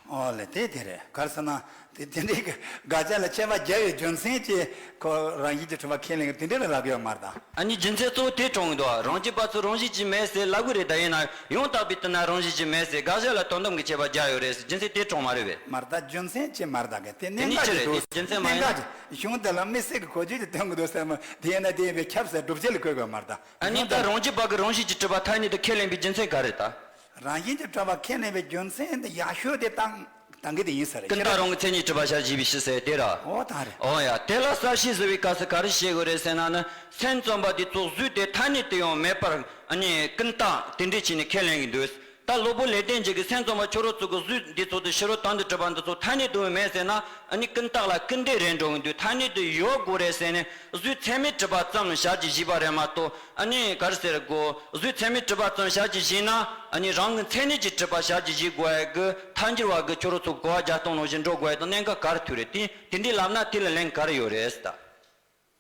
ཨོ་ལེ་དེ་དེ་རེད་ག་རེ་ཟེར་ན། དེ་དེ་འདྲའི་དགག་བྱ་ལ་ཁྱད་པར་སྦྱར་བའི་རྒྱུ་མཚན་གྱིས་ཁོ་རང་བཞིན་གྱིས་གྲུབ་པ་ཁས་ལེན་གྱི་དེ་འདྲ་རེད་ལབ་ཡོད་མ་རེད་ད། ཨ་ནི་རྒྱུ་མཚན་གཙོ་བོ་དེ་དྲངས་འདུག་རང་རྒྱུད་པ་ཚོ་རང་བཞིན་གྱིས་མེད་ཟེར་ལབ་གི་རེད་ད་ཡིན་ན་ཡང་དག་པའི་དོན་ན་རང་བཞིན་གྱིས་མེད་ཟེར་དགག་བྱ་ལ་དོན་དམ་གྱི་ཁྱད་པར་སྦྱར་ཡོད་རེད་ཟེར་རྒྱུ་མཚན་དེ་དྲངས་མ་རེད་བས། མ་རེད་ད་རྒྱུ་མཚན་གྱིས་མ་རེད་ད་གི་དེ་གནད་འགག་ཅིག་འདུག་རྒྱུ་མཚན་མ་ཡིན་ན། གཞུང་དེ་ལ་དམིགས་བསལ་གྱི་གོ་རྒྱུ་ཅིག་སྟོན་གི་འདུག་ཟེར་མ་དེ་ཡིན་ན་དེ་ཡིན་པས་ཁྱབ་ཟེར་སྒྲུབ་བྱེད་ལ་བཀོད་དགོས་མ་རེད་ད། ཨ་ནི་ད་རང་རྒྱུད་པ་གི་རང་བཞིན་གྱིས་གྲུབ་པ་ཐ་སྙད་དུ་ཁས་ལེན་པའི་རྒྱུ་མཚན་ག་རེད་ད། རང་བཞིན་གྱིས་གྲུབ་པ་ཁས་ལེན་པའི་རྒྱུ་མཚན་དེ་ཡག་ཤོས་དེ་དང་དང་གི་དེ་ཡིན་ས་རེད། ཀུན་བཏགས་རང་གི་མཚན་ཉིད་གྲུབ་པར་བྱ་བྱེད་པའི་ཕྱིར་ཟེར་དེ་ར། ཨོ་ད་རེད། ཨོ་ཡ་དེ་ལ་གསལ་བྱེད་ཟེར་བའི་སྐབས་སུ་ག་རེ་བཤད་དགོས་རེད་ཟེར་ན་ནི་སེམས་ཙམ་པ་དེ་ཚོ་གཟུགས་དེ་ཐ་སྙད་དུ་ཡང་མེད་པར་ཨ་ནི་ཀུན་བཏགས་དེ་འདྲས་བྱས་ནས་ཁས་ལེན་གྱི་འདུག་ད་སློབ་དཔོན་ལེགས་ལྡན་འབྱེད་ཀྱིས་སེམས་ཙམ་པ་ཁྱོད་རང་ཚོ་གི་གཟུགས་འདི་ཚོ་དེ་ཕྱི་རོལ་དོན་དུ་གྲུབ་པ་འདི་ཚོ་ཐ་སྙད་དུ་མེད་ཟེར་ན་ཨ་ནི་ཀུན་བཏགས་ལ་སྐུར་འདེབས་རེད་འགྲོ་གི་འདུག་ཐ་སྙད་དུ་ཡོད་དགོས་རེད་ཟེར་ནས་གཟུགས་ཚད་མས་གྲུབ་པ་ཙམ་བྱ་བྱེད་བྱས་པ་རེད་མ་གཏོགས། ཨ་ནི་ག་རེ་ཟེར་དགོས། གཟུགས་ཚད་མས་གྲུབ་པ་ཙམ་བྱ་བྱེད་བྱས་ན་ཨ་ནི་རང་གི་མཚན་ཉིད་ཀྱིས་གྲུབ་པ་བྱ་བྱེད་བྱེད་དགོས་ཡ་གི་ཐལ་འགྱུར་བ་གི་ཁྱོད་རང་ཚོ་གོ་བ་རྒྱག་སྟངས་ནང་བཞིན་འགྲོ་དགོས་ཡ་དང་གནད་འགག་ག་རེ་ཐུག་རེད་དེ་དེ་འདྲའི་ལབ་ན་དེ་ལ་ལན་ག་རེ་ཡོད་རེད་ཟེར་ད།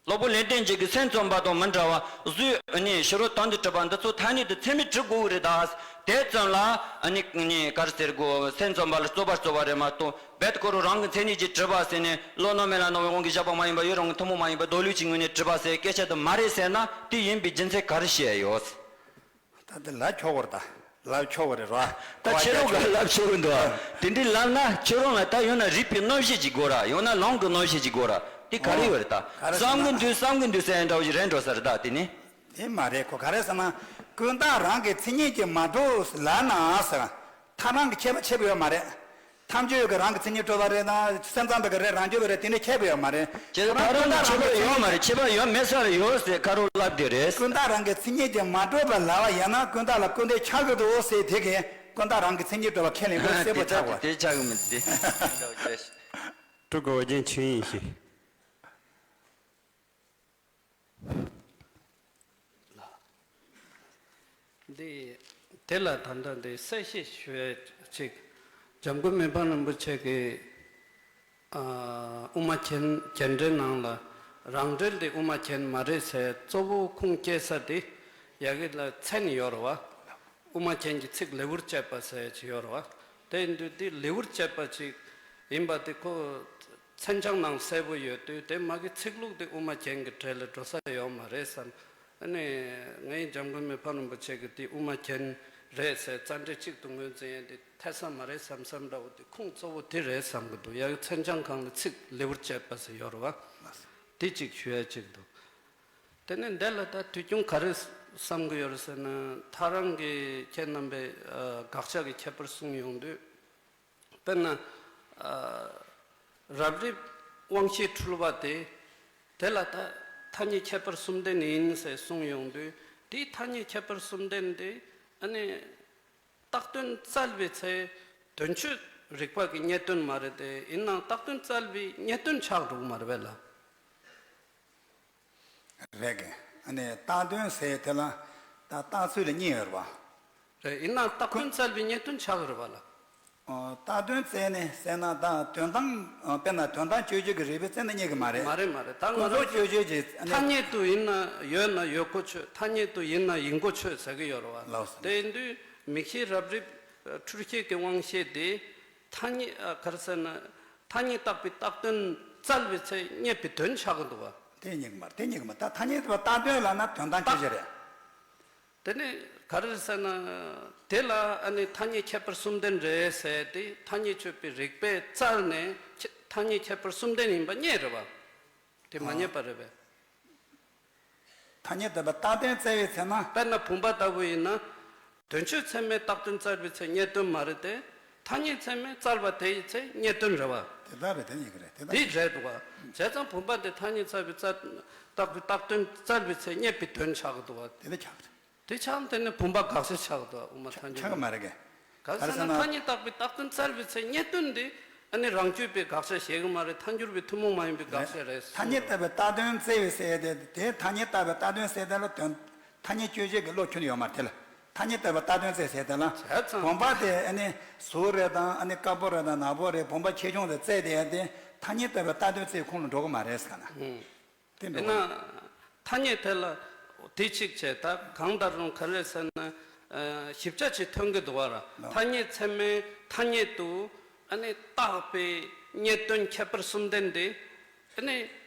སློབ་དཔོན་ལེགས་ལྡན་འབྱེད་ཀྱིས་སེམས་ཙམ་པ་དང་མི་འདྲ་བ་གཟུགས་ཨ་ནི་ཕྱི་རོལ་དོན་དུ་གྲུབ་པ་འདི་ཚོ་ཐ་སྙད་དུ་ཚད་མས་གྲུབ་དགོས་ཀྱི་རེད་ད། དེ་ཙམ་ལ་ཨ་ནི་ཨ་ནི་ག་རེ་ཟེར་དགོས་སེམས་ཙམ་པ་ལ་རྩོད་པ་རྩོད་པ་རེད་མ་གཏོགས་རྦད་དེ་ཁོ་རང་རང་གི་མཚན་ཉིད་ཀྱིས་གྲུབ་པ་ཟེར་ནས་བློ་རྣོ་མེད་ལ་རྣོ་བའི་དབང་གིས་བཞག་པ་མ་ཡིན་པར་ཡུལ་རང་གི་ཐུན་མོང་མ་ཡིན་པའི་མདོ་ལུགས་ཀྱི་ངོས་ནས་གྲུབ་པ་ཟེར་སྐད་ཆ་དེ་མ་རེད་ཟེར་ན་དེ་ཡིན་པའི་རྒྱུ་མཚན་ག་རེ་བཤད་ཡོད། ད་དེ་ལབ་ཆོག་གི་རེད་ད། ལབ་ཆོག་གི་རེད་རོ། ད་ཁྱེད་རང་ག་ལབ་ཆོག་གི་འདུག་ཨ། དེ་འདྲའི་ལབ་ན་ཁྱེད་རང་ལ་ད་ཡང་ན་རིགས་པའི་རྣམ་བཤད་ཅིག་དགོས་ར་ཡང་ན་ལམ་གྱི་རྣམ་བཤད་ཅིག་དགོས་ར་དེ་ག་རེ་ཡོད་རེད་ད། ག་རེ་བསམ་གི་འདུག་བསམ་གི་འདུག་ཟེར་ཡ་འདྲ་བོ་ཞིག་རེད་འགྲོ་ས་རེད་ད་དེ་ནི། དེ་མ་རེད་ཁོ་ག་རེ་ཟེར་ན། ཀུན་བཏགས་རང་གི་མཚན་ཉིད་ཀྱིས་མ་གྲུབ་ལབ་ན་ཟེར། ཐལ་རང་གི་ཁྱད་པར་ཕྱེ་གི་ཡོད་མ་རེད། ཐལ་འགྱུར་གྱི་རང་གི་མཚན་ཉིད་གྲུབ་པ་རེད་ན་སེམས་ཙམ་པ་གི་རེད་རང་རྒྱུད་པ་རེད་དེ་འདྲ་ཁྱད་པར་ཡོད་མ་རེད། ཁྱད་པར་ཐལ་རང་གི་ཁྱད་པར་ཡོད་མ་རེད་ཁྱད་པར་ཡོད་མེད་ས་རེད་ཡོད་ཟེར་ཁ་རོག་ལབ་དེ་རེད། ཀུན་བཏགས་རང་གི་མཚན་ཉིད་ཀྱིས་མ་གྲུབ་པ་ལབ་པ་ཡིན་ན་ཀུན་བཏགས་ལ་སྐུར་འདེབས་ཆགས་ཀྱི་འདུག་ཟེར་དེ་གིས་ཀུན་བཏགས་རང་གི་མཚན་ཉིད་གྲུབ་པ་ཁས་ལེན་དགོས་གསལ་པོ་ཆགས་པ། དེ་ཆགས་གི་མི་འདུག་སྤྲུལ་སྐུ་ཨོ་རྒྱན་ཆོས་དབྱིངས་ཞེས། འདི། དེ་ལ་ད་ལྟ་འདི་གསལ་བཤད་ཞུ་ཡས་ཅིག་འཇམ་མགོན་མི་ཕམ་རིན་པོ་ཆེ་གིས་ཨ། དབུ་མ་རྒྱན་རྒྱན་འགྲེལ་ནང་ལ་རང་འགྲེལ་འདི་དབུ་མ་རྒྱན་མ་རེད་ཟེར་གཙོ་བོ་ཁུངས་སྐྱེལ་ས་དེ་ཡ་གི་ལ་མཚན་ཡོད་རེད་བ། དབུ་མ་རྒྱན་གྱི་ཚིག་ལེའུར་བཅད་པ་ཟེར་ཅིག་ཡོད་རེད་བ། དེ་ཡིན་དུས་འདི་ལེའུར་བཅད་པ་ཅིག་ཡིན་པ་དེ་ཁོ། མཚན་བྱང་ནང་གསལ་པོ་ཡོད་དུས་དེ་མ་གི་ཚིག་ལྷུག་དེ་དབུ་མ་རྒྱན་གྱི་གྲས་ལ་འགྲོ་ས་ཡོད་མ་རེད་བསམ། ཨ་ནི་ངའི་འཇམ་མགོན་མི་ཕམ་རིན་པོ་ཆེ་གིས་དེ་དབུ་མ་རྒྱན་རེད་ཟེར་རྩ་འགྲེལ་གཅིག་ཏུ་ངོས་འཛིན་ཡས་དེ་འཐད་ས་མ་རེད་བསམ་བསམ་འདྲ་བོ་དེ་ཁུངས་གཙོ་བོ་དེ་རེད་བསམ་གི་འདུག་ཡ་གི་མཚན་བྱང་སྒང་ལ་ཚིག་ལེའུར་བཅད་པ་ཟེར་ཡོད་རེད་བ། དེ་གཅིག་ཞུ་ཡ་གཅིག་འདུག་དེ་ནས་འདི་ལ་ད་དུས་རྒྱུན་ག་རེ་བསམ་གི་ཡོད་རེད་ཟེར་ན་ཐག་རང་གི་ཁྱེད་རྣམ་པས་ཨ། དགག་བྱ་གི་ཁྱད་པར་གསུངས་ཡོང་དུས། དཔེར་ན། ཨ། རབ་རིབ་དབང་ཤེས་འཁྲུལ་བ་དེ། དེ་ལ་ད་ཐ་སྙད་ཁྱད་པར་གསུམ་ལྡན་ཡིན་ཟེར་གསུངས་ཡོང་དུས་དེའི་ཐ་སྙད་ཁྱད་པར་གསུམ་ལྡན་དེ་ཨ་ནི། བཏགས་དོན་བཙལ་བའི་ཚེ་དོན་སྤྱོད་ རིགས་པ་གི་རྙེད་དོན་མ་རེད་དེ། ཡིན་ནའང་བཏགས་དོན་བཙལ་བའི་རྙེད་དོན་ཆགས་འགྲོ་གི་མ་རེད་པས་ལ། རེད་གི། ཨ་ནི་བཏགས་དོན་ཟེར་དེ་ལ་ད་བཏགས་ཚུལ་ལ་གཉིས་ཡོད་རེད་པ། རེད། ཡིན་ནའང་བཏགས་དོན་བཙལ་བའི་རྙེད་དོན་ཆགས་ཀྱི་རེད་པ་ལ། ཨོ། བཏགས་དོན་བཙལ་ནས་ཟེར་ན་ད་དོན་དམ། ཨ། དཔེར་ན་དོན་དམ་དཔྱོད་བྱེད་ཀྱི་རིགས་པས་བཙལ་ན་རྙེད་ཀྱི་མ་རེད། མ་རེད་མ་རེད། ད་ང་ཀུན་རྫོབ་རང་དཔྱོད་བྱེད་ཀྱི་ཨ་ནི། ཐ་སྙད་དུ་ཡིན་ན་ཡོད་ན་ཡོད་གོ་ཆོད། ཐ་སྙད་དུ་ཡིན་ན་ཡིན་གོ་ཆོད་ཟེར་གྱི་ཡོད་རེད་པ། ལགས་སོ། དེ་ཡིན་དུས་མིག་ཤེས་རབ་རིབ་འཁྲུལ་ཤེས་ཀྱི་དབང་ཤེས་དེ། ཐ་སྙད། ཨ། ག་རེ་ཟེར་ན། ཐ་སྙད་བཏགས་པའི་བཏགས་དོན་བཙལ་བའི་ཚེ་རྙེད་པའི་དོན་ཆགས་ཀྱི་འདུག་པ། དེ་རྙེད་ཀྱི་མ་རེད། དེ་རྙེད་ཀྱི་མ་རེད། ད་ཐ་སྙད་དུ་བཏགས་དོན་ལབ་ན་དོན་དམ་དཔྱོད་བྱེད་རེད། དེ་ནི་ག་རེ་ཟེར་ན། དེ་ལ་ཨ་ནི་ཐ་སྙད་ཁྱད་པར་གསུམ་ལྡན་རེད་ཟེར་ཏེ། ཐ་སྙད་དཔྱོད་པའི་རིགས་པས་བཙལ་ནས་ཁྱེ- ཐ་སྙད་ཁྱད་པར་གསུམ་ལྡན་ཡིན་པ་རྙེད་རེད་པ། དེ་མ་རྙེད་པ་རེད་པས། ཐ་སྙད་བཏགས་པའི་བཏགས་དོན་བཙལ་བའི་ཚེ་ན། དཔེར་ན་བུམ་པ་ལྟ་བུ་ཡིན་ན། དོན་དཔྱོད་ཚད་མས་བཏགས་དོན་བཙལ་བའི་ཚེ་རྙེད་དོན་མ་རེད་དེ། ཐ་སྙད་ཚད་མས་བཙལ་བ་དེ་ཡི་ཚེ་རྙེད་དོན་རེད་པ། དེ་ལྟར་རེད། དེ་རྙེད་ཀྱི་རེད། དེ་ལྟར། དེ་རེད་འདུག་པ། བྱས་ཙང་བུམ་པ་དེ་ཐ་སྙད་བཙལ་བའི་བཙལ- བཏགས་པའི་བཏགས་དོན་བཙལ་བའི་ཚེ་རྙེད་པའི་དོན་ཆགས་ཀྱི་འདུག་པ། དེ་ལྟར་ཆགས་ཀྱི་རེད། དེ་ཆགས་དེ་ནི་བུམ་པ་དགག་བྱ་ཆགས་འདུག་པ། དབུ་མ་ཐལ་འགྱུར། ཆགས་ཀྱི་མ་རེད་གི། ག་རེ་ཟེར་ན། ག་རེ་ཟེར་ན། ཐ་སྙད་བཏགས་པའི་བཏགས་དོན་བཙལ་བའི་ཚེ་རྙེད་དོན་དེ་ཨ་ནི་རང་རྒྱུད་པས་དགག་བྱ་བྱེད་ཀྱི་མ་རེད། ཐལ་འགྱུར་བས་ཐུན་མོང་མ་ཡིན་པའི་དགག་བྱ་རེད། ཐ་སྙད་བཏགས་པའི་བཏགས་དོན་བཙལ་བའི་ཟེར་དེ། དེ་ཐ་སྙད་བཏགས་པའི་བཏགས་དོན་ཟེར་དེ་ལ་དོན། ཐ་སྙད་དཔྱོད་བྱེད་ཀྱི་བློ་ཁྱོན་ནས་ཡོད་མ་རེད། དེ་ལ་ཐ་སྙད་བཏགས་པའི་བཏགས་དོན་བཙལ་ཟེར་དེ་ལ། བྱས་ཙང་། བུམ་པ་དེ་ཨ་ནི་གཟུགས་རེད་དང་། ཨ་ནི་དཀར་པོ་རེད་དང་ནག་པོ་རེད། བུམ་པ་ཆེ་ཆུང་དེ་བཙལ་དེ་ཡང་དེ་ཐ་སྙད་བཏགས་པའི་བཏགས་དོན་བཙལ་ཁོངས་ལ་འགྲོ་གི་མ་རེད་ཟེར་ག་ན། ཨུ། དེ་འདྲ་ཡིན་ན། ཐ་སྙད་དེ་ལ་དེ་གཅིག་བྱས། ད་གང་ལྟར་རུང་ག་རེ་ཟེར་ན། ཨ། ཞིབ་ཆ་ཅིག་ཐོན་གྱི་འདུག་པ་ར། ལགས། ཐ་སྙད་ཚད་མས་ཐ་སྙད་དུ་ཨ་ནི་བཏགས་པའི་རྙེད་དོན་ཁྱད་པར་གསུམ་ལྡན་དེ། ཨ་ནི་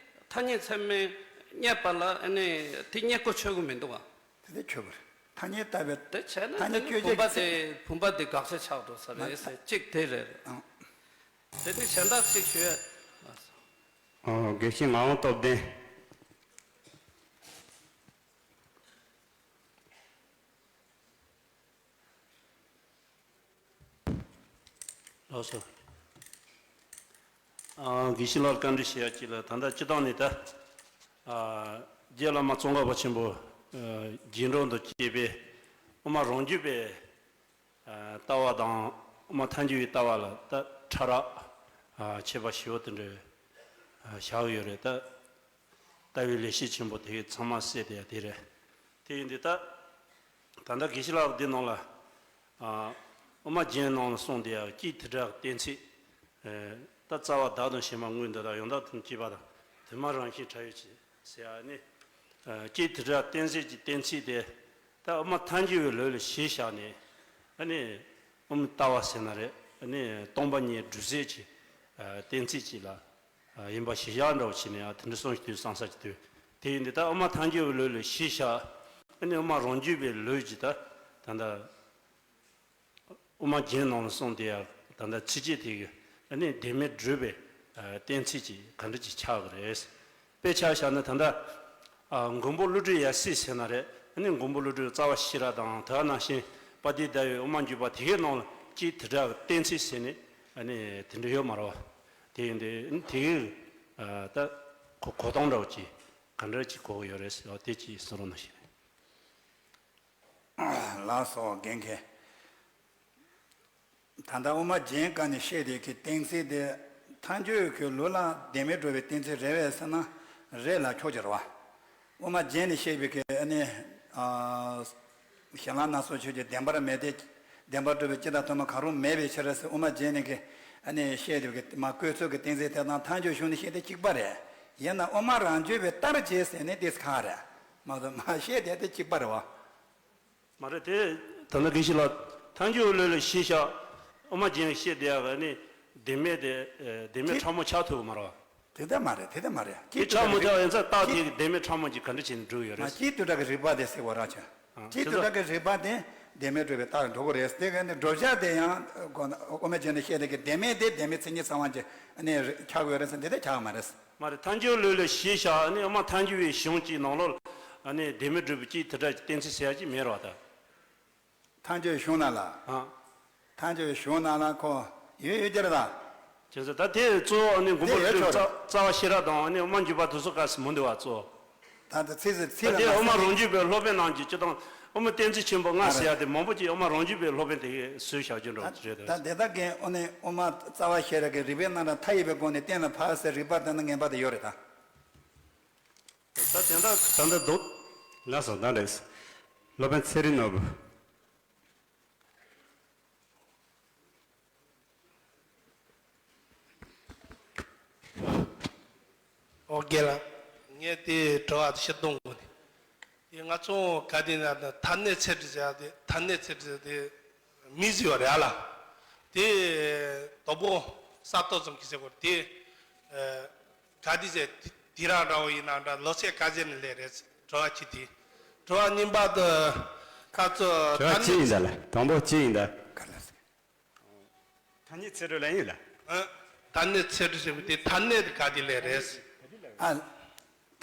ཐ་སྙད་ཚད་མས་རྙེད་པ་ལ་ཨ་ནི་དེ་རྙེད་གོ་ཆོད་གི་མི་འདུག་པ། དེ་དེ་ཆོད་པ་རེད། ཐ་སྙད་བཏགས་པའི། དེ་བྱས་ན་ཐ་སྙད་དེ་ནི་དཔྱོད་བུམ་པ་བྱེད་དེ། བུམ་པ་དེ་དགག་བྱ་ཆགས་འགྲོ་ས་རེད་ཟེར། གཅིག་དེ་རེད། ཨང་། དེ་ནི་གཞན་དག་ཅིག་ཞུ་ཡ། ཨ། དགེ་བཤེས་ངག་དབང་སྟོབས་ལྡན། ལགས་སོ། ཨ། དགེ་བཤེས་ལགས་བཀའ་འདྲི་ཞུ་ཡ་གཅིག་ལ། ད་ལྟ་སྤྱི་བཏང་ནས་ད། ཨ། རྗེ་བླ་མ་ཙོང་ཁ་པ་ཆེན་པོ། ཨ། རྗེས་འགྲོ་དང་བཅས་པའི་དབུ་མ་རང་རྒྱུད་པའི། ཨ། ལྟ་བ་དང་དབུ་མ་ཐལ་འགྱུར་བའི་ལྟ་བ་ལ་ད་ཕྲ་རགས། ཨ། ཁྱད་པར་ཞེ་པོ་དེ་འདྲ། ཨ། བཞག་ཡོད་རེད་ད། ལྟ་བའི་ལེགས་བཤད་ཆེན་པོ་དེ་གའི་ཚང་མ་གསལ་དེ་ཡ་དེ་རེད། དེ་ཡིན་དུས་ད། ད་ལྟ་དགེ་བཤེས་ལགས་འདི་ནང་ལ། ཨ། དབུ་མ་རྒྱན་ནང་ལ་གསུངས་དེ་ཡ་ཀྱི་དེ་འདྲ་གི་གཏན་ཚིགས། ཨ། ད་རྩ་བ་བདག་དང་གཞན་མ་དངོས་འདི་དག་ཡང་དག་དོན་གཅིག་པ་དང་དེ་མ་རང་བཞིན་ཕྲ་ཡོད་ཅེས་ཟེར་ཡ་ནི། ཨ། ཀྱི་དེ་འདྲ་གཏན་ཚིགས་ཀྱི་གཏན་ཚིགས་དེ། ད་དབུ་མ་ཐལ་འགྱུར་བའི་ལུགས་ལ་གཞི་བཞག་ནས། ཨ་ནི་དབུ་མའི་ལྟ་བ་ཟེར་ན་རེད། ཨ་ནི་སྟོང་པ་ཉིད་སྒྲུབ་ཟད་ཀྱི། ཨ། གཏན་ཚིགས་ཅིག་ལ། ཨ། ཡིན་པ་གཞི་བཞག་འདྲ་བོ་བྱས་ནས། ཨ། དེ་འདྲ་གསུངས་ཤིག་དུས་བསམ་ས་ཅིག་དུས། དེ་ཡིན་དུས་ད་དབུ་མ་ཐལ་འགྱུར་བའི་ལུགས་ལ་གཞི་བཞག་ཨ་ནི་དབུ་མ་རང་རྒྱུད་པའི་ལུགས་ཀྱི་ད། ད་ལྟ་དབུ་མ་རྒྱན་ནང་ལ་གསུངས་དེ་ཡ། ད་ལྟ་ཚིགས་བཅད་དེ་གི་ཨ་ནི་བདེན་མེད་སྒྲུབ་པའི། ཨ། གཏན་ཚིགས་ཀྱི་ག་འདྲ་ཅིག་ཆགས་ཀྱི་རེད། དཔེ་ཆ་བཞག་ན་ད་ལྟ། ཨ། མགོན་པོ་ཀླུ་སྒྲུབ་ཡབ་སྲས་ཟེར་ན་རེད། ཨ་ནི་མགོན་པོ་ཀླུ་སྒྲུབ་རྩ་བ་ཤེས་རབ་དང་། དེ་ནང་བཞིན་དཔལ་ལྡན་ཟླ་བའི་དབུ་མ་འཇུག་པ་དེ་གའི་ནང་ལ་ཀྱི་དེ་འདྲ་གི་གཏན་ཚིགས་ཟེར་ནས་ཨ་ནི་དེ་འདྲ་ཡོད་མ་རེད་པ། དེ་ཡིན་དུས་དེ་གའི། ཨ། ད་གོ་གོ་སྟངས་འདྲ་བོ་ཅིག་ག་འདྲ་ཅིག་གོ་གི་ཡོད་རེད་ཟེར་བ་དེ་ཅིག་གསུང་རོགས་གནང་ཞུ། ལགས་སོ། རྒན་མཁས། ད་ལྟ་དབུ་མ་རྒྱན་བཀར་ནས་བཤད་དེ་གི་གཏན་ཚིགས་དེ་ཐལ་འགྱུར་གྱི་ལུགས་ལ་བདེན་མེད་སྒྲུབ་པའི་གཏན་ཚིགས་རེད་པས་ཟེར་ན་རེད་ལ་ཁྱོག་ཅིག་རེད་པ། དབུ་མ་རྒྱན་ནས་བཤད་པའི་གི་ཨ་ནི། ཨ། ཞལ་ལུང་སྣ་ཚོགས་ཆོས་ཀྱི་བདེན་པར་མེད་དེ། བདེན་པར་སྒྲུབ་པའི་སྤྱི་དང་ཐུན་མོང་གང་རུང་མེད་པའི་ཕྱིར་ཟེར། དབུ་མ་རྒྱན་ནས་གི་ཨ་ནི་བཤད་དེ་གི་མ་བཀོད་ཚུལ་གྱི་གཏན་ཚིགས་དེ་དང་ཐལ་འགྱུར་གཞུང་ནས་བཤད་དེ་གཅིག་པ་རེད། ཡིན་ན་དབུ་མ་རང་རྒྱུད་པའི་ལྟར་བྱས་ཟེར་ནས་དེ་ཁག་རེད། མ་གཏོགས་མ་བཤད་དེ་དེ་གཅིག་པ་རེད་པ། མ་རེད་དེ། ད་ལྟ་དགེ་བཤེས་ལགས་ཐལ་འགྱུར་ལུགས་ལ་གཞི་བཞག་དབུ་མ་རྒྱན་བཤད་བསྡད་ཡག་ནི་བདེན་མེད་དེ། ཨ། བདེན་མེད་དེ་ཕྲ་མོ་ཆགས་ཐུབ་ཀྱི་མ་རེད་པ། དེ་ལྟ་མ་རེད། དེ་ལྟ་མ་རེད། དེ་ཀྱི་ཕྲ་མོ་ཆགས་ཡིན་ཙང་རྟགས་དེ་གི་བདེན་མེད་ཕྲ་མོ་གྱིས་ག་འདྲ་བྱས་ནས་སྒྲུབ་ཡོད་རེད། ཀྱི་དེ་འདྲ་གི་རིགས་པ་དེ་ཟེར་བ་ར་ཆ། ཨ། ཀྱི་དེ་འདྲ་གི་རིགས་པ་དེ་བདེན་མེད་སྒྲུབ་པའི་རྟགས་འགྲོ་གི་རེད། དེ་ག་ནི་བསྒྲུབ་བྱ་དེ་ཡང་དབུ་མ་རྒྱན་ནས་བཤད་དེ་གི་བདེན་མེད་དེ་བདེན་མེད་མཚན་ཉིད་ཚང་བ་གྱི་ཨ་ནི་ཆགས་ཡོད་རེད་ཟེར། དེ་ལྟ་ཆགས་མ་རེད། མ་རེད། ཐལ་འགྱུར་ལུགས་ལ་གཞི་བཞག་ཨ་ནི་དབུ་མ་ཐལ་འགྱུར་བའི་གཞུང་གཅིག་ནང་ལོགས་ལ་ཨ་ནི་བདེན་མེད་སྒྲུབ་པའི་ཀྱི་དེ་འདྲ་གཏན་ཚིགས་ཟེར་ཡ་གཅིག་མེད་རེད་པ་ད། ཐལ་འགྱུར་གཞུང་ནང་ལ། ཨ། ཐལ་འགྱུར་གཞུང་ནང་ལ་ཁོ་ཡོད་ཡོད་ཀྱི་རེད་ད། བྱས་ཙང་ད་དེ་གཙོ་བོ་ཨ་ནི་མགོན་པོ་དེ་ཡོད་ཀླུ་སྒྲུབ་ཆོག་རེད། རྩ་རྩ་བ་ཤེས་རབ་དང་ཨ་ནི་དབུ་མ་འཇུག་པ་དེ་ཚོ་ག་ཟེར་མི་འདུག་པ་གཙོ་བོ། ད་ལྟ་ཚིག་ཟེར་ཚིག་ད་ལ་དེ་མ་དབུ་མ་ཟེར། རང་རྒྱུད་པའི་སློབ་དཔོན་རྣམས་ཀྱིས་སྤྱིར་བཏང་ དབུ་མ་བསྟན་འཛིན་ཆེན་པོ་ལྔ་ཟེར་ཡ་དེ་མང་པོ་ཅིག་དབུ་མ་རང་རྒྱུད་པའི་སློབ་དཔོན་དེ་གིས་བཟོས་བཞག་རྒྱུ་འདྲ་བོ་རེད་དེ། ད་དེ་དག་གི་དབུ་ནས་དབུ་མ་རྩ་བ་ཤེས་རབ་ཀྱི་རིགས་པའི་རྣམ་གྲངས་མཐའ་ཡས་པའི་སྒོ་ནས་གཏན་ལ་ཕབ་སའི་རིགས་པ་དེ་ནི་ངེས་པར་དུ་ཡོད་རེད་ད། ད་དེ་འདྲ་ད་འདི་འདུག་ལགས་སོ། ད་རེད། སློབ་དཔོན་ཚེ་རིང་ནོར་བུ། ཨོ་རྒན་ལགས། ངས་དེ་དྲི་བ་ཕྱིར་གཏོང་དགོས་ནི། དེ་ང་ཚོ་ག་དེ་ན་ད་ཐ་སྙད་ཚད་གྲུབ་ཟེར་ཡ་དེ་ཐ་སྙད་ཚད་གྲུབ་ཟེར་དེ་མི་ཟེར་བ་རེད་ཨ་ལ། དེ་དོ་པོ་ས་སྟོང་ཙམ་གྱིས་ཟེར་བ་དེ་ག་དེ་ཟེར་དེ་དེ་རང་འདྲ་བོ་ཡིན་ན་འདྲ་ལོ་ཚད་ག་ཚད་ནས་སླེབས་རེད། དྲི་བ་གཅིག་དེ། དྲི་བ་གཉིས་པ་དེ་ད་ཚོ་དྲི་བ་ཐ་གཅིག་ཡིན་ད་སྙད་ལ། དང་པོ་གཅིག་ཡིན་ད། ག་ལ་ཟེར། ཐ་སྙད་ཚད་གྲུབ་ལབ་ཡིན་ལ། ཨ། ཐ་སྙད་ཚད་གྲུབ་ཟེར་བ་དེ་ཐ་སྙད་དེ་ག་དེ་ལས་རེད། ཨ།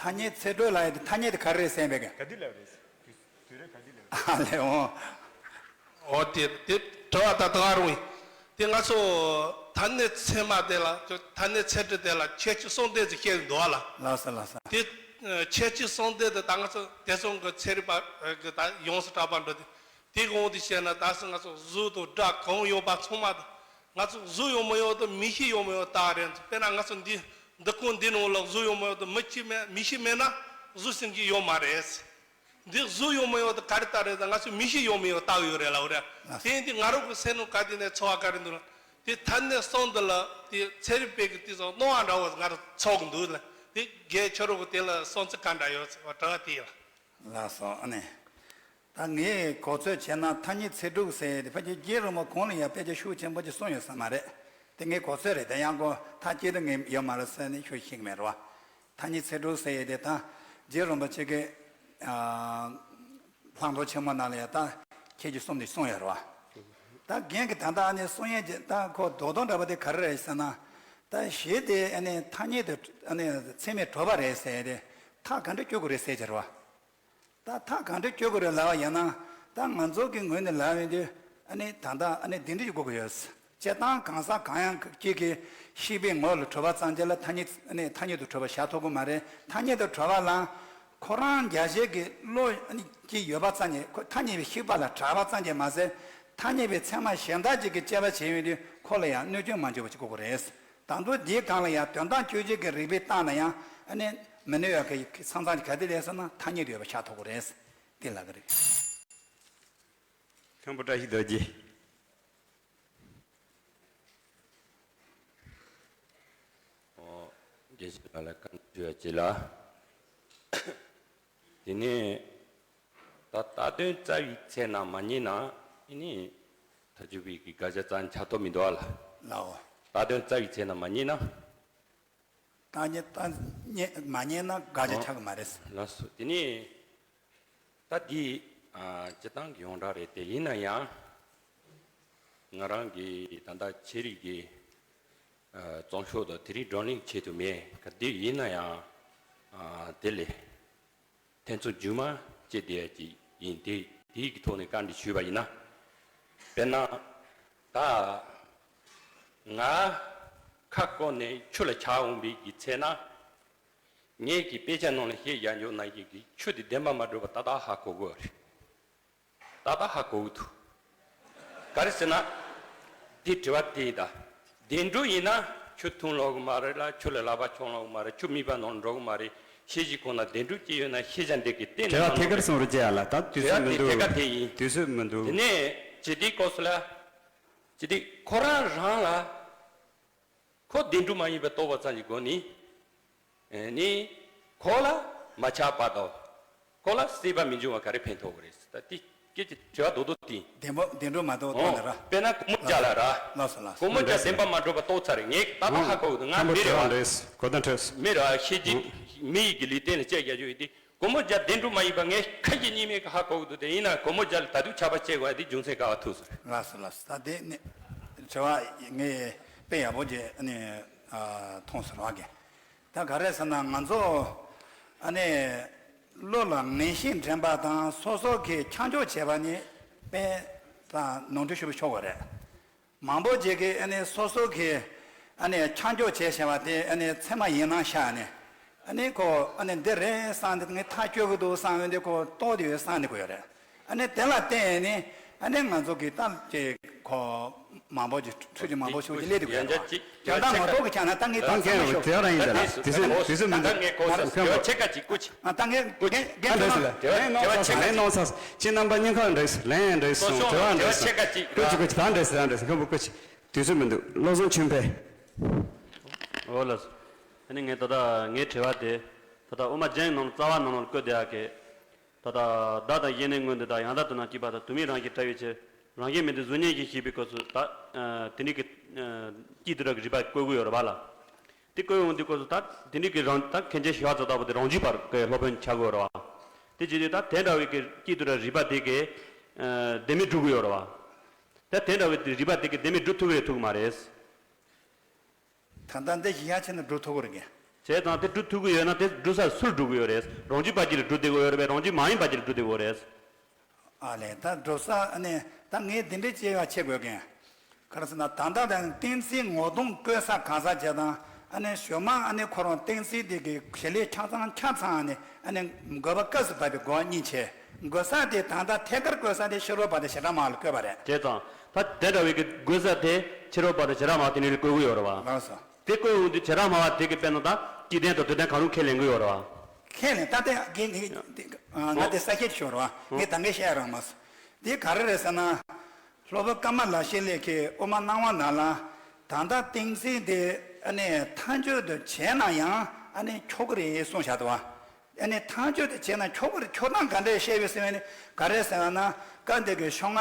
ཐ་སྙད་ཚད་གྲུབ་ལབ་ཡ་དེ་ཐ་སྙད་དེ་ག་རེ་རེད་ཟེར་བས་ག་ག་དུས་ལབ་རེད། དུས་རེད་ག་དུས་ལབ་རེད། ཨ་ལས་འོང་། འོ་དེ་དེ་དྲི་བ་ད་ད་ག་རུང་ཡིན། དེ་ང་ཚོ་ཐ་སྙད་ཚད་མ་དེ་ལ་ཐ་སྙད་ཚད་གྲུབ་དེ་ལ་ཁྱད་ཆོས་གསུམ་ལྡན་ཟེར་བཤད་ཀྱི་འདུག་ཨ་ལ། ལགས་སོ་ལགས་སོ། དེ་ཁྱད་ཆོས་གསུམ་ལྡན་དེ་ད་ང་ཚོ་དེ་ཚོ་གི་ཚན་རིག་པ་གི་ད་ཡོངས་སུ་གྲགས་པ་འགྲོ་དེ། དེ་གོང་དུ་བཤད་ན་ད་སུ་ང་ཚོ་གཟུགས་དང་སྒྲ་གང་ཡོད་པ་ཚང་མ་དང་ང་ཚོ་གཟུགས་ཡོད་མ་ཡོད་དང་མིག་ཤེས་ཡོད་མ་ཡོད་བལྟ་རེད། དཔེར་ན་ང་ཚོ་འདི་འདི་ཀུན་འདི་ནང་ལ་གཟུགས་ཡོད་མ་ཡོད་དང་མིག་ཤེས་མེད་མིག་ཤེས་མེད་ན་གཟུགས་ཟེར་གྱི་ཡོད་མ་རེད། འདི་གཟུགས་ཡོད་མ་ཡོད་དང་ག་རེ་བལྟ་རེད་ད་ང་ཚོ་མིག་ཤེས་ཡོད་མ་ཡོད་བལྟ་གི་ཡོད་རེད་ལབ་རེད། དེ་ཡིན་དུས་ང་རང་གི་སེམས་ནང་ག་དེ་ནས་ཚོར་བ་ག་རེ་འདུག་ལ། དེ་ཐ་སྙད་གསུམ་འདི་ལ་དེ་ཚན་རིག་པས་ཀྱི་དེ་ཚོ་སྣང་བ་འདྲ་བོ་ང་རང་ཚོར་གི་འདུག་ལ། དེ་རྒན་ཁྱོད་རང་གི་དེ་ལ་བསམ་ཚུལ་ག་འདྲ་ཡོད་ཟེར་བ་དྲི་བ་དེ་ཡིན་ལ། ལགས་སོ། ཨ་ནི། ད་ངས་གོ་ཚོད་བྱས་ན་ཐ་སྙད་ཚད་གྲུབ་ཟེར་ཡས་དེ་ཕལ་ཆེར་རྒྱལ་རིན་པོ་ཆེ་གོང་ལ་ཡང་དཔེ་ཆ་ཤུགས་ཆེན་པོ་ཅིག་གསུངས་ཡོད་ས་མ་རེད། དེ་ངའི་གོ་ཚོད་རེད། དེ་ཡང་གོ་ཐག་གཅོད་དུ་ངས་ཡོད་མ་རེད་ཟེར་ནས་ཤུགས་ཤིག་མེད་རེད་བ། ཐ་སྙད་ཚད་གྲུབ་ཟེར་ཡས་དེ་ད་རྒྱལ་རིན་པོ་ཆེ་གི་ཨ་ལྷག་མཐོང་ཆེན་མོ་ནང་ལ་ཡང་ད་ཁྱད་ཆོས་གསུམ་དེ་གསུངས་ཡོད་རེད་བ། ད་རྒན་གྱིས་ད་ལྟ་ཨ་ནི་གསུང་ཡས་ཀྱི་ད་ཁོ་རྡོག་རྡོག་འདྲ་པོ་དེ་ག་རེ་རེད་ཟེར་ན། ད་གཞི་དེ་ཨ་ནི་ཐ་སྙད་དུ་ཨ་ནི་ཚད་མས་གྲུབ་པ་རེད་ཟེར་ཡས་དེ་ཐག་ག་འདྲ་གཅོད་དགོས་རེད་ཟེར་གྱི་རེད་བ། ད་ཐག་གང་འདྲ་གཅོད་དགོས་རེད་ལབ་པ་ཡིན་ན། ད་ང་ཚོ་གི་ངོས་ནས་ལབ་ཡོང་དུས་ཨ་ནི་ད་ལྟ་ཨ་ནི་འདི་འདྲ་ཞིག་དགོས་ཀྱི་ཡོད། སྤྱིར་བཏང་གང་ཟག་གང་ཡང་གཅིག་གི་ཤེས་པའི་ངོ་ལ་གྲུབ་པ་ཙམ་གྱིས་ལ་ཐ་སྙད་ཨ་ནི་ཐ་སྙད་དུ་གྲུབ་པ་བཞག་ཐུབ་ཀྱི་མ་རེད། ཐ་སྙད་དུ་གྲུབ་པ་ལ་ཁོ་རང་རྒྱལ་བྱེད་ཀྱི་བློ་ཨ་ནི་གཅིག་ཡོད་པ་ཙམ་གྱིས་ཁོ་ཐ་སྙད་པའི་ཤེས་པ་ལ་གྲགས་པ་ཙམ་གྱིས་མ་ཟད། ཐ་སྙད་པའི་ཚད་མ་གཞན་དག་ཅིག་གིས་དཔྱད་པ་བྱེད་ཡོང་དུས་ཁོ་ལ་ཡང་གནོད་སྐྱོན་མ་འབྱུང་བ་ཅིག་དགོས་ཀྱི་རེད། ད་དུང་འདིའི་སྒང་ལ་ཡང་དོན་དམ་དཔྱོད་བྱེད་ཀྱི་རིགས་པས་བརྟགས་ན་ཡང་ཨ་ནི་མི་གནོད་ཡག་གི་ས་མཚམས་ག་དེ་རེད་ཟེར་ན་ཐ་སྙད་དུ་ཡོད་པ་ཤར་ཐུབ་ཀྱི་རེད། དེ་ལབ་ཀྱི་རེད། མཁན་པོ་བཀྲ་ཤིས་རྡོ་རྗེ། ཨོ། དགེ་བཤེས་ལགས་ལ་བཀའ་འདྲི་ཞུ་ཡ་བྱེད་ལ། དེ་ནས་ད་ལྟ་དོན་རྩ་བའི་ཚད་ན་མ་རྙེད་ན་ཨེ་ནི་ཐག་གཅོད་པའི་གི་དགག་བྱ་རྩ་ཆགས་ཐུབ་མི་འདུག་ཨ་ལ། ལའོ། ལྟ་དོན་རྩ་བའི་ཚད་ན་མ་རྙེད་ན། ལྟ་རྙེད་ལྟ་རྙེད་མ་རྙེད་ན་དགག་བྱ་ཆགས་ཀྱི་མ་རེད། ལགས་སོ། དེ་ནས་ད་འདི་ཨ་སྤྱིར་བཏང་གི་ཡོངས་གྲགས་རེད་དེ་ཡིན་ན་ཡང་། ང་རང་གི་ད་ལྟ་ཆེད་རིགས་ཀྱི་ཨ་རྩོམ་ཤོག་དང་དེ་རིགས་བགྲོ་གླེང་བྱེད་དུ་མེད་ག་དེ་ཡིན་ན་ཡང་ཨ་དེ་ལས། ཐེ་ཚོམ་རྒྱུན་མ་སྐྱེས་བསྡད་ཡ་ཅིག་ཡིན། དེ་དེའི་གི་ཐོག་ནས་བཀའ་འདྲི་ཞུས་པ་ཡིན་ན། དཔེར་ན། ད་ང་ཁ་བསྐོར་ནས་ཆུ་ལ་ཆགས་འོང་བའི་གི་ཚེ་ན། ངས་ཀྱི་དཔེ་ཆ་ནང་ལ་བཤད་ཡ་འཇོག་ནང་བཞིན་གྱི་ཆུ་དེ་བདེན་པ་མ་གྲུབ་པ་ཏག་ཏག་ཧ་གོ་དགོས་རེད། ཏག་ཏག་ཧ་གོ་གི་འདུག་ག་རེ་ཟེར་ན། འདི་དྲི་བ་དེ་ཡིན་ད། བདེན་གྲུབ་ཡིན་ན་ཆུ་འཐུང་ལོག་གི་མ་རེད་ལ་ཆུ་ལ་ལག་པ་འཁྱོངས་ལོག་གི་མ་རེད། ཆུ་དམིགས་པ་ནང་འགྲོ་གི་མ་རེད། ཤེས་བཞིན་ཁོ་ན་བདེན་གྲུབ་ཅིག་ཡོད་ན་ཤེས་བྱ་འདི་གི་གཏན་ནས་དྲི་བ་མ་ཐད་ཀར་ནོར་གསུང་རོགས་བྱེད་ཡ་ལ་ད་དུས་དྲི་ཚོད་བ་མི་དེ་འདུག་ཐད་ཀར་དེ་ཡིན། དུས་ཚོད་མི་འདུག་དེ་ནས་ཇི་ཏིག་སྐོར་སུ་ལ། ཇི་ཏིག་ཁོ་རང་རང་ལ། ཁོ་བདེན་གྲུབ་མ་ཡིན་པའི་རྟོགས་པ་ཙམ་གྱི་སྒོ་ནས། ཨེ་ནི། ཁོ་ལ་མ་ཆགས་པ་དང་། ཁོ་ལ་སྲེད་པ་མི་འབྱུང་བ་ག་རེ་ཕན་ཐོགས་ཀྱི་རེད་ཟེར་ད་དེ་སྐད་ཀྱི་དྲི་བ་རྡོག་རྡོག་དེ་ཡིན། བདེན་པོ་བདེན་གྲུབ་མ་གཏོགས་ཨོ། རྟོགས་ནས་ར། དཔེར་ན་སྒོར་མོ་བརྒྱ་ལ་ར། ལགས་སོ་ལགས་སོ། སྒོར་མོ་བརྒྱ་བདེན་པ་མ་གྲུབ་པ་རྟོགས་ཚར་རེད། ངས་ཏག་ཏག་ཧ་གོ་གི་འདུག་ང་མི་རེད་བ། གོ་བརྡ་འཕྲོད། མི་རེད་བ། ཤེས་ཀྱི་མི་ཡི་གི་ལུས་རྟེན་ལ་དཔྱད་རྒྱག་རྒྱུ་ཡིན་ཏེ། སྒོར་མོ་བརྒྱ་བདེན་གྲུབ་མ་ཡིན་པ་ངས་ཁ་ཞེ་གཉིས་མེད་ཀྱི་ཧ་གོ་གི་འདུག་དེ་ཡིན་ན་སྒོར་མོ་བརྒྱ་ལ་ད་དུང་ཆགས་པ་སྐྱེ་དགོས་ཡ་དེ་རྒྱུ་མཚན་ག་བ་ཐུག་སོང་། ལགས་སོ་ལགས་སོ། ད་དེ་ནི་དྲི་བ་ངས་དཔེ་ཡག་པོ་ཅིག་ནི་མཐོང་སོང་ར་གི། ད་ག་རེ་ཟེར་ན་ང་ཚོ་ཨ་ནི་བློ་ལ་ངེས་ཤེས་འདྲེན་པ་དང་སོ་སོ་གིས་ཆ་འཇོག་བྱས་པ་ནི་དཔེ་ད་ནོར་འཁྲུལ་ཞེ་པོ་ཤོར་བ་རེད། མང་པོ་ཅིག་གིས་ཨ་ནི་སོ་སོ་གིས་ཨ་ནི་ཆ་འཇོག་བྱས་བཞག་པ་དེ་ཨ་ནི་ཚད་མ་ཡིན་ན་ཤག་ནས་ཨ་ནི་ཁོ་ཨ་ནི་འདི་རེད་བསམ་སྟེ་ངས་ཐག་གཅོད་གི་འདུག་བསམ་ཡོང་དུས་ཁོ་རྟོགས་དེ་ཡོད་བསམ་ནས་གོ་ཡོད་རེད། ཨ་ནི་དེ་ལ་བརྟེན་ནས་ཨ་ནི་ང་ཚོ་གི་ཏང་གི་ཁོ་མང་པོ་ཅིག་ཚུལ་གྱི་མང་པོ་ཤོད་ཀྱི་སླེབས་འདུག་ཡང་བསྐྱར་གཅིག་ཡང་བསྐྱར་མ་གཏོགས་ཀྱི་ཆ་ནས་ད་ངས་ད་ཚང་མ་ཤོད་དེ་རང་ཡིན་ད་ལ་དུས་ཚོད་དུས་ཚོད་མི་འདུག་ད་ངས་གོ་ས་ང་རང་དྲི་བ་ཕྱེད་ཀ་གཅིག་སྐུ་མཁྱེན། ད་ངས་རྒན་རྒན་ད་འདྲ་ཟེར་ལ་རྒན་གནང་ཚར་ཚར་ཁྱེད་རྣམ་པ་སྙིང་ཁ་འདྲ་ཟེར་ལན་འདྲ་ཟེར་སོང་དྲི་བ་འདྲ་ཟེར་སྐུ་མཁྱེན་སྐུ་མཁྱེན་ད་འདྲ་ཟེར་ད་འདྲ་ཟེར་མཁན་པོ་སྐུ་མཁྱེན། དུས་ཚོད་མི་འདུག་བློ་བཟང་ཆོས་འཕེལ། འོ་ལགས་སོ། ཨ་ནི་ངས་ད་ལྟ་ངའི་དྲི་བ་དེ་ད་ལྟ་དབུ་མ་རྒྱན་ནང་རྩ་བ་ནང་ལ་བཀོད་བསྡད་ཡག་གི་ད་ལྟ་བདག་དང་གཞན་ནི་མངོན་འདོད་དང་ཡང་དག་དོན་དམ་སྐྱེས་པ་དང་དུ་མའི་རང་བཞིན་བྲལ་བའི་ཕྱིར་རང་བཞིན་མིན་ཏེ་གཟུགས་བརྙན་བཞིན་ཞེས་པའི་སྐབས་སུ་ད་དེ་འདྲའི་གི་སྐྱིད་སྡུག་གི་རིགས་པ་བཀོད་ཀྱི་ཡོད་རེད་བ་ལ། དེ་བཀོད་ཡོང་དུས་སྐབས་སུ་ད་དེ་འདྲའི་གི་རང་ད་མཁན་ཆེན་ཞི་བ་འཚོ་ལྟ་བུ་དེ་རང་རྒྱུད་པ་གི་སློབ་དཔོན་ཆགས་ཀྱི་ཡོད་རེད་བ། དེ་བྱེད་དུས་ད་དེ་འདྲ་བའི་གི་སྐྱིད་སྡུག་གི་རིགས་པ་དེ་གི་ལྡན་མིན་སྒྲུབ་ཀྱི་ཡོད་རེད་བ། ད་དེ་འདྲ་བའི་རིགས་པ་དེ་གི་ལྡན་མིན་སྒྲུབ་ཐུབ་ཀྱི་རེད་ཐུབ་ཀྱི་མ་རེད། ད་ལྟ་འདི་ཞིག་ཡང་ཕྱིན་ན་སྒྲུབ་ཐུབ་ཀྱི་རེད་གི། བྱས་ཙང་དེ་སྒྲུབ་ཐུབ་ཀྱི་ཡོད་ན་དེ་སྒྲུབ་ས་སུར་སྒྲུབ་ཀྱི་ཡོད་རེད། རང་རྒྱུད་པ་གཅིག་ལ་སྒྲུབ་བསྡད་ཀྱི་ཡོད་རེད་པས། རང་རྒྱུད་མ་ཡིན་པ་གཅིག་ལ་སྒྲུབ་བསྡད་ཀྱི་ཡོད་རེད། ཨ་ལས་ད་སྒྲུབ་ས་ཨ་ནི་ད་ངས་འདི་འདྲའི་སྐྱེ་བ་ཆེ་དགོས་གན། ག་རེ་ཟེར་ན་ད་ལྟ་དང་གཏན་ཚིགས་ངོ་གདོང་བཀོད་ས་གང་ཟག་བྱས་དང་ཨ་ནི་ཞོལ་མ་ཨ་ནི་ཁོ་རང་གཏན་ཚིགས་དེ་གི་བྱེད་ལས་ཆ་ཚང་ཆ་ཚང་ཨ་ནི་ཨ་ནི་དགོས་པ་སྐབས་སུ་བབས་པའི་དགོས་པ་གཉིས་བྱས། དགོས་ས་དེ་ད་ལྟ་ཐད་ཀར་བཀོད་ས་དེ་ཕྱི་རོལ་པ་དང་བྱེ་བྲག་སྨྲ་བ་ལ་བཀོད་པ་རེད། བྱས་ཙང་ད་དེ་འདྲ་བའི་གི་དགོས་ས་དེ་ཕྱི་རོལ་པ་དང་བྱེ་བྲག་སྨྲ་བ་དེ་ནི་བཀོད་ཀྱི་ཡོད་རེད་བ། ལགས་སོ། དེ་བཀོད་ཡོང་དུས་བྱེ་བྲག་སྨྲ་བ་དེ་གི་དཔེར་ན་ད་སྤྱི་དོན་དང་དུས་དོན་གང་རུང་ཁས་ལེན་གྱི་ཡོད་རེད་བ། ཁས་ལེན་ད་ལྟ་ང་ད་ལྟ་ས་སྐྱེས་ཤོར་བ་ངས་ད་ངས་བཤད་རང་མ་སོང་། འདི་ག་རེ་རེད་ཟེར་ན། སློབ་དཔོན་ཀ་མ་ལ་ཤཱི་ལའི་གི་དབུ་མ་སྣང་བ་ནང་ལ། ད་ལྟ་གཏན་ཚིགས་དེ་ཨ་ནི་མཐའ་དཔྱོད་དུ་བྱས་ན་ཡང་ཨ་ནི་ཆོག་གི་རེད་གསུངས་བཞག་འདུག་བ། ཨ་ནི་མཐའ་དཔྱོད་དུ་བྱས་ན་ཆོག་གི་རེད། ཆོག་སྟངས་ག་འདྲས་བཤད་པའི་ཟེར་བ་ནི་ག་རེ་ཟེར་བ་ན་སྐབས་འདི་གི་ཤོག་ལྔ་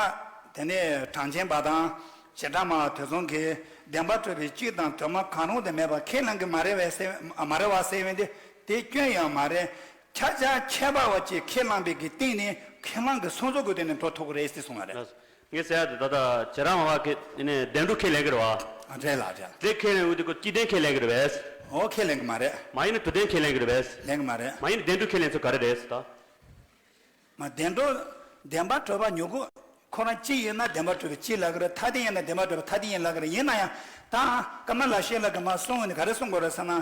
དེ་ནས་གྲངས་ཅན་པ་དང་བྱེ་བྲག་སྨྲ་བ་དེ་ཚོ་གིས་བདེན་པར་གྲུབ་པའི་སྤྱི་དང་དུ་མ་གང་རུང་དུ་མེད་པར་ཁས་ལེན་གི་མ་རེད་བས་ཟེར་མ་རེད་བ་ཟེར་བས་འདི་དེ་སྐྱོན་ཡང་མ་རེད། ཁྱབ་བྱ་ཁྱད་པར་བ་ཅིག་ཁས་བླངས་པའི་གི་སྟེང་ནས་ཁས་བླངས་གི་སོང་ཚུལ་གི་སྟེང་ནས་འགྲོ་ཐུབ་ཀྱི་རེད་ཟེར་གསུངས་པ་རེད། ལགས་སོ། ངས་ཟེར་ཡ་དེ་ད་ལྟ་བྱེ་བྲག་སྨྲ་བ་གི་ནས་བདེན་གྲུབ་ཁས་ལེན་གི་རེད་བ། ཨ་རེད་ལགས་རེད། དེ་ཁས་ལེན་འོས་དེ་ཁོ་སྤྱི་དོན་ཁས་ལེན་གི་རེད་བས། འོ་ཁས་ལེན་གི་མ་རེད། མ་ཡིན་ན་དུས་དོན་ཁས་ལེན་གི་རེད་བས། ལེན་གི་མ་རེད། མ་ཡིན་ན་བདེན་གྲུབ་ཁས་ལེན་ཚུལ་ག་རེ་རེད་ཟེར་ད། མ་བདེན་གྲུབ་བདེན་པར་གྲུབ་པ་མྱུ་གུ་ཁོ་རང་གཅིག་ཡིན་ན་བདེན་པར་གྲུབ་པའི་གཅིག་ལབ་གི་རེད། ཐ་དད་ཡིན་ན་བདེན་པར་གྲུབ་པའི་ཐ་དད་ཡིན་ལབ་གི་རེད། ཡིན་ན་ཡང་ད་ཀ་མ་ལ་ཤཱི་ལ་གི་མ་གསུངས་ནས་ག་རེ་གསུང་དགོས་རེད་ཟེར་ན།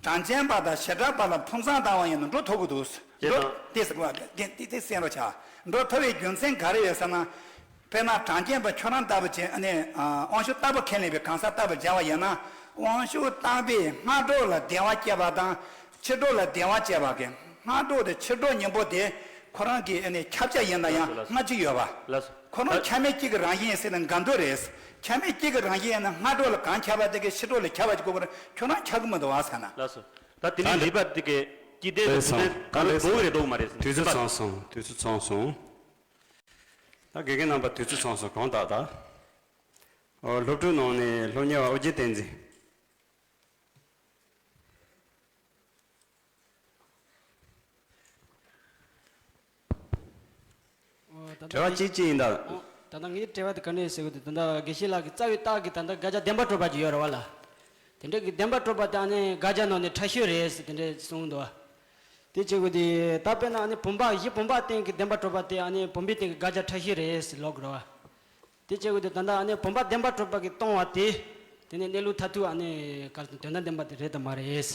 གྲངས་ཅན་པ་དང་བྱེ་བྲག་པ་ལ་ཕུང་བྱང་བཏང་བ་ཡིན་ན་འགྲོ་ཐུབ་ཀྱི་འདུག་དེ་འགྲོ་དང་དེ་ཟེར་གི་རེད། དེ་དེ་དེ་གསན་རོགས་བྱ། འགྲོ་ཐུབ་པའི་རྒྱུ་མཚན་ག་རེ་ཡོད་ཟེར་ན། དཔེར་ན་གྲངས་ཅན་པ་ཁྱོད་རང་ལྟ་བུ་བྱས་ཨ་ནི་དབང་ཕྱུག་རྟག་པ་ཁས་ལེན་པའི་གང་ཟག་ལྟ་བུ་སྦྱར་བ་ཡིན་ན། དབང་ཕྱུག་རྟག་པས་སྔ་དྲོ་ལ་བདེ་བ་སྐྱེད་པ་དང་ཕྱི་དྲོ་ལ་བདེ་བ་སྐྱེད་པ་གི་སྔ་དྲོ་དང་ཕྱི་དྲོ་གཉིས་པོ་དེ་ཁོ་རང་གི་ཨ་ནི་ཁྱབ་བྱ་ཡིན་ན་ཡང་ལགས་སོ། སྔ་ཕྱི་ཡོད་པ། ལགས་སོ། ཁོ་རང་ཁྱབ་མེད་གཅིག་གི་རང་བཞིན་ཡིན་ཟེར་ན་འགལ་འདུ་རེད། ཁྱབ་མེད་གཅིག་གི་རང་བཞིན་ཡིན་ན་སྔ་དྲོ་ལ་གང་ཁྱབ་པ་དེ་གི་ཕྱི་དྲོ་ལ་ཁྱབ་པ་གཅིག་གོ་གི་རེད། ཁྱོད་རང་ཁྱབ་གི་མི་འདུག་བ་ཟེར་ན། ལགས་སོ། ད་དེ་ནས་རིགས་པ་དེ་གི་སྤྱི་དོན་དང་དུས་དོན་གང་རུང་འགྲོ་གི་རེད་འགྲོ་གི་མ་རེད་ཟེར་ན། དུས་ཚོད་ཚང་སོང་། དུས་ཚོད་ཚང་སོང་། ད་དགེ་རྒན་རྣམ་པ་དུས་ཚོད་ཚང་སོང་། གང་ལྟར་ད། ཨོ་སློབ་ཕྲུག་ནང་ནས་སློབ་གཉེར་བ་ཨོ་རྒྱན་བསྟན་འཛིན། ཨོ་ད་ལྟ་དྲི་བ་ངའི་གཅིག་གཅིག་ཡིན་ད། ཨོ་ད་ལྟ་ངའི་དྲི་བ་དེ་ག་འདྲ་ཡིན་ཟེར་གི་འདུག་ད་ལྟ་དགེ་བཤེས་ལགས་ཀྱིས་རྩ་བའི་རྟགས་ཀྱི་ད་ལྟ་དགག་བྱ་བདེན་པར་གྲུབ་པ་ཅིག་ཡོད་རེད་བ་ལ། དེ་འདྲ་གི་བདེན་པར་གྲུབ་པ་དེ་ཨ་ནི་དགག་བྱ་ནང་ནས་ཕྲ་ཤོས་རེད་ཟེར་དེ་འདྲ་གསུངས་འདུག་དེ་བྱེད་དགོས་དེ་ད་དཔེར་ན་ཨ་ནི་བུམ་པ་གཞི་བུམ་པ་སྟེང་གི་བདེན་པར་གྲུབ་པ་དེ་ཨ་ནི་བུམ་པའི་སྟེང་གི་དགག་བྱ་ཕྲ་ཤོས་རེད་ཟེར་ལབ་དགོས་རེད་བ། དེ་བྱེད་དགོས་དེ་ད་ལྟ་ཨ་ནི་བུམ་པ་བདེན་པར་གྲུབ་པ་གིས་སྟོང་བ་དེ། དེ་ནི་གནས་ལུགས་མཐར་ཐུག་ཨ་ནི་ག་རེ་དོན་དམ་བདེན་པ་དེ་རེད་དམ་མ་རེད།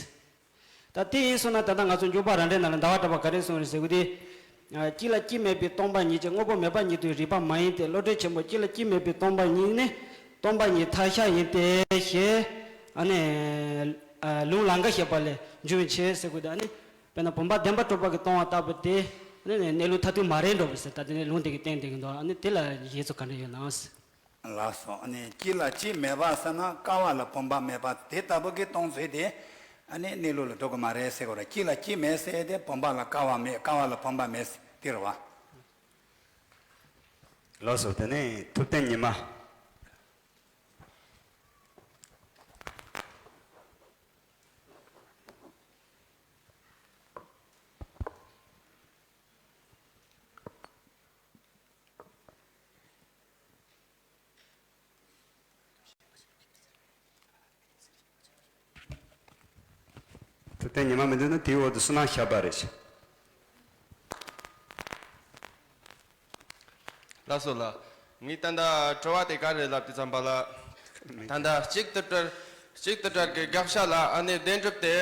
ད་དེ་ཡིན་སོང་ན་ད་ལྟ་ང་ཚོ་འཇུག་པ་རང་འགྲེལ་ནང་ལ་ཟླ་བ་གྲགས་པ་ག་རེ་གསུངས་རེད་ཟེར་གི་དེ། ཨ་སྐྱེ་ལ་སྐྱེ་མེད་པའི་སྟོང་པ་ཉིད་ཀྱང་དངོས་པོ་མེད་པ་ཉིད་དུ་རིགས་པ་མ་ཡིན་ཏེ། བློ་གྲོས་ཆེན་པོ་སྐྱེ་ལ་སྐྱེ་མེད་པའི་སྟོང་པ་ཉིད་ནི་སྟོང་པ་ཉིད་ཐ་ཤལ་ཡིན་ཏེ་ཞེས་ཨ་ནི་ཨ་ལུང་ལང་ཀ་བཤད་པ་ལས་འབྱུང་བའི་ཕྱིར་ཟེར་གི་དེ་ཨ་ནི། དཔེར་ན་བུམ་པ་བདེན་པར་གྲུབ་པ་གིས་སྟོང་བ་ལྟ་བུ་སྟེ། ཨ་ནི་གནས་ལུགས་མཐར་ཐུག་མ་རེད་འགྲོ་བ་ཟེར། ད་དེ་ནས་ལུང་དེ་གིས་བསྟན་བསྡད་ཀྱི་འདུག་ཨ་ནི་དེ་ལ་བཞེད་ཚུལ་ག་འདྲ་ཡོད་ན། ལགས་སོ། ཨ་ནི་སྐྱེ་ལ་སྐྱེ་མེད་པ་ཟེར་ན་ཀ་བ་ལ་བུམ་པ་མེད་པ་དེ་ལྟ་བུ་གི་སྟོང་ཚུལ་དེ་ཨ་ནི་གནས་ལུགས་ལ་འགྲོ་གི་མ་རེད་ཟེར་གོ་ར། སྐྱེ་ལ་སྐྱེ་མེད་ཟེར་དེ་བུམ་པ་ལ་ཀ་བ་མེད། ཀ་བ་ལ་བུམ་པ་མེད་ཟེར་དེ་རེད་བ། ལགས་སོ། དེ་ནས་ཐུབ་བསྟན་ཉི་མ། ཐུབ་བསྟན་ཉི་མ་མི་འདུག་ན་དེའི་འོག་ཏུ་བསོད་ནམས་ཤར་པ་རེད། ལགས་སོ་ལགས། ངས་ད་ལྟ་དྲི་བ་དེ་ག་རེ་ལབ་དུས་ཙམ་པ་ལ། ད་ལྟ་གཅིག་ཏུ་བྲལ། གཅིག་ཏུ་བྲལ་གྱི་དགག་བྱ་ལ་ཨ་ནི་བདེན་གྲུབ་སྟེ།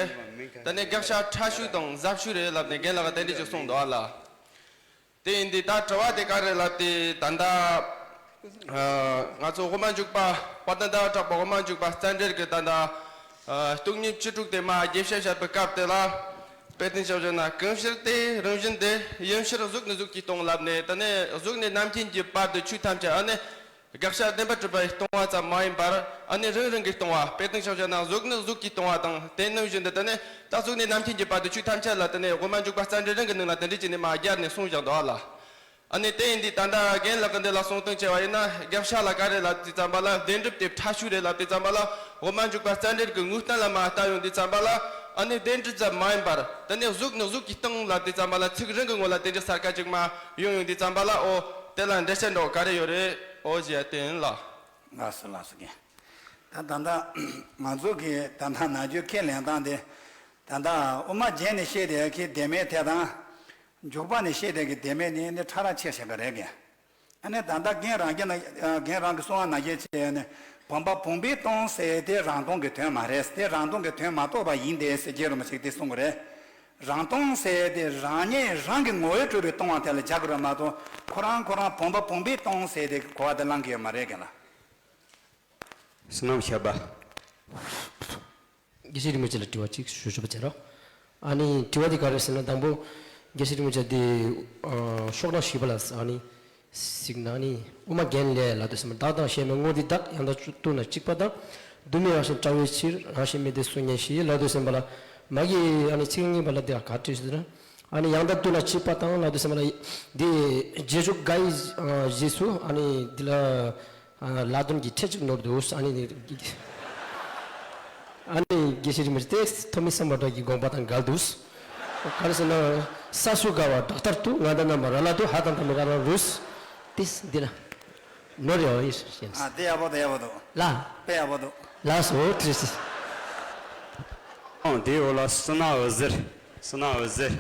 ད་ནི་དགག་བྱ་ཕྲ་ཤོས་དང་ཟབ་ཤོས་རེད་ལབ་ནས་རྒན་ལགས་ཀྱིས་དེ་འདྲ་ཅིག་གསུངས་འདུག་ཨ་ལ། དེ་ཡིན་དུས་ད་དྲི་བ་དེ་ག་རེ་ལབ་དུས་ད་ལྟ་ཨ་ང་ཚོ་དབུ་མ་འཇུག་པ་དཔལ་ལྡན་ཟླ་བ་གྲགས་པ་དབུ་མ་འཇུག་པ་རྩ་འགྲེལ་གྱི་ད་ལྟ་ཨ་སྟོང་ཉིད་བཅུ་དྲུག་དེ་མར་རྒྱས་བཤད་བྱེད་པའི་སྐབས་དེ་ལ། དཔེ་དོན་ཞབས་ཞུ་ན་གང་ཕྱིར་དེ་རང་བཞིན་དེ་ཡིན་ཕྱིར་གཟུགས་ནི་གཟུགས་ཀྱིས་སྟོང་ལབ་ནས། དེ་ནས་གཟུགས་ནས་རྣམ་མཁྱེན་གྱི་བར་དུ་ཆོས་ཐམས་ཅད་ཨ་ནི་དགག་བྱ་བདེན་པར་གྲུབ་པས་སྟོང་བ་ཙམ་མ་ཡིན་པར་ཨ་ནི་རང་རང་གིས་སྟོང་བ། དཔེ་དོན་ཞབས་ཞུ་ན་གཟུགས་ནི་གཟུགས་ཀྱིས་སྟོང་བ་དང་དེ་རྣམ་བཞིན་དུ། དེ་ནས་ད་གཟུགས་ནས་རྣམ་མཁྱེན་གྱི་བར་དུ་ཆོས་ཐམས་ཅད་ལ་དེ་ནས་དབུ་མ་འཇུག་པ་རྩ་འགྲེལ་རང་གི་ནང་ལ་དེ་འདྲ་བྱས་ནས་མར་སྦྱར་ནས་གསུངས་བཞག་འདུག་ཨ་ལ། ཨ་ནི་དེ་ཡིན་དུས་ད་ལྟ་རྒན་ལགས་ཀྱིས་འདི་ལ་གསུང་དོན་བྱས་པ་ཡིན་ན། དགག་བྱ་ལ་ག་རེ་ལབ་དུས་ཙམ་པ་ལ། བདེན་གྲུབ་དེ་ཕྲ་ཤོས་རེད་ལབ་དུས་ཙམ་པ་ལ། དབུ་མ་འཇུག་པ་རྩ་འགྲེལ་གྱི་ངོས་བསྟན་ལ་མར་ལྟ་ཡོང་དུས་ཙམ་པ་ལ། ཨ་ནི་བདེན་གྲུབ་ཙམ་མ་ཡིན་པར་དེ་ནས་གཟུགས་ནི་གཟུགས་ཀྱིས་སྟོང་ལབ་དུས་ཙམ་པ་ལ། ཚིག་རང་གི་ངོ་ལ་དེ་འདྲའི་གསལ་ཁ་ཅིག་མར་ཡོང་ཡོང་དུས་ཙམ་པ་ལ། ཨོ་དེ་ལ་འགྲེལ་བཤད་འདྲ་བོ་ག་རེ་ཡོད་རེད། ཨོ་ཞེས་དེ་ཡིན་ལ། ལགས་སོ་ལགས་སོ་རྒན། ད་ད་ལྟ་ང་ཚོ་གི་ད་ལྟ་ནང་ཆོས་ཁས་ལེན་སྟངས་དེ། ད་ལྟ་དབུ་མ་རྒྱན་ནས་བཤད་དེ་གི་བདེན་མེད་དེ་དང་། འཇུག་པ་ནས་བཤད་དེ་གི་བདེན་མེད་ནི་ནི་ཕྲ་རགས་ཆེ་ཆེ་ག་རེད་གི། ཨ་ནི་ད་ལྟ་རྒན་རང་གི་ན་རྒན་རང་གི་གསུང་བ་ནང་བཞིན་བྱས་ནས། བུམ་པ་བུམ་པས་སྟོང་ཟེར་དེ་རང་སྟོང་གི་དོན་མ་རེད། དེ་རང་སྟོང་གི་དོན་མ་རྟོགས་པ་ཡིན་ཏེ་ཟེར་རྗེ་རིན་པོ་ཆེས་དེ་གསུང་གི་རེད། རང་སྟོང་ཟེར་དེ་རང་ཉིད་རང་གི་ངོ་བོས་གྲུབ་པའི་སྟོང་པ་དེ་ལ་སྦྱར་དགོས་རེད་མ་གཏོགས། ཁོ་རང་ཁོ་རང་བུམ་པ་བུམ་པས་སྟོང་ཟེར་དེ་གོ་བ་དེ་བླང་གི་ཡོད་མ་རེད་གི་ལ། བསོད་ནམས་ཤར་པ། དགེ་བཤེས་རིན་པོ་ཆེ་ལ་དྲི་བ་གཅིག་ཞུ་ཆོག་པ་བྱེད་རོགས། ཨ་ནི་དྲི་བ་འདི་ག་རེ་ཟེར་ན། དང་པོ་དགེ་བཤེས་རིན་པོ་ཆེ་འདི་ཨ་ཤོག་གྲངས་བཞི་པ་ལ་ཨ་ནི་གཟིགས་ན། ཨ་ནི་དབུ་མ་རྒྱན་ལས་ལབ་དུས་ཙམ་པ། བདག་དང་གཞན་མེད་དངོས་འདི་བདག། ཡང་དག་བཅུ་དུ་ན་གཅིག་པ་དང་། དུ་མའི་རང་བཞིན་བྲལ་བའི་ཕྱིར། རང་བཞིན་མེད་དེ་སུ་ཉིད་ཞེས་ལབ་དུས་ཙམ་པ་ལ། མ་གི་ཨ་ནི་ཚིག་གཉིས་པ་ལ་འདི་ག་བྲིས་ཟེར་ན། ཨ་ནི་ཡང་དག་ཏུ་ན་གཅིག་པ་དང་ལབ་དུས་ཙམ་པ་ལ། འདི་རྗེས་འཇུག་ག་ཡི་ཨ་རྗེས་སུ་ཨ་ནི་འདི་ལ། ཨ་ལ་དོན་གྱི་ཕྲད་ཅིག་ནོར་འདུག་ཨ་ནི་ནི་ཨ་ནི་དགེ་བཤེས་རིན་པོ་ཆེ་དེ་ཐོན་མི་སམ་བྷོ་ཊ་གི་དགོངས་པ་དང་འགལ་འདུག་ག་རེ་ཟེར་ན། ས་སུ་དགའ་བ་བྲག་ལྟར་དུ། ང་འདི་རྣམ་པར་ར་ལ་དུ། ཧ་དང་ཐ་མི་ག་རང་རུས། ཏིས་འདི་ན་ནོར་ཡོད་ཡིན་ཞེས། ཨ་དེ་ཡག་པོ་འདུག་ཡག་པོ་འདུག་ལ། དཔེ་ཡག་པོ་འདུག་ལགས་སོ་ཏིས། ཨང་དེའི་འོག་ལ་བསོད་ནམས་འོད་ཟེར། བསོད་ནམས་འོད་ཟེར།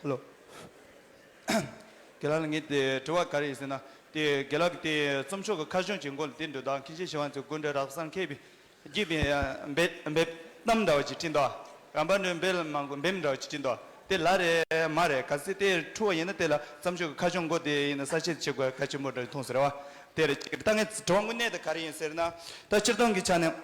ཧེ་ལོ། རྒན་ལགས་ལ་ངས་དེ་དྲི་བ་ག་རེ་ཡིན་ཟེར་ན། དེ་རྒན་ལགས་ཀྱིས་དེ་རྩོམ་ཤོག་གི་ཁ་བྱང་གི་མགོ་ལ་དེ་འདྲ་དང་། མཁན་ཆེན་ཞི་བ་འཚོས་སྐུ་འདྲ་རག་བསམ་མཁས་པའི་རྒྱུད་པའི་འབེབས་འབེབས་གཏམ་འདྲ་བ་ཅིག་བྲིས་འདུག་རམ་པ་འདྲ་འབེབས་ལ་མང་པོ་འབེབས་འདྲ་བ་ཅིག་བྲིས་འདུག་དེ་ལ་རེད་མ་རེད། གལ་སྲིད་དེ་འཁྲུལ་བ་ཡིན་ན། དེ་ལ་རྩོམ་ཤོག་གི་ཁ་བྱང་མགོ་དེ་ཡིན་ན་གསལ་བཤད་བྱེད་དགོས་གལ་ཆེན་པོ་འདྲ་མཐོང་ཟེར་བ། དེ་རེད། ད་ངས་དྲི་བ་དངོས་གནས་དེ་ག་རེ་ཡིན་ཟེར་ན། ད་སྤྱིར་བཏང་གི་ཆ་ནས།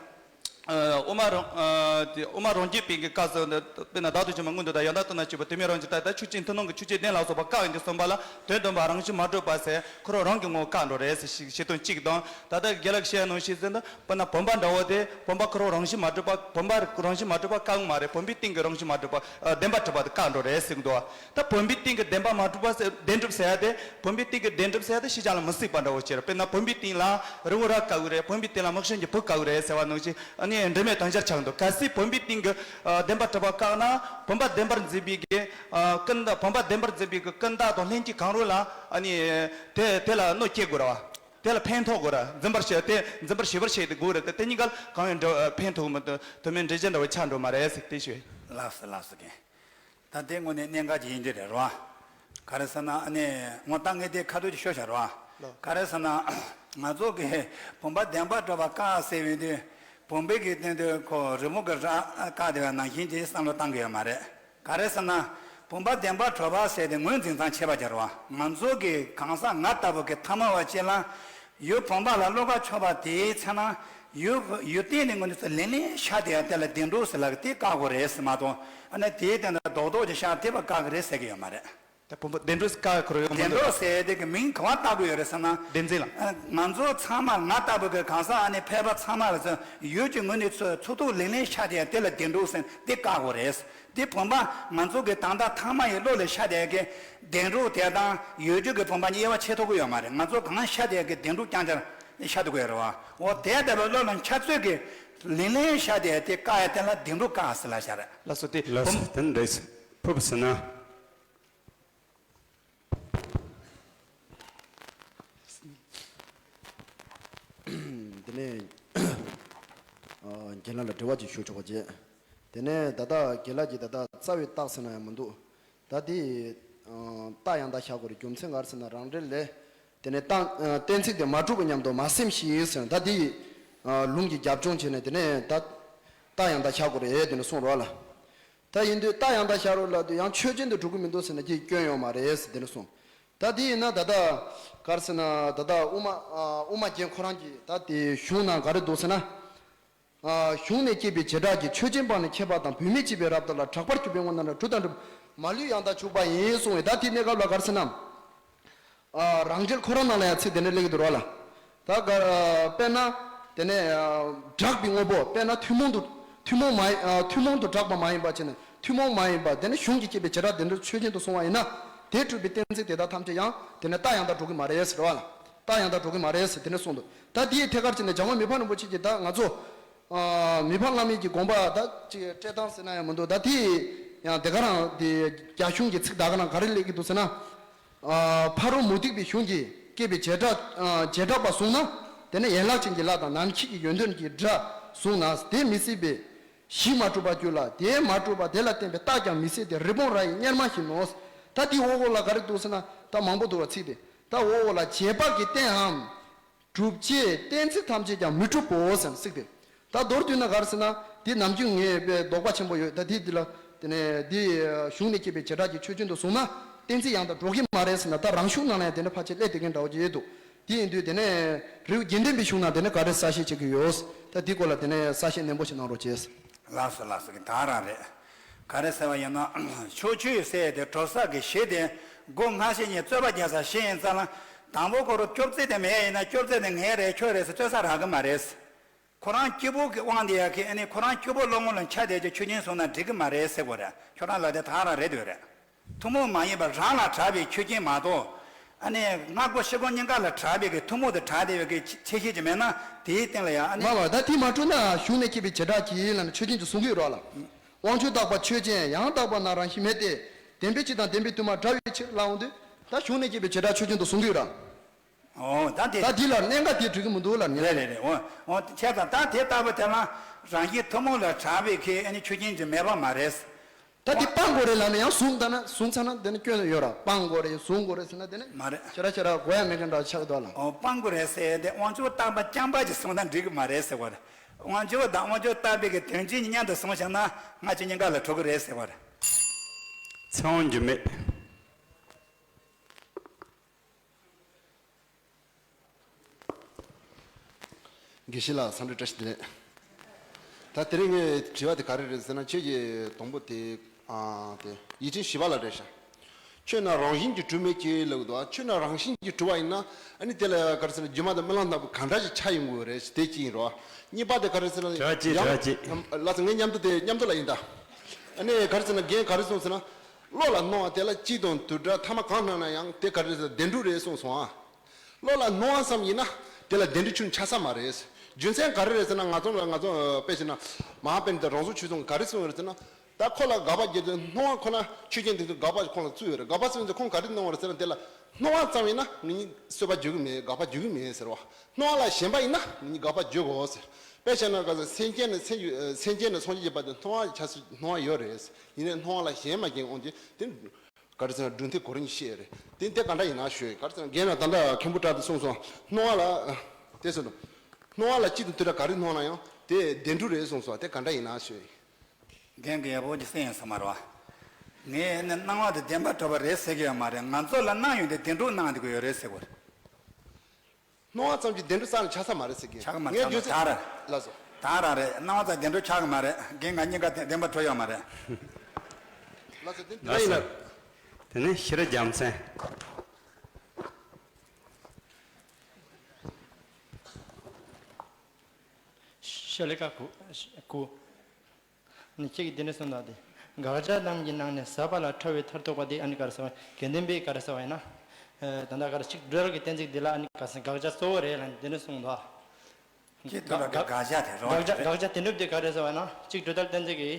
ཨ་དབུ་མ་རང་ཨ་དེ་དབུ་མ་རང་རྒྱུད་པའི་གི་བཀའ་སྩལ་འདི། དཔེར་ན་བདག་ཏུ་འཛིན་པ་མངོན་དུ་དང་། ཡང་དག་ཏུ་ན་གཅིག་པ། དུ་མའི་རང་བཞིན་བྲལ་བ་དང་། ཆོས་ཅན། ཐུན་མོང་གི་ཆོས་ཅན། བདེན་ལ་སོགས་པ་བཀག་ཡོང་དུས་ཙམ་པ་ལ། དོན་སྟོན་པ་རང་བཞིན་མ་གྲུབ་པ་ཟེར་ཁོ་རང་རང་གི་ངོ་བོ་བཀག་འགྲོ་རེད་ཟེར་ཞིག་བཤད་དོན་གཅིག་དང་། ད་ལྟ་རྒན་ལགས་བཤད་ནང་བཞིན་ཟེར་ན། དཔེར་ན་བུམ་པ་འདྲ་བོ་དེ་བུམ་པ་ཁོ་རང་རང་བཞིན་མ་གྲུབ་པ། བུམ་པ་རང་བཞིན་མ་གྲུབ་པ་བཀག་མ་རེད། བུམ་པའི་སྟེང་གི་རང་བཞིན་མ་གྲུབ་པ། ཨ་བདེན་པར་གྲུབ་པ་དེ་བཀག་འགྲོ་རེད་ཟེར་གི་འདུག་ད་བུམ་པའི་སྟེང་གི་བདེན་པ་མ་གྲུབ་པ་ཟེར། བདེན་གྲུབ་ཟེར་ཡ་དེ། བུམ་པའི་སྟེང་གི་བདེན་གྲུབ་ཟེར་ཡ་དེ་ཤེས་བྱ་ལ་མི་གཟིགས་པ་འདྲ་བོ་ཅིག་རེད། དཔེར་ན་བུམ་པའི་སྟེང་ལ་རི་བོ་ར་བཀག་གི་རེད། བུམ་པའི་སྟེང་ལ་མི་ཤིང་གི་བུ་བཀག་གི་རེད་ཟེར་བ་ནང་བཞིན། ཨ་ནི་འབྲེལ་མེད་དོན་སྦྱར་ཆགས་འདུག་གལ་སྲིད་བུམ་པའི་སྟེང་གི་ཨ་བདེན་པ་གྲུབ་པ་བཀག་ན། བུམ་པ་བདེན་པར་འཛིན་པའི་གི་ཨ་ཀུན་བརྟགས། བུམ་པ་བདེན་པར་འཛིན་པའི་གི་ཀུན་བརྟགས་དང་ལྷན་སྐྱེས་གང་རུང་ལ། ཨ་ནི་དེ་དེ་ལ་གནོད་སྐྱེལ་དགོས་ར་བ། དེ་ལ་ཕན་ཐོགས་དགོས་ར། འཛིན་པར་བྱེད། དེ་འཛིན་པར་བྱེད་པར་བྱེད་དེ་དགོས་རེད། དེ་དེ་གཉིས་ཀ་གང་ཡང་འབྲེལ་ཕན་ཐོགས་མི་འདུག་དོན་མེད་འབྲེལ་བྱ་འདྲ་བོ་ཆགས་འགྲོ་མ་རེད་ཟེར་དེ་ཞུ། ལགས་སོ་ལགས་སོ་རྒན། ད་དེ་དངོས་གནས་གནད་འགག་ཅིག་ཡིན་གྱི་རེད་རོ། ག་རེ་ཟེར་ན་ཨ་ནི་ངོ་ད་ངས་དེ་ཁ་ཐུག་ཅིག་ཤོད་བྱ་རོ། ལགས། ག་རེ་ཟེར་ན་ང་ཚོ་གི་བུམ་པ་བདེན་པར་གྲུབ་པ་བཀག་ཟེར་བའི་དུས། བུམ་པའི་གི་སྟེང་དུ་ཁོ་རི་མོ་གི་ར་བཀག་དེ་བ་ནང་བཞིན་གྱི་བསམ་བློ་བཏང་གི་ཡོད་མ་རེད། ག་རེ་ཟེར་ན། བུམ་པ་བདེན་པར་གྲུབ་པ་ཟེར་དེ་ངོས་འཛིན་སྟངས་ཁྱད་པར་ཅིག་རེད་བ། ང་ཚོ་གི་གང་ཟག་ང་ལྟ་བུ་གི་ཐ་མལ་པ་ཅིག་ལ། ཡུལ་བུམ་པ་ལ་བློ་ཁ་ཕྱོགས་པ་དེའི་ཚེ་ན། ཡུལ་ཡུལ་སྟེང་ནས་ངོས་འཛིན་ཚུལ་ལིང་ལིང་ཤར་དེ་ཡང་དེ་ལ་བདེན་གྲུབ་ཟེར་ལབ་དེ་བཀག་དགོས་རེད་ཟེར་མ་གཏོགས། ཨ་ནི་དེའི་སྟེང་ན་རྡོག་རྡོག་ཅིག་ཤར་དེ་བ་བཀག་གི་རེད་ཟེར་གི་ཡོད་མ་རེད། ད་བུམ་པ་བདེན་གྲུབ་ཟེར་བཀག་ཁོ་རང་ཡོད་མ་རེད། བདེན་གྲུབ་ཟེར་དེ་གི་མིང་ག་བ་བཏགས་དགོས་ཡོད་རེད་ཟེར་ན། བདེན་འཛིན་ལ། ཨ་ང་ཚོ་ཚང་མ་ང་ལྟ་བུ་གི་གང་ཟག་ཨ་ནི་ཕལ་པ་ཚང་མ་ལ་ཚོ་ཡུལ་གྱི་ངོས་ནས་ཚོ་ཚུགས་ཐུབ་ལིང་ལིང་ཤར་དེ་ཡང་དེ་ལ་བདེན་གྲུབ་ཟེར་དེ་བཀག་དགོས་རེད། དེ་བུམ་པ་ང་ཚོ་གི་ད་ལྟ་ཐ་མལ་པའི་བློ་ལ་ཤར་དེ་གི་བདེན་གྲུབ་དེ་དང་ཡུལ་གྱི་གི་བུམ་པ་གཉིས་དབྱེ་བ་ཕྱེ་ཐུབ་ཀྱི་ཡོད་མ་རེད། ང་ཚོ་གང་ཤར་དེ་གི་བདེན་གྲུབ་རྐྱང་རྐྱང་ཤར་ཐུབ་ཀྱི་ཡོད་རེད་བ། འོ་དེ་ལྟ་བུའི་བློ་ལ་འཆར་ཚུལ་གྱི་ལིང་ལིང་ཤར་དེ་དེ་བཀག་ཡ་དེ་ལ་བདེན་གྲུབ་བཀག་ཟེར་ལབ་བྱ་རེད། ལགས་སོ་དེ་ལགས་སོ་བུམ། དེ་འདྲ་ཕུབ་ཟེར་ན། དེ་ནས་ཨ་རྒན་ལགས་ལ་དྲི་བ་ཅིག་ཞུ་ཆོག་པ་བྱེད། དེ་ནས་ད་ལྟ་རྒན་ལགས་ཀྱིས་ད་ལྟ་རྩ་བའི་རྟགས་ཟེར་ན་ཡང་མི་འདུག་ད་དེ་ཨ་རྟགས་ཡང་དག་བཞག་དགོས་རེད། རྒྱུ་མཚན་ག་རེ་ཟེར་ན་རང་འགྲེལ་ལས། དེ་ནས་རྟགས་ཨ་གཏན་ཚིགས་དེ་མ་གྲུབ་པ་སྙམ་དུ་མ་སེམས་ཤིག་ཟེར། ད་དེ་ཡི་ཨ་ལུང་གི་རྒྱབ་ལྗོངས་བྱས་ནས་དེ་ནས་ད་རྟགས་ཡང་དག་བཞག་དགོས་རེད་དེ་ནས་གསུངས་རོགས་ལ། ད་ཡིན་དུས་རྟགས་ཡང་དག་བཞག་རོགས་ལ་དུས་ཡང་ཆོས་ཅན་དུ་འགྲོ་གི་མི་འདུག་ཟེར་ན་དེ་སྐྱོན་ཡོད་མ་རེད་ཟེར་དེ་ནས་གསུངས། ད་དེ་ཡིན་ན་ད་ལྟ་ག་རེ་ཟེར་ན་ད་ལྟ་དབུ་མ་ཨ་དབུ་མ་རྒྱན་ཁོ་རང་གི་ད་དེ་གཞུང་ནང་ག་རེ་འདུག་ཟེར་ན། ཨ་གཞུང་ནས་སྐྱེས་པའི་བྱེ་བྲག་གིས་ཆོས་ཅན་པ་ནི་ཁྱད་པར་དང་བུད་མེད་ཅེས་པའི་རབ་ཏུ་ལ་གྲགས་པར་གྱུར་པའི་དངོས་རྣམས་ལ་གྲུབ་དང་གྲུབ་མ་ལུས་ཡང་དག་འཇུག་པ་ཡིན་གསུངས་པས། ད་དེ་གནས་སྐབས་ལ་ག་རེ་ཟེར་ན། ཨ་རང་འགྲེལ་ཁོ་རང་ནང་ལ་ཡང་ཚིག་དེ་འདྲ་སླེབས་ཀྱི་འདུག་ར་ལ། ད་ག་ཨ་དཔེར་ན། དེ་ནས་ཨ་གྲགས་པའི་དངོས་པོ་དཔེར་ན་ཐུན་མོང་དུ་ཐུན་མོང་མ་ཡིན་ཨ་ཐུན་མོང་དུ་གྲགས་པ་མ་ཡིན་པ་བྱས་ནས་ཐུན་མོང་མ་ཡིན་པ་དེ་ནས་གཞུང་གིས་བསྐྱེད་པའི་བྱེ་བྲག་དེ་འདྲ་ཆོས་ཅན་དུ་སོང་བ་ཡིན་ན། དེ་གྲུབ་པའི་གཏན་ཚིགས་དེ་དག་ཐམས་ཅད་ཡང་དེ་ནས་རྟགས་ཡང་དག་འགྲོ་གི་མ་རེད་ཟེར་བ་ལ། རྟགས་ཡང་དག་འགྲོ་གི་མ་རེད་ཟེར་དེ་ནས་གསུངས་འདུག་ད་དེའི་ཐད་ཀར་བྱས་ནས་འཇམ་དབྱངས་མི་ཕམ་རིན་པོ་ཆེ་གིས་ད་ང་ཚོ་ཨ་མི་ཕམ་བླ་མའི་གི་དགོངས་པ་ད་ཅིག་བཀྲལ་སྟངས་ཟེར་ན་ཡང་མི་འདུག་ད་དེ་ཡང་དེ་ག་རང་དེ་རྒྱ་གཞུང་གི་ཚིག་ད་ག་རང་ག་རེ་སླེབས་ཀྱི་འདུག་ཟེར་ན། ཨ་ཕ་རོལ་མུ་སྟེགས་པའི་གཞུང་གིས་བསྐྱེད་པའི་བྱེ་བྲག་ཨ་བྱེ་བྲག་པ་བཟུང་ན། དེ་ནི་ཡན་ལག་ཅན་གྱི་ལྷ་དང་ནམ་མཁའི་གི་ཡོན་ཏན་གྱི་སྒྲ་བཟུང་ན་དེ་མི་སྲིད་པའི་གཞི་མ་གྲུབ་པར་འགྱུར་ལ། དེ་མ་གྲུབ་པ་དེ་ལ་བརྟེན་པའི་རྟགས་ཀྱང་མི་སྲིད་དེ། རི་བོང་རྭ་ཡི་གཉེར་མ་བཞིན་ནོ། ད་དེའི་འོག་འོག་ལ་ག་རེ་འདུག་ཟེར་ན་ད་མང་པོ་འདུག་བ་ཚིག་དེ། ད་འོག་འོག་ལ་བྱས་པ་གི་རྟེན་འམ། སྒྲུབ་བྱེད་གཏན་ཚིགས་ཐམས་ཅད་ཀྱང་མི་འགྲུབ་བོ་ཟེར་ཚིག་དེ། ད་མདོར་བསྡུས་ན་ག་རེ་ཟེར་ན་འདི་ནམ་རྒྱུན་ངས་དཔེ་དོགས་པ་ཆེན་པོ་ཡོད། ད་འདི་འདི་ལ་དེ་ནས་འདི་གཞུང་ནས་སྐྱེས་པའི་བྱེ་བྲག་གི་ཆོས་ཅན་དུ་བཟུང་ན་གཏན་ཚིགས་ཡང་དག་འགྲོ་གི་མ་རེད་ཟེར་ན། ད་རང་གཞུང་ནང་ལ་ཡང་དེ་འདྲ་ཕལ་ཆེར་སླེབས་བསྡད་མཁན་འདྲ་བོ་ཅིག་འདུག་དེ་ཡིན་དུས་དེ་ནས་རི་བོ་དགེ་ལྡན་པའི་གཞུང་ནང་དེ་ནས་ག་རེ་གསལ་བཤད་བྱེད་ཀྱི་ཡོད། ད་འདི་སྐོར་ལ་དེ་ནས་གསལ་བཤད་ནན་པོ་ཞིག་གནང་རོགས་བྱས། ལགས་སོ་ལགས་སོ། ད་རང་རེད། ག་རེ་ཟེར་བ་ཡིན་ན་ཕྱོགས་ཆོས་ཟེར་དེ་གྲོལ་ས་གི་གཞི་དེ་སྒོ་སྔ་ཕྱི་གཉིས་རྩོད་པ་རྒྱག་ས་གཞི་ཡིན་ཙང་ལ། དང་པོ་ཁོ་རང་སྐྱོབ་རྩིས་དེ་མེད་ཡིན་ན་སྐྱོབ་རྩིས་དེ་ངའི་རེད་ཁྱོད་རེད་ཟེར་རྩོད་ས་རག་གི་མ་རེད། ཁོ་རང་སྐྱེས་བུ་གི་དབང་དེ་ཡག་གི་ཨ་ནི་ཁོ་རང་སྐྱེས་བུ་བློ་ངོ་ལ་ཆ་དེ་ཀྱི་ཆོས་ཅན་སོང་ན་འགྲིག་གི་མ་རེད་ཟེར་དགོས་རེད། ཁྱོད་རང་ལ་དེ་ད་རང་རེད་འདོད་རེད། ཐུན་མོང་མ་ཡིན་པ་རང་ལ་གྲགས་པའི་ཆོས་ཅན་མ་གཏོགས། ཨ་ནི་སྔ་རྒོལ་ཕྱི་རྒོལ་གཉིས་ཀ་ལ་གྲགས་པའི་གི་ཐུན་མོང་དུ་གྲགས་བསྡད་པའི་གི་ཆ་ཤས་ཅིག་མེད་ན་དེའི་སྟེང་ལ་ཡང་ཨ་ནི། མ་མ་ད་དེ་མ་གྲུབ་ན་གཞུང་ནས་སྐྱེས་པའི་བྱེ་བྲག་གིས་ལ་ནི་ཆོས་ཅན་དུ་གསུང་གི་ཡོད་རོགས་ལ། དབང་ཕྱུག་རྟག་པ་ཆོས་ཅན་ཡང་དག་པ་ན་རང་བཞིན་མེད་དེ། བདེན་པའི་སྤྱི་དང་བདེན་པའི་དུ་མ་འདྲ་བའི་ཕྱིར་ལ་འོང་དུས་ད་གཞུང་ནས་སྐྱེས་པའི་བྱེ་བྲག་ཆོས་ཅན་དུ་གསུང་གི་ཡོད་ར། ཨོ་ད་དེ། ད་འདི་ལ་གནད་འགག་དེ་འགྲིག་གི་མི་འདུག་ལ་ནི། རེད་རེད་རེད། འོ་འོ་བྱས་ཙང་ད་དེ་ལྟ་བུ་དེ་ལ་རང་བཞིན་ཐུན་མོང་ལ་གྲགས་པའི་ཁེ་ཨ་ནི་ཆོས་ཅན་གྱི་མེད་པ་མ་རེད། ད་དེ་སྤང་དགོས་རེད་ལ་ནི་ཡང་བཟུང་ད་ན་བཟུང་ཚར་ན་དེ་ནི་སྐྱོན་ཡོད་ར། སྤང་དགོས་རེད་བཟུང་དགོས་རེད་ཟེར་ན་དེ་ནི་མ་རེད། ཁྱེད་ར་ཁྱེད་ར་དགོས་ཡ་མེད་མཁན་འདྲ་ཆགས་འདུག་ལ། ཨོ་སྤང་དགོས་རེད་ཟེར་དེ་དབང་ཕྱུག་རྟག་པ་རྐྱང་པ་ཅིག་བཟུང་ན་འགྲིག་གི་མ་རེད་ཟེར་བ་རེད། དབང་ཕྱུག་དང་དབང་ཕྱུག་རྟག་པའི་གི་དོན་སྤྱི་གཉིས་མཉམ་དུ་བཟུང་བཞག་ན་སྔ་ཕྱི་གཉིས་ཀ་ལ་གྲུབ་གི་རེད་ཟེར་བ་རེད། ཚེ་དབང་འགྱུར་མེད། དགེ་བཤེས་ལགས་འཚམས་འདྲི་བཀྲ་ཤིས་བདེ་ལེགས། ད་དེ་རིང་ངའི་དྲི་བ་དེ་ག་རེ་རེད་ཟེར་ན་ཁྱེད་ཀྱི་དང་པོ་དེ་ཨ་དེ་ཡིག་ཕྲེང་བཞི་པ་ལ་རེད་ཤག་ཆོས་རྣམས་རང་བཞིན་གྱིས་གྲུབ་མེད་ཅེས་ལབ་འདུག་ཆོས་རྣམས་རང་བཞིན་གྱིས་གྲུབ་པ་ཡིན་ན་ཨ་ནི་དེ་ལ་ག་རེ་ཟེར་ན་སྒྱུ་མ་དང་རྨི་ལམ་ལྟ་བུ་གང་འདྲ་ཞིག་ཆགས་ཡོང་གི་རེད། དེ་གཅིག་ཡིན་རོ། གཉིས་པ་དེ་ག་རེ་ཟེར་ན་དྲི་བ་གཅིག་ཡང་དྲི་བ་གཅིག་ལགས་སོ། ངའི་མཉམ་དུ་དེ་མཉམ་དུ་ལ་ཡིན་ད། ཨ་ནི་ག་རེ་ཟེར་ན་རྒན་ག་རེ་གསུངས་ཟེར་ན། བློ་ལ་སྣང་བ་དེ་ལ་གཅིག་དང་དུ་འདྲ་ཐ་མ་གང་སྣང་ན་ཡང་དེ་ག་རེ་ཟེར་བདེན་གྲུབ་རེད་གསུངས་སོང་ཨ། བློ་ལ་སྣང་བ་ཙམ་ཡིན་ན་དེ་ལ་བདེན་གྲུབ་ཆུང་ཆགས་ས་མ་རེད། རྒྱུ་མཚན་ག་རེ་རེད་ཟེར་ན་ང་ཚོ་ང་ཚོ་དཔེ་བྱས་ན་མ་ཧཱ་པཎྜི་ཏ་རང་གཟུགས་ཆོས་ཚོགས་ག་རེ་གསུངས་ཡོད་རེད་ཟེར་ན། ད་ཁོ་ལ་དགག་པ་བརྒྱབ་དུས་སྣང་བ་ཁོ་ན་ཆོས་ཅན་དེ་ཚོ་དགག་པ་ཁོང་ལ་བཙུགས་ཡོད་རེད། དགག་པ་བཙུགས་ཡོད་དུས་ཁོང་ག་རེ་གནང་བ་རེད་ཟེར་ན་དེ་ལ་སྣང་བ་ཙམ་ཡིན་ན་ང་གཉིས་རྩོད་པ་བརྗོད་ཀྱི་མེད། དགག་པ་བརྗོད་ཀྱི་མེད་ཟེར་བ། སྣང་བ་ལ་ཞེན་པ་ཡིན་ན་ང་གཉིས་དགག་པ་བརྗོད་དགོས་ཟེར། དཔེ་བྱས་ན་ག་ཚོད་སེམས་ཅན་ནི་སེམས་ཡོད་སེམས་ཅན་ནི་སངས་རྒྱས་ཀྱི་བར་དུ་སྣང་བ་ཆགས་སུ་སྣང་བ་ཡོད་རེད། ཡིན་ནའི་སྣང་བ་ལ་ཞེན་མ་སྐྱེས་འོང་དུས་དེ། ག་རེ་ཟེར་ན་གྲུབ་མཐའི་གོ་རིམ་བཤད་རེད། དེ་དེ་ག་འདྲ་ཡིན་ན་ཞུ་ཡ་ག་རེ་ཟེར་ན་རྒན་ལགས་ད་ལྟ་མཁན་པོ་བཀྲ་དེ་གསུངས་སོང་། སྣང་བ་ལ་དེ་ཟེར་ནོ། སྣང་བ་ལ་གཅིག་ཏུ་དུས་ར་ག་རེ་སྣང་ན་ཡང་དེ་བདེན་གྲུབ་རེད་གསུངས་སོང་། དེ་ག་འདྲ་ཡིན་ན་ཞུ་ཡ། རྒན་གྱི་ཡག་པོ་ཅིག་གསན་ཡོང་ས་མ་རེད་བ། ངས་ནི་སྣང་བ་དེ་བདེན་པར་གྲུབ་པ་རེད་ཟེར་གྱི་ཡོད་མ་རེད། ང་ཚོ་ལ་སྣང་ཡོང་དེ་བདེན་གྲུབ་སྣང་བསྡད་ཀྱི་ཡོད་རེད་ཟེར་གོ་རེད། སྣང་བ་ཙམ་གྱིས་བདེན་གྲུབ་རྩ་ནས་ཆགས་ས་མ་རེད་ཟེར་གྱི། ཆགས་ཀྱི་མ་རེད། ངས་ཆགས་རྒྱུ་མ་རེད། ད་ར། ལགས་སོ། ད་ར་རེད། སྣང་བ་ཙམ་བདེན་གྲུབ་ཆགས་ཀྱི་མ་རེད། རྒན་ང་གཉིས་ཀ་བདེན་པར་གྲུབ་ཡོད་མ་རེད། ལགས་སོ། དེ་འདྲ་ཡིན་ན། དེ་ནས་ཤེས་རབ་རྒྱལ་མཚན། ཤ་ལི་ཀ་གུ་གུ། ནི་ཁྱེད་ཀྱིས་དེ་འདྲ་གསུངས་དང་དེ། དགག་བྱ་རྣམས་ཀྱི་ནང་ནས་ཟད་པ་ལ་ཕྲ་བའི་མཐར་ཐུག་པ་དེ་ཨ་ནི་ག་རེ་ཟེར་བ་ཡིན། དགེ་འདུན་པས་ག་རེ་ཟེར་བ་ཡིན་ན། ད་ལྟ་ག་རེ་གཅིག་སྒྲིལ་གྱི་གཏན་ཚིགས་འདི་ལ་ཨ་ནི་ག་ཟེར་དགག་བྱ་གཙོ་བོ་རེད་ལ་ནི་དེ་འདྲ་གསུངས་འདུག་གཅིག་ཏུ་དགག་གི་དགག་བྱ་དེ་རོ། དགག་བྱ་དགག་བྱ་དེ་འདྲ་དེ་ག་རེ་ཟེར་བ་ན་གཅིག་སྒྲིལ་གཏན་ཚིགས་ཀྱི་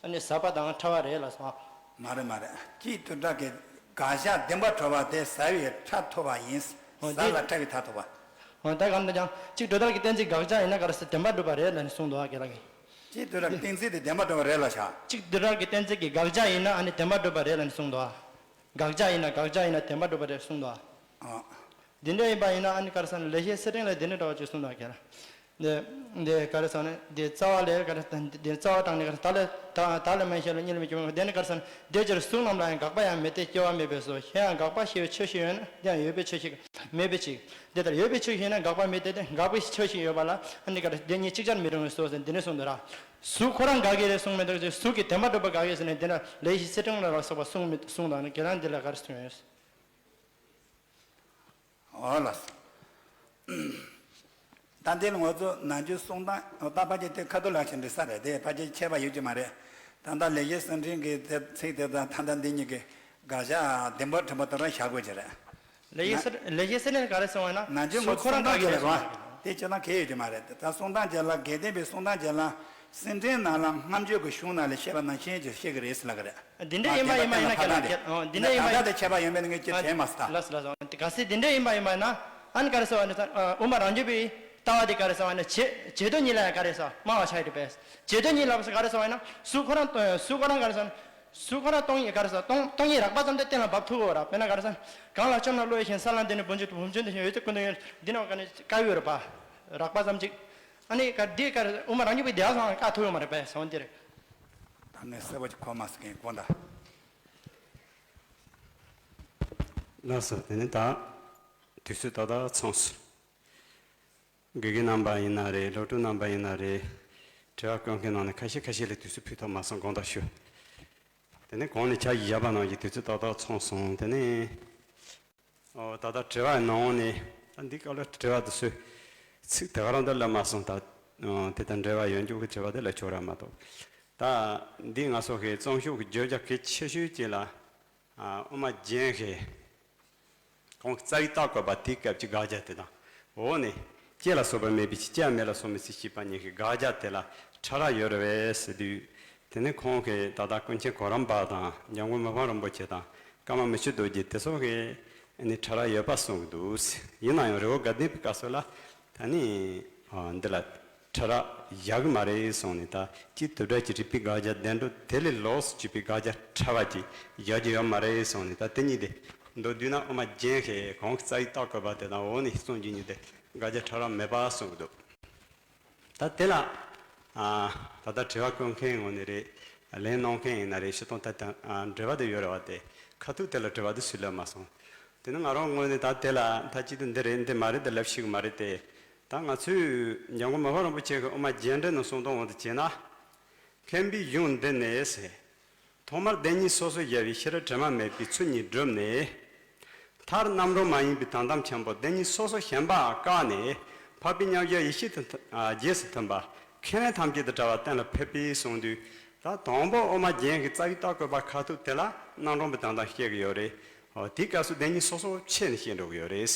ཨ་ནི་ཟད་པ་དང་ཕྲ་བ་རེད་ལ་སོང་། མ་རེད་མ་རེད། གཅིག་ཏུ་དགག་གི་དགག་བྱ་བདེན་པར་གྲུབ་པ་དེ་ཟད་པའི་མཐར་ཐུག་པ་ཡིན། འོ་ཟད་དེ་ལ་ཕྲ་བའི་མཐར་ཐུག་པ། འོ་ད་གང་ལྟར་ཀྱང་གཅིག་སྒྲིལ་གྱི་གཏན་ཚིགས་དགག་བྱ་ཡིན་ན་ག་རེ་ཟེར་བདེན་པར་གྲུབ་པ་རེད་ལ་ནི་གསུངས་འདུག་ག་ལ་གི། གཅིག་ཏུ་དགག་གི་གཏན་ཚིགས་དེ་བདེན་པར་གྲུབ་པ་རེད་ལ་ཤག་གཅིག་ཏུ་དགག་གི་གཏན་ཚིགས་ཀྱི་དགག་བྱ་ཡིན་ན་ཨ་ནི་བདེན་པར་གྲུབ་པ་རེད་ལ་ནི་གསུངས་འདུག་དགག་བྱ་ཡིན་ན་དགག་བྱ་ཡིན་ན་བདེན་པར་གྲུབ་པ་རེད་གསུངས་འདུག་ཨ། འདི་འདྲ་ཡིན་པ་ཡིན་ན་ཨ་ནི་ག་རེ་ཟེར་ན་ལེགས་བཤད་གསེར་ཕྲེང་ལ་འདི་འདྲ་འདྲ་བ་ཅིག་གསུངས་དང་ཁྱེད་རང་། འདི་འདི་ག་རེ་ཟེར་ན་འདི་རྩ་བ་ལས་ག་རེ་འདི་རྩ་བ་དྲངས་ནས་ག་རེ་ད་ལས་ད་ད་ལས་མ་ཤེས་ལ་གཉིད་ལས་མི་སྐྱོ་མ་འདི་ནི་ག་རེ་ཟེར་ན་འདི་ཕྱིར་གཟུགས་རྣམས་ལ་ཡང་འགག་པ་ཡང་མེད་དེ་སྐྱེ་བ་མེད་པས་སོ། གཞན་ཡང་འགག་པ་ཞེས་པའི་ཆོས་ཤིག་ཡོད་ན་དེ་ཡང་ཡོད་པའི་ཆོས་ཤིག་མེད་པའི་ཕྱིར། འདི་ལྟར་ཡོད་པའི་ཆོས་ཤིག་ཡོད་ན་འགག་པ་མེད་དེ་འགག་པའི་ཆོས་ཤིག་ཡོད་པ་ལ་ཨ་ནི་ག་རེ་འདི་གཉིས་ཅིག་ཅར་མི་རུང་བས་སོ་ཟེར་འདི་ནས་གསུངས་འདུག་ར། གཟུགས་ཁོ་རང་འགག་གི་རེད་གསུངས་མི་འདུག་ཅེས་གཟུགས་ཀྱི་བདེན་པ་སྒྲུབ་པ་འགག་གི་ཟེར་ནས་འདི་འདྲ་ལེགས་བཤད་གསེར་ཕྲེང་ལ་སོགས་པ་གསུངས་མི་གསུངས་དང་ནི་ཁྱེད་རང་འདི་ལ་ག་རེ་གསུངས་ཡོད། འོ་ལགས་སོ། ད་འདི་ལ་ང་ཚོ་ནང་ཆོས་གསུང་སྟངས་ད་ཕལ་ཆེར་དེ་ཁ་ཐུག་ལ་ཞིག་འདྲི་ས་རེད་དེ་ཕལ་ཆེར་ཁྱད་པར་ཡོད་ཀྱི་མ་རེད། ད་ལྟ་ལེགས་བཤད་གསེར་ཕྲེང་གི་དེ་ཚིག་དེ་དང་ད་ལྟ་འདི་གཉིས་ཀྱི་དགག་བྱ་བདེན་པ་གྲུབ་པ་དེ་རང་བཞག་དགོས་ཀྱི་རེད། ལེགས་བཤད་གསེར་ལེགས་བཤད་གསེར་ཕྲེང་ག་རེ་གསུངས་པ་ན་ནང་ཆོས་ངོ་གཟུགས་ཁོ་རང་གསུང་སྟངས་ག་གི་ཅིག་ལ་རེད་བ། གསུངས་པ་དེ་ཁྱེད་རང་གལ་ཡོད་ཀྱི་མ་རེད། ད་གསུང་སྟངས་ཅིག་ལ་དགེ་ལྡན་པའི་གསུང་སྟངས་ཅིག་ལ་གསེར་ཕྲེང་ནང་ལ་སྔ་མཆོད་ཀྱི་གཞུང་ནང་ལ་བཤད་པ་ནང་བཞིན་ཅིག་བཤད་ཀྱི་རེད་ཟེར་ལབ་ཀྱི་རེད། འདི་འདྲ་ཡིན་པ་ཡིན་པ་ཡིན་ན་ཁྱེད་རང་ཁྱེད་འདི་འདྲ་ཡིན་པ་ད་ལྟ་ཡིན་དེ་ཁྱད་པར་ཡོད་མེད་ངས་ཅིག་དྲན་མ་སོང་། ལགས་སོ་ལགས་སོ། གལ་སྲིད་འདི་འདྲ་ཡིན་པ་ཡིན་པ་ན་ཨ་ནི་ག་རེ་ཟེར་བ་ནི་དབུ་མ་རང་རྒྱུད་པའི་ལྟ་བ་དེ་ག་རེ་ཟེར་བ་ན་བྱེད་བྱེད་དོ་གཉིས་ལ་ཡང་ག་རེ་ཟེར་སྨྲ་བ་ཆགས་ཡོད་པས། བྱེད་དོ་གཉིས་ལ་ག་རེ་ཟེར་བ་ཡིན་ན་གཟུགས་ཁོ་རང་གཟུགས་ཁོ་རང་ག་རེ་ཟེར་ན་གཟུགས་ཁོ་རང་སྟོང་ཉིད་ག་རེ་ཟེར་སྟོང་སྟོང་ཉིད་རགས་པ་ཙམ་དེ་གཏན་ལ་དབབ་ཐུབ་ཡོད་ར། དཔེར་ན་ག་རེ་ཟེར་ན་གང་ལ་སྐྱོན་རྣམས་བློ་ཡིས་ཞེན་ས་ལ་འདི་ནི་བུམ་ཆེན་དུ་བུམ་ཆེན་དུ་ཞེན་འོད་ཀྱི་ཀུན་ཏུ་ཡོད་འདི་ནི་ག་ནི་དཀའ་ཡོད་ར་པ་རགས་པ་ཙམ་ཅིག་ཨ་ནི་ག་འདི་ག་རེ་དབུ་མ་རང་རྒྱུད་པའི་སྡེ་བ་ཚང་བཀག་ཐུབ་ཡོད་མ་རེད་པས་ཟེར་བ་འདི་རེད། ད་ངས་གསལ་པོ་ཅིག་གོ་མ་སོང་གོ་ད། ལགས་སོ། དེ་ནི་ད་དུས་ཚོད་ཏག་ཏག་ཚང་སོང་། དགེ་རྒན་རྣམ་པ་ཡིན་ན་རེད། སློབ་ཕྲུག་རྣམ་པ་ཡིན་ན་རེད། དྲི་བ་བཀོད་མཁན་ནང་ནས་ཁ་ཤས་ཁ་ཤས་ལ་དུས་ཚོད་ཕུལ་ཐུབ་མ་སོང་དགོངས་དག་ཞུ། དེ་ནས་གོང་ནས་ཆ་བཞག་པ་ནང་བཞིན་དུས་ཚོད་ཏག་ཏག་ཚང་སོང་། དེ་ནས་ཨོ་ད་ལྟ་དྲི་བ་ནང་ནས་ད་འདི་སྐབས་ལ་དྲི་བ་དེ་ཚོས་ཚིག་དེ་ག་རང་དུ་ལབ་མ་སོང་། ད་དེ་ལྟར་འབྲེལ་བ་ཡོད་འཇུག་གི་དྲི་བ་དེ་ལ་ཆོག་ར་མ་གཏོགས། ད་འདི་ང་ཚོ་གི་རྩོམ་ཤོག་གི་བརྗོད་བྱ་གལ་ཆེ་ཤོས་ཅིག་ལ་ཨ་དབུ་མ་རྒྱན་གྱི་ཁོང་གི་རྩ་བའི་རྟགས་བཀོད་པ་དེའི་སྐབས་ཀྱི་དགག་བྱ་དེ་དང་། འོག་ནས་སྐྱེ་ལ་སོགས་པ་མེད་པའི་ཕྱིར། སྐྱེ་བ་མེད་ལ་སོགས་མི་སྲིད་ཅེས་པ་གཉིས་ཀྱི་དགག་བྱ་དེ་ལ་ཕྲ་རགས་ཡོད་རེད་པས་ཟེར་དུས། དེ་ནི་ཁོང་གིས་ད་ལྟ་ཀུན་མཁྱེན་གོ་རམས་པ་དང་འཇམ་མགོན་མི་ཕམ་རིན་པོ་ཆེ་དང་ཀརྨ་མི་བསྐྱོད་རྡོ་རྗེ་དེ་ཚོ་གིས་ནི་ཕྲ་རགས་ཡོད་པ་གསུང་གི་འདུག། ཡིན་ན་ཡང་རི་བོ་དགའ་ལྡན་པའི་སྐབས་སུ་ལ་ད་ནི་འདི་ལ་ཕྲ་རགས་བཞག་གི་མ་རེད་གསུངས་ནས། ད་སྤྱིར་དུ་སྒྲ་གི་རིག་པའི་དགག་བྱ་བདེན་གྲུབ་དེ་ལས་ལོགས་སུ་གྱུར་པའི་དགག་བྱ་ཕྲ་བ་ཅིག་བཞག་རྒྱུ་ཡོད་མ་རེད་གསུངས་ནས། ད་དེ་གཉིས་དེ་མདོར་བསྡུས་ན་དབུ་མ་རྒྱན་གྱིས་གོང་གི་རྩ་བའི་རྟགས་བཀོད་པ་དེ་དང་འོག་ནས་གསུང་རྒྱུ་གཉིས་དེ་དགག་བྱ་ཕྲ་རགས་མེད་པ་གསུང་གི་འདུག། ད་དེ་ལ་ཨ་ད་ལྟ་དྲི་བ་བཀོད་མཁན་ངོས་ནས་རེད། ལན་གནང་མཁན་ཡིན་ན་རེད། སྤྱིར་བཏང་ད་ལྟ་ཨ་འབྲེལ་བ་དེ་ཡོད་རེད་བ། དེ་ཁ་ཐུག་དེ་ལ་དྲི་བ་དེ་སུས་ལབ་མ་སོང་། དེ་ནི་ང་རང་ངོས་ནས་ད་དེ་ལ་མཐའ་གཅིག་ཏུ་འདི་རེད་འདི་མ་རེད་དེ་ལབ་ཤེས་ཀྱི་མ་རེད་དེ། ད་ང་ཚོས་འཇམ་མགོན་མི་ཕམ་རིན་པོ་ཆེ་གི་དབུ་མ་རྒྱན་འགྲེལ་ནང་གསུང་སྟངས་འོག་ཏུ་བྱས་ན། མཁན་པོའི་གཞུང་འདི་ནས་ཟེར། ཐོག་མར་བདེན་གཉིས་སོ་སོར་བཞག་པའི་ཤེས་རབ་དྲི་མ་མེད་པའི་ཚུལ་གཉིས་བསྒྲུབས་ནས། མཐར་རྣམ་གྲངས་མ་ཡིན་པའི་དོན་དམ་ཆེན་པོ་བདེན་གཉིས་སོ་སོར་ཞེན་པ་བཀག་ནས། འཕགས་པའི་མཉམ་གཞག་ཡེ་ཤེས་དེ་མཐུན་ཨ་རྗེས་སུ་མཐུན་པ་ཁས་ལེན་ཐམས་ཅད་དང་བྲལ་བ་གཏན་ལ་ཕེབས་པས་གསུངས་དུས། ད་དང་པོ་དབུ་མ་རྒྱན་གྱི་རྩ་བའི་རྟགས་བཀོད་པ་ཁ་ཐུག་དེ་ལ་རྣམ་གྲངས་པའི་དོན་དམ་བཤད་ཀྱི་ཡོད་རེད། འོ་དེའི་སྐབས་སུ་བདེན་གཉིས་སོ་སོར་ཕྱེ་ནས་བཤད་འགྲོ་གི་ཡོད་རེད།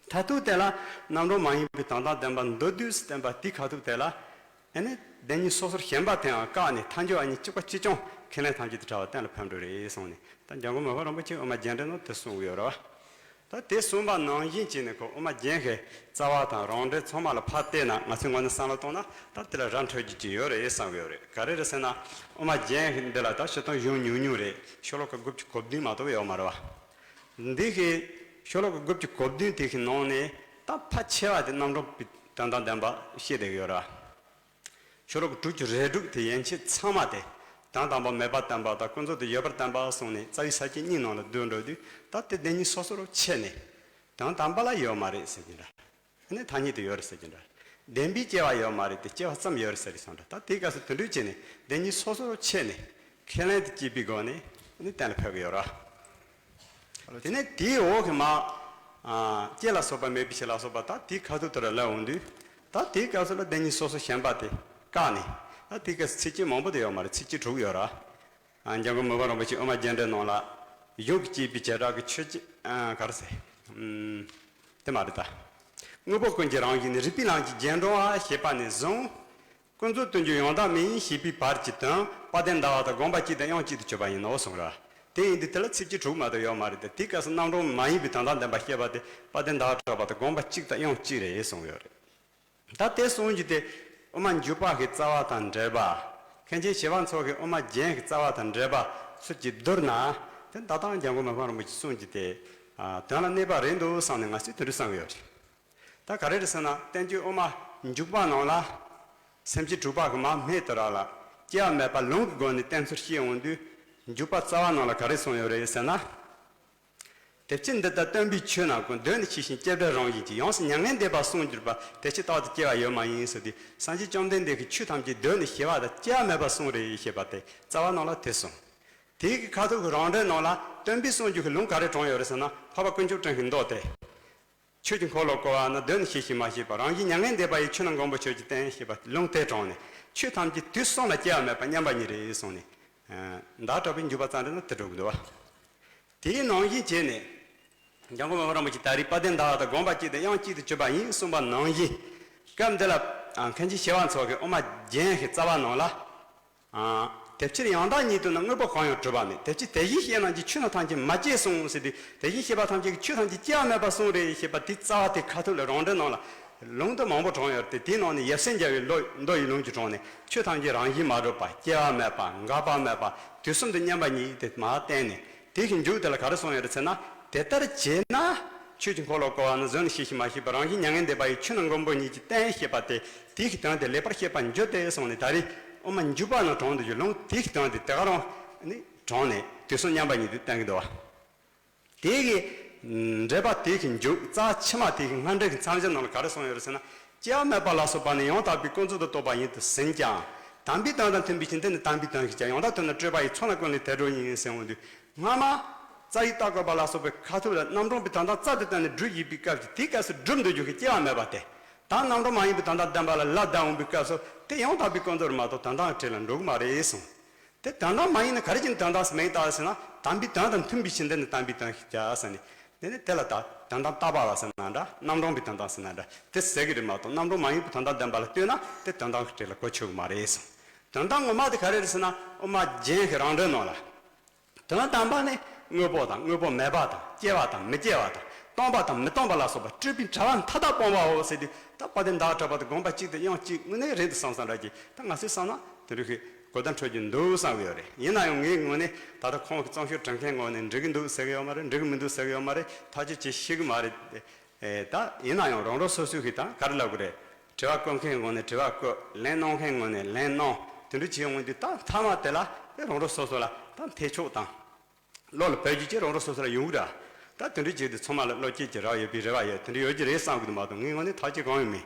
མཐར་ཐུག་དེ་ལ་རྣམ་གྲངས་མ་ཡིན་པའི་དོན་དམ་བདེན་པ་མདོར་བསྡུས་སུ་བསྟན་པ་དེའི་ཁ་ཐུག་དེ་ལ་ཨེ་ནི་བདེན་གཉིས་སོ་སོར་ཞེན་པ་དེའང་བཀག་ནས་མཐའ་འཇུག་ཨ་གཉིས་གཅིག་པ་གཅིག་རྐྱང་ཁས་ལེན་ཐམས་ཅད་དང་བྲལ་བ་གཏན་ལ་ཕེབས་འགྲོ་རེད་གསུངས་ནས། ད་འཇམ་མགོན་མི་ཕམ་རིན་པོ་ཆེས་དབུ་མ་རྒྱན་འགྲེལ་ནང་དེ་གསུངས་ཡོད་རེད་བ། ད་དེ་གསུངས་པ་ནང་བཞིན་བྱས་ནས་ཁོ་དབུ་མ་རྒྱན་གྱི་རྩ་བ་དང་རང་འགྲེལ་ཚང་མ་ལ་ཕར་བལྟས་ན། ང་ཚོའི་ངོས་ནས་བསམ་བློ་བཏང་ན་ད་དེ་ལ་ར་འཕྲོད་རྒྱུ་ཅིག་ཡོད་རེད་བསམ་གྱི་ཡོད་རེད། ག་རེ་རེད་ཟེར་ན། དབུ་མ་རྒྱན་འདི་ལ་ད་སྤྱིར་བཏང་གཞུང་ཉུང་ཉུང་རེད། ཤོ་ལོ་ཀ་དགུ་བཅུ་གོ་བདུན་མ་གཏོགས་ཡོད་མ་རེད་བ། འདི་གི་ཤོ་ལོ་ཀ་དགུ་བཅུ་གོ་བདུན་དེ་གི་ནང་ནས་ད་ཕལ་ཆེ་བ་དེ་རྣམ་གྲངས་པའི་དོན་དམ་བདེན་པ་བཤད་བསྡད་ཀྱི་ཡོད་རེད་བ། ཤོ་ལོ་ཀ་དྲུག་ཅུ་རེ་དྲུག་དེ་ཡན་ཆད་ཚང་མ་དེ་དོན་དམ་པ་མེད་པར་བསྟན་པ་དང་ཀུན་རྫོབ་ཏུ་ཡོད་པར་བསྟན་པ་གསུངས་ནས་རྩ་བའི་ས་བཅད་གཉིས་ནང་ལ་བསྡུས་འགྲོ་དུས། ད་དེ་བདེན་གཉིས་སོ་སོར་ཕྱེ་ནས་དོན་དམ་པ་ལ་ཡོད་མ་རེད་ཟེར་གྱི་འདྲ། ཨ་ནི་ཐ་སྙད་དུ་ཡོད་རེད་ཟེར་གྱི་འདྲ། བདེན་པའི་སྐྱེ་བ་ཡོད་མ་རེད་དེ་སྐྱེ་བ་ཙམ་ཡོད་རེད་ཟེར་གྱི་སོང་འདྲ། ད་དེའི་སྐབས་སུ་དེ་འདྲ་བྱས་ནས་བདེན་གཉིས་སོ་སོར་ཕྱེ་ནས་ཁས་ལེན་དུ་བྱེད་པའི་སྒོ་ནས་ཨ་ནི་གཏན་ལ་ཕབ་ཀྱི་ཡོད་རེད། དེ་ནས་དེའི་འོག་གི་མ། ཨ་སྐྱེ་ལ་སོགས་པ་མེད་པའི་ཕྱིར་ལ་སོགས་པ་ད་དེའི་ཁ་ཐུག་དེ་རུ་ལབ་འོང་དུས། ད་དེའི་སྐབས་སུ་ལ་བདེན་གཉིས་སོ་སོར་ཞེན་པ་དེ་བཀག་ནས། ད་དེའི་སྐབས་སུ་ཚིགས་བཅད་མང་པོ་དེ་ཡོད་མ་རེད། ཚིགས་བཅད་དྲུག་ཡོད་རེད། ཨ་འཇམ་མགོན་མི་ཕམ་རིན་པོ་ཆེས་དབུ་མ་རྒྱན་འགྲེལ་ནང་ལ་གཞུང་གིས་བསྐྱེད་པའི་བྱེ་བྲག་གི་ཆོས་ཅན། ཨ་ག་རེ་ཟེར། ཨུམ། དེ་མ་རེད་ད། དངོས་པོ་ཀུན་གྱི་རང་བཞིན་ནི། རིགས་པའི་ལམ་གྱིས་རྒྱན་དྲུང་བ་ཞེས་པ་ནས་བཟུང་། ཀུན་རྫོབ་དོན་གྱི་ཡང་དག་མིན་ཞེས་པའི་བར་གྱི་དོན་དཔལ་ལྡན་ཟླ་བ་དང་དགོངས་པ་གཅིག་དང་དབྱངས་གཅིག་ཏུ་གྱུར་པ་ཡིན་ནོ་གསུངས་ར། དེ་ཡིན་དུས་དེ་ལ་ཚིགས་བཅད་དྲུག་མ་གཏོགས་ཡོད་མ་རེད་དེ། དེའི་སྐབས་སུ་རྣམ་གྲངས་མ་ཡིན་པའི་དོན་དམ་བདེན་པ་བཤད་པ་དེ་དཔལ་ལྡན་ཟླ་བ་གྲགས་པ་དང་དགོངས་པ་གཅིག་དང་དབྱངས་གཅིག་རེད་གསུངས་ཡོད་རེད། ད་དེ་གསུངས་རྒྱུ་དེ་དབུ་མ་འཇུག་པ་གི་རྩ་བ་དང་འགྲེལ་པ། མཁན་ཆེན་ཞི་བ་འཚོ་གི་དབུ་མ་རྒྱན་གྱི་རྩ་བ་དང་འགྲེལ་པ་ཚུལ་གྱིས་བསྡུར་ན། དེ་ད་ལྟ་འཇམ་མགོན་མི་ཕམ་རིན་པོ་ཆེས་གསུངས་རྒྱུ་དེ། ཨ་དོན་ལ་གནས་པ་རེད་འདུག་བསམ་ནས་ང་ཚོས་དེ་འདྲ་བསམ་གི་ཡོད་རེད། ད་ག་རེ་རེད་ཟེར་ན། བསྟན་བཅོས་དབུ་མ་འཇུག་པ་ནང་ལ། སེམས་ཅན་དྲུག་པ་གི་མ་སྨད་དུ་རག་ལ། སྐྱེ་བ་མེད་པ་ལུང་གི་སྒོ་ནས་བསྟན་ཚུལ་བཤད་འོང་དུས། འཇུག་པ་རྩ་བ་ནང་ལ་ག་རེ་གསུངས་ཡོད་རེད་ཟེར་ན། དེ་ཕྱིར་འདི་ལྟར་སྟོན་པའི་ཆོས་རྣམས་ཀུན། གདོད་ནས་ཤེས་ཤིང་སྐྱེ་བྲལ་རང་བཞིན་གྱིས། ཡོངས་སུ་མྱ་ངན་འདས་པར་གསུངས་གྱུར་པ། དེ་ཕྱིར་རྟག་ཏུ་སྐྱེ་བ་ཡོད་མ་ཡིན་ཟེར་དུས། སངས་རྒྱས་བཅོམ་ལྡན་འདས་ཀྱིས་ཆོས་ཐམས་ཅད་གདོད་ནས་ཞི་བ་དང་སྐྱེ་བ་མེད་པར་གསུངས་རེད་ཞེས་པ་དེ་རྩ་བ་ནང་ལ་དེ་གསུངས། དེའི་གི་ཁ་ཐུག་གི་རང་འགྲེལ་ནང་ལ་སྟོན་པས་གསུངས་རྒྱུ་གི་ལུང་ག་རེ་དྲངས་ཡོད་རེད་ཟེར་ན། འཕགས་པ་དཀོན་མཆོག་སྤྲིན་གྱི་མདོ་སྟེ། ཆོས་ཀྱི་འཁོར་ལོ་བསྐོར་བ་ནི། གདོད་ནས་ཤེས་ཤིང་མ་ཤེས་པ། རང་བཞིན་མྱ་ངན་འདས་པ་ཡི། ཆོས་རྣམས་མགོན་པོ་ཁྱོད་ཀྱིས་བསྟན། ཞེས་པ་ལུང་དེ་དྲངས་ནས། ཆོས་ཐམས་ཅད་དུས་གསུམ་ལ་སྐྱེ་བ་མེད་པ་མཉམ་པ་ཉིད་རེད་གསུངས་ནས། ཨ་ཟླ་གྲགས་པའི་འཇུག་པ་རྩ་འགྲེལ་ན་དེ་འགྲོ་གི་འདུག་བ། དེའི་ནང་བཞིན་བྱས་ནས། འཇམ་མགོན་པ་རིན་པོ་ཆེ་ད་རེས་དཔལ་ལྡན་ཟླ་བ་དང་དགོངས་པ་གཅིག་སྟེ་དབྱངས་གཅིག་ཏུ་གྱུར་པ་ཡིན་གསུངས་པ་ནང་བཞིན། སྐབས་འདི་ལ་ཨ་མཁན་ཆེན་ཞི་བ་འཚོ་གིས་དབུ་མ་རྒྱན་གྱི་རྩ་བ་ནང་ལ། ཨ་དེ་ཕྱིར་ཡང་དག་ཉིད་དུ་ནི། དངོས་པོ་གང་ཡང་གྲུབ་པ་མེད། དེ་ཕྱིར་དེ་བཞིན་གཤེགས་རྣམས་ཀྱི། ཆོས་རྣམས་ཐམས་ཅད་མ་སྐྱེས་གསུངས་ཟེར་དུས། དེ་བཞིན་གཤེགས་པ་ཐམས་ཅད་ཀྱིས་ཆོས་ཐམས་ཅད་སྐྱེ་བ་མེད་པར་གསུངས་རེད་ཞེས་པ་དེའི་རྩ་བ་དེ་ཁ་ཐུག་ལ་རང་འགྲེལ་ནང་ལ་ལུང་དུ་མང་པོ་དྲངས་ཡོད་དེ། དེའི་ནང་ནས་ཡབ་སྲས་མཇལ་བའི་མདོ་ཡི་ལུང་གཅིག་དྲངས་ནས། ཆོས་ཐམས་ཅད་རང་བཞིན་མ་གྲུབ་པ། སྐྱེ་བ་མེད་པ། འགག་པ་མེད་པ། དུས་གསུམ་དུ་མཉམ་པ་ཉིད་དེ་མར་བསྟན་ནས། དེ་གི་མཇུག་དེ་ལ་ག་རེ་གསུངས་ཡོད་རེད་ཟེར་ན། དེ་ལྟར་བྱས་ན། ཆོས་ཀྱི་འཁོར་ལོ་བསྐོར་བ་ནི། གདོད་ནས་ཤེས་ཤིང་མ་ཤེས་པ། རང་བཞིན་མྱ་ངན་འདས་པ་ཡི། ཆོས་རྣམས་མགོན་པོ་ཉིད་ཀྱིས་བསྟན། ཞེས་པ་སྟེ། དེའི་གི་དོན་དེ་ལེགས་པར་བཤད་པར་འགྱུར་ཏེ་གསུངས་ནས། ད་རེས་དབུ་མ་འཇུག་པ་ནང་དྲངས་འདུག་རྒྱུ་ལུང་དེའི་གི་དོན་དེ་དེ་ག་རང་ནས་དྲངས་ནས་དུས་གསུམ་མཉམ་པ་ཉིད་དུ་བསྟན་གྱི་འདུག་བ། དེ་གི་འགྲེལ་པ་དེ་གི་མཇུག་རྩ་ཕྱི་མ་དེ་གི་སྔ་འགྲེལ་གྱི་མཚམས་སྦྱོར་ནང་ལ་ག་རེ་གསུངས་ཡོད་རེད་ཟེར་ན། སྐྱེ་བ་མེད་པ་ལ་སོགས་པ་ནི། ཡང་དག་པའི་ཀུན་རྫོབ་ཏུ་རྟོགས་པ་ཡིན་དུ་ཟིན་ཀྱང་། དམ་པའི་དོན་དང་མཐུན་པའི་ཕྱིར་འདི་ནི་དམ་པའི་དོན་ཞིག་ཀྱང་། ཡང་དག་མཐུན་ན་སྤྲོས་པ་ཡི། ཚོགས་རྣམས་ཀུན་ལས་དལ་འགྲོ་ཡིན། ཟེར་འོང་དུས། སྔ་མ་རྩ་བའི་ལྟ་དགོས་པ་ལ་སོགས་པའི་ཁ་ཐུག་ལ་རྣམ་གྲངས་པའི་དོན་དམ་རྩ་དེ་བཏོན་ནས་སྒྲུབ་བཞིན་པའི་སྐབས་ཀྱི་དེའི་སྐབས་སུ་སྒྲུབ་འདོད་རྒྱུ་གི་སྐྱེ་བ་མེད་པ་སྟེ། ད་རྣམ་གྲངས་མ་ཡིན་པའི་དོན་དམ་བདེན་པ་ལ་ལབ་བསྡད་འོང་པའི་སྐབས་སུ། དེ་ཡང་དག་པའི་ཀུན་རྫོབ་རེད་མ་གཏོགས་དོན་དམ་གྱི་གྲས་ལ་འགྲོ་གི་མ་རེད་གསུངས། དེ་དོན་དམ་མ་ཡིན་ན་ག་རེ་བྱས་ནས་དོན་དམ་ཟེར་མིང་བཏགས་ཟེར་ན། དམ་པའི་དོན་དང་མཐུན་པའི་ཕྱིར་འདི་ནི་དམ་པའི་དོན་ཞིག་བྱ་ཟེར་ནས། དེ་ནི་དེ་ལ་ད་དོན་དམ་བཏགས་པ་ལ་ཟེར་ན་འདྲ། རྣམ་གྲངས་པའི་དོན་དམ་ཟེར་ན་འདྲ། དེ་ཟེར་གི་རེད་མ་གཏོགས། རྣམ་གྲངས་མ་ཡིན་པའི་དོན་དམ་བདེན་པ་ལ་ལྟོས་ན་དེ་དོན་དམ་གྱི་གྲས་ལ་གོ་ཆོད་གི་མ་རེད་གསུངས། དོན་དམ་ངོ་མ་དེ་ག་རེ་རེད་ཟེར་ན། དབུ་མ་རྒྱན་གྱི་རང་འགྲེལ་ནང་ལ། དོན་དམ་པ་ནི་དངོས་པོ་དང་དངོས་པོ་མེད་པ་དང་། སྐྱེ་བ་དང་མི་སྐྱེ་བ་དང་། སྟོང་པ་དང་མི་སྟོང་པ་ལ་སོགས་པ་སྤྲོས་པའི་བྱ་བ་མཐའ་དག་སྤོང་བའོ་ཟེར་དུས། ད་དཔལ་ལྡན་ཟླ་བ་གྲགས་པ་དང་དགོངས་པ་གཅིག་སྟེ་དབྱངས་གཅིག་དངོས་གནས་རེད་འདུག་བསམ་བསམ་འདྲ་གྱིས། ད་ང་ཚོས་བསམ་ན་དེ་འདྲ་གི་གོ་བརྡ་འཕྲོད་རྒྱུ་འདུག་བསམ་གྱི་ཡོད་རེད། ཡིན་ན་ཡང་ངའི་ངོས་ནས་ད་ལྟ་ཁོང་གི་རྩོམ་ཤོག་འབྲི་མཁན་ངོས་ནས་འགྲིག་གི་འདུག་ཟེར་གི་ཡོད་མ་རེད། འགྲིག་གི་མི་འདུག་ཟེར་གི་ཡོད་མ་རེད། ཐག་གཅོད་བྱེད་ཤེས་གི་མ་རེད། ཨེ་ད་ཡིན་ན་ཡང་རང་རང་སོ་སོའི་གི་ད་ག་རེ་ལབ་དགོས་རེད། དྲི་བ་བཀོད་མཁན་ངོས་ནས་དྲི་བ་བཀོད། ལན་གནང་མཁན་ངོས་ནས་ལན་གནང་། དེ་འདྲ་བྱེད་ཡོང་དུས། ད་མཐའ་མ་དེ་ལ་ཨེ་རང་རང་སོ་སོ་ལ་ད་འཐད་ཕྱོགས་དང་། བློ་ལ་བབས་རྒྱུ་ཅིག་རང་རང་སོ་སོ་ལ་ཡོང་གི་ར། ད་དེ་འདྲ་བྱས་ཏེ་ཚང་མ་ལ་བློ་སྐྱེད་ཀྱི་རེ་བ་ཡོད་པའི་རེ་བ་ཡོད། དེ་འདྲ་ཡོད་ཀྱི་རེད་བསམ་གི་འདུག་མ་གཏོགས་ངའི་ངོས་ནས་ཐག་གཅོད་གང་ཡང་མེད།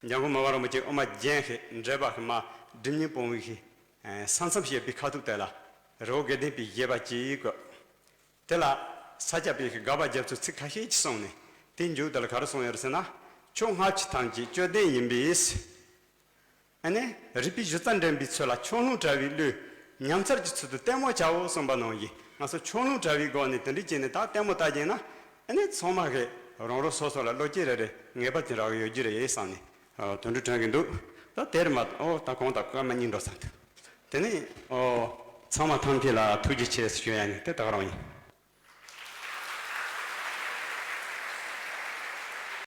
འཇམ་མགོན་མར་པ་རིན་པོ་ཆེ་དབུ་མ་རྒྱན་གྱི་འགྲེལ་པ་གི་མ་སྒྲིབ་གཉིས་སྤོང་བའི་གི་ས་མཚམས་བཤད་པའི་ཁ་ཐུག་དེ་ལ། རི་བོ་དགེ་ལྡན་པའི་བཞེད་པ་གཅིག་བཀོད། དེ་ལ་ས་སྐྱ་པའི་གི་དགག་པ་རྒྱབ་ཚུལ་ཚིག་ཁ་ཤས་ཅིག་གསུངས་ནས། དེའི་མཇུག་དེ་ལ་ག་རེ་གསུངས་ཡོད་རེད་ཟེར་ན། ཆོས་སྔ་ཕྱི་ཐམས་ཅད་དཔྱོད་ལྡན་ཡིན་པས། ཨ་ནི་རིག་པའི་གཞི་རྩ་འདྲེན་པའི་ཚུལ་ལ་ཆུང་ལྷུང་བྲལ་བའི་བློས་ཉམས་འཚར་གྱི་ཚུལ་དུ་ལྟད་མོ་བྱའོ་གསུངས་པ་ནང་བཞིན། ང་ཚོ་ཆུང་ལྷུང་བྲལ་བའི་སྒོ་ནས་དེ་འདྲ་བྱས་ནས་ད་ལྟད་མོ་ལྟ་བྱས་ན། ཨ་ནི་ཚང་མ་གིས་རང་རང་སོ་སོ་ལ་བློ་སྐྱེད་རེ་རེ་ངེས་པར་དུ་རག་གི་ཡོད་རྒྱུ་རེད་བསམ་ནས། ཨོ་དེ་འདྲ་དྲན་གྱི་འདུག་ད་དེར་མ་ཨོ་ད་གོང་དང་སྐར་མ་གཉིས་འགྲོ་ཚར་འདུག་དེ་ནས་ཨོ་ཚང་མ་ཐམས་ཅད་ལ་ཐུགས་རྗེ་ཆེ་ཞུ་ཡ་ནི་དེ་ད་ག་རང་ཡིན།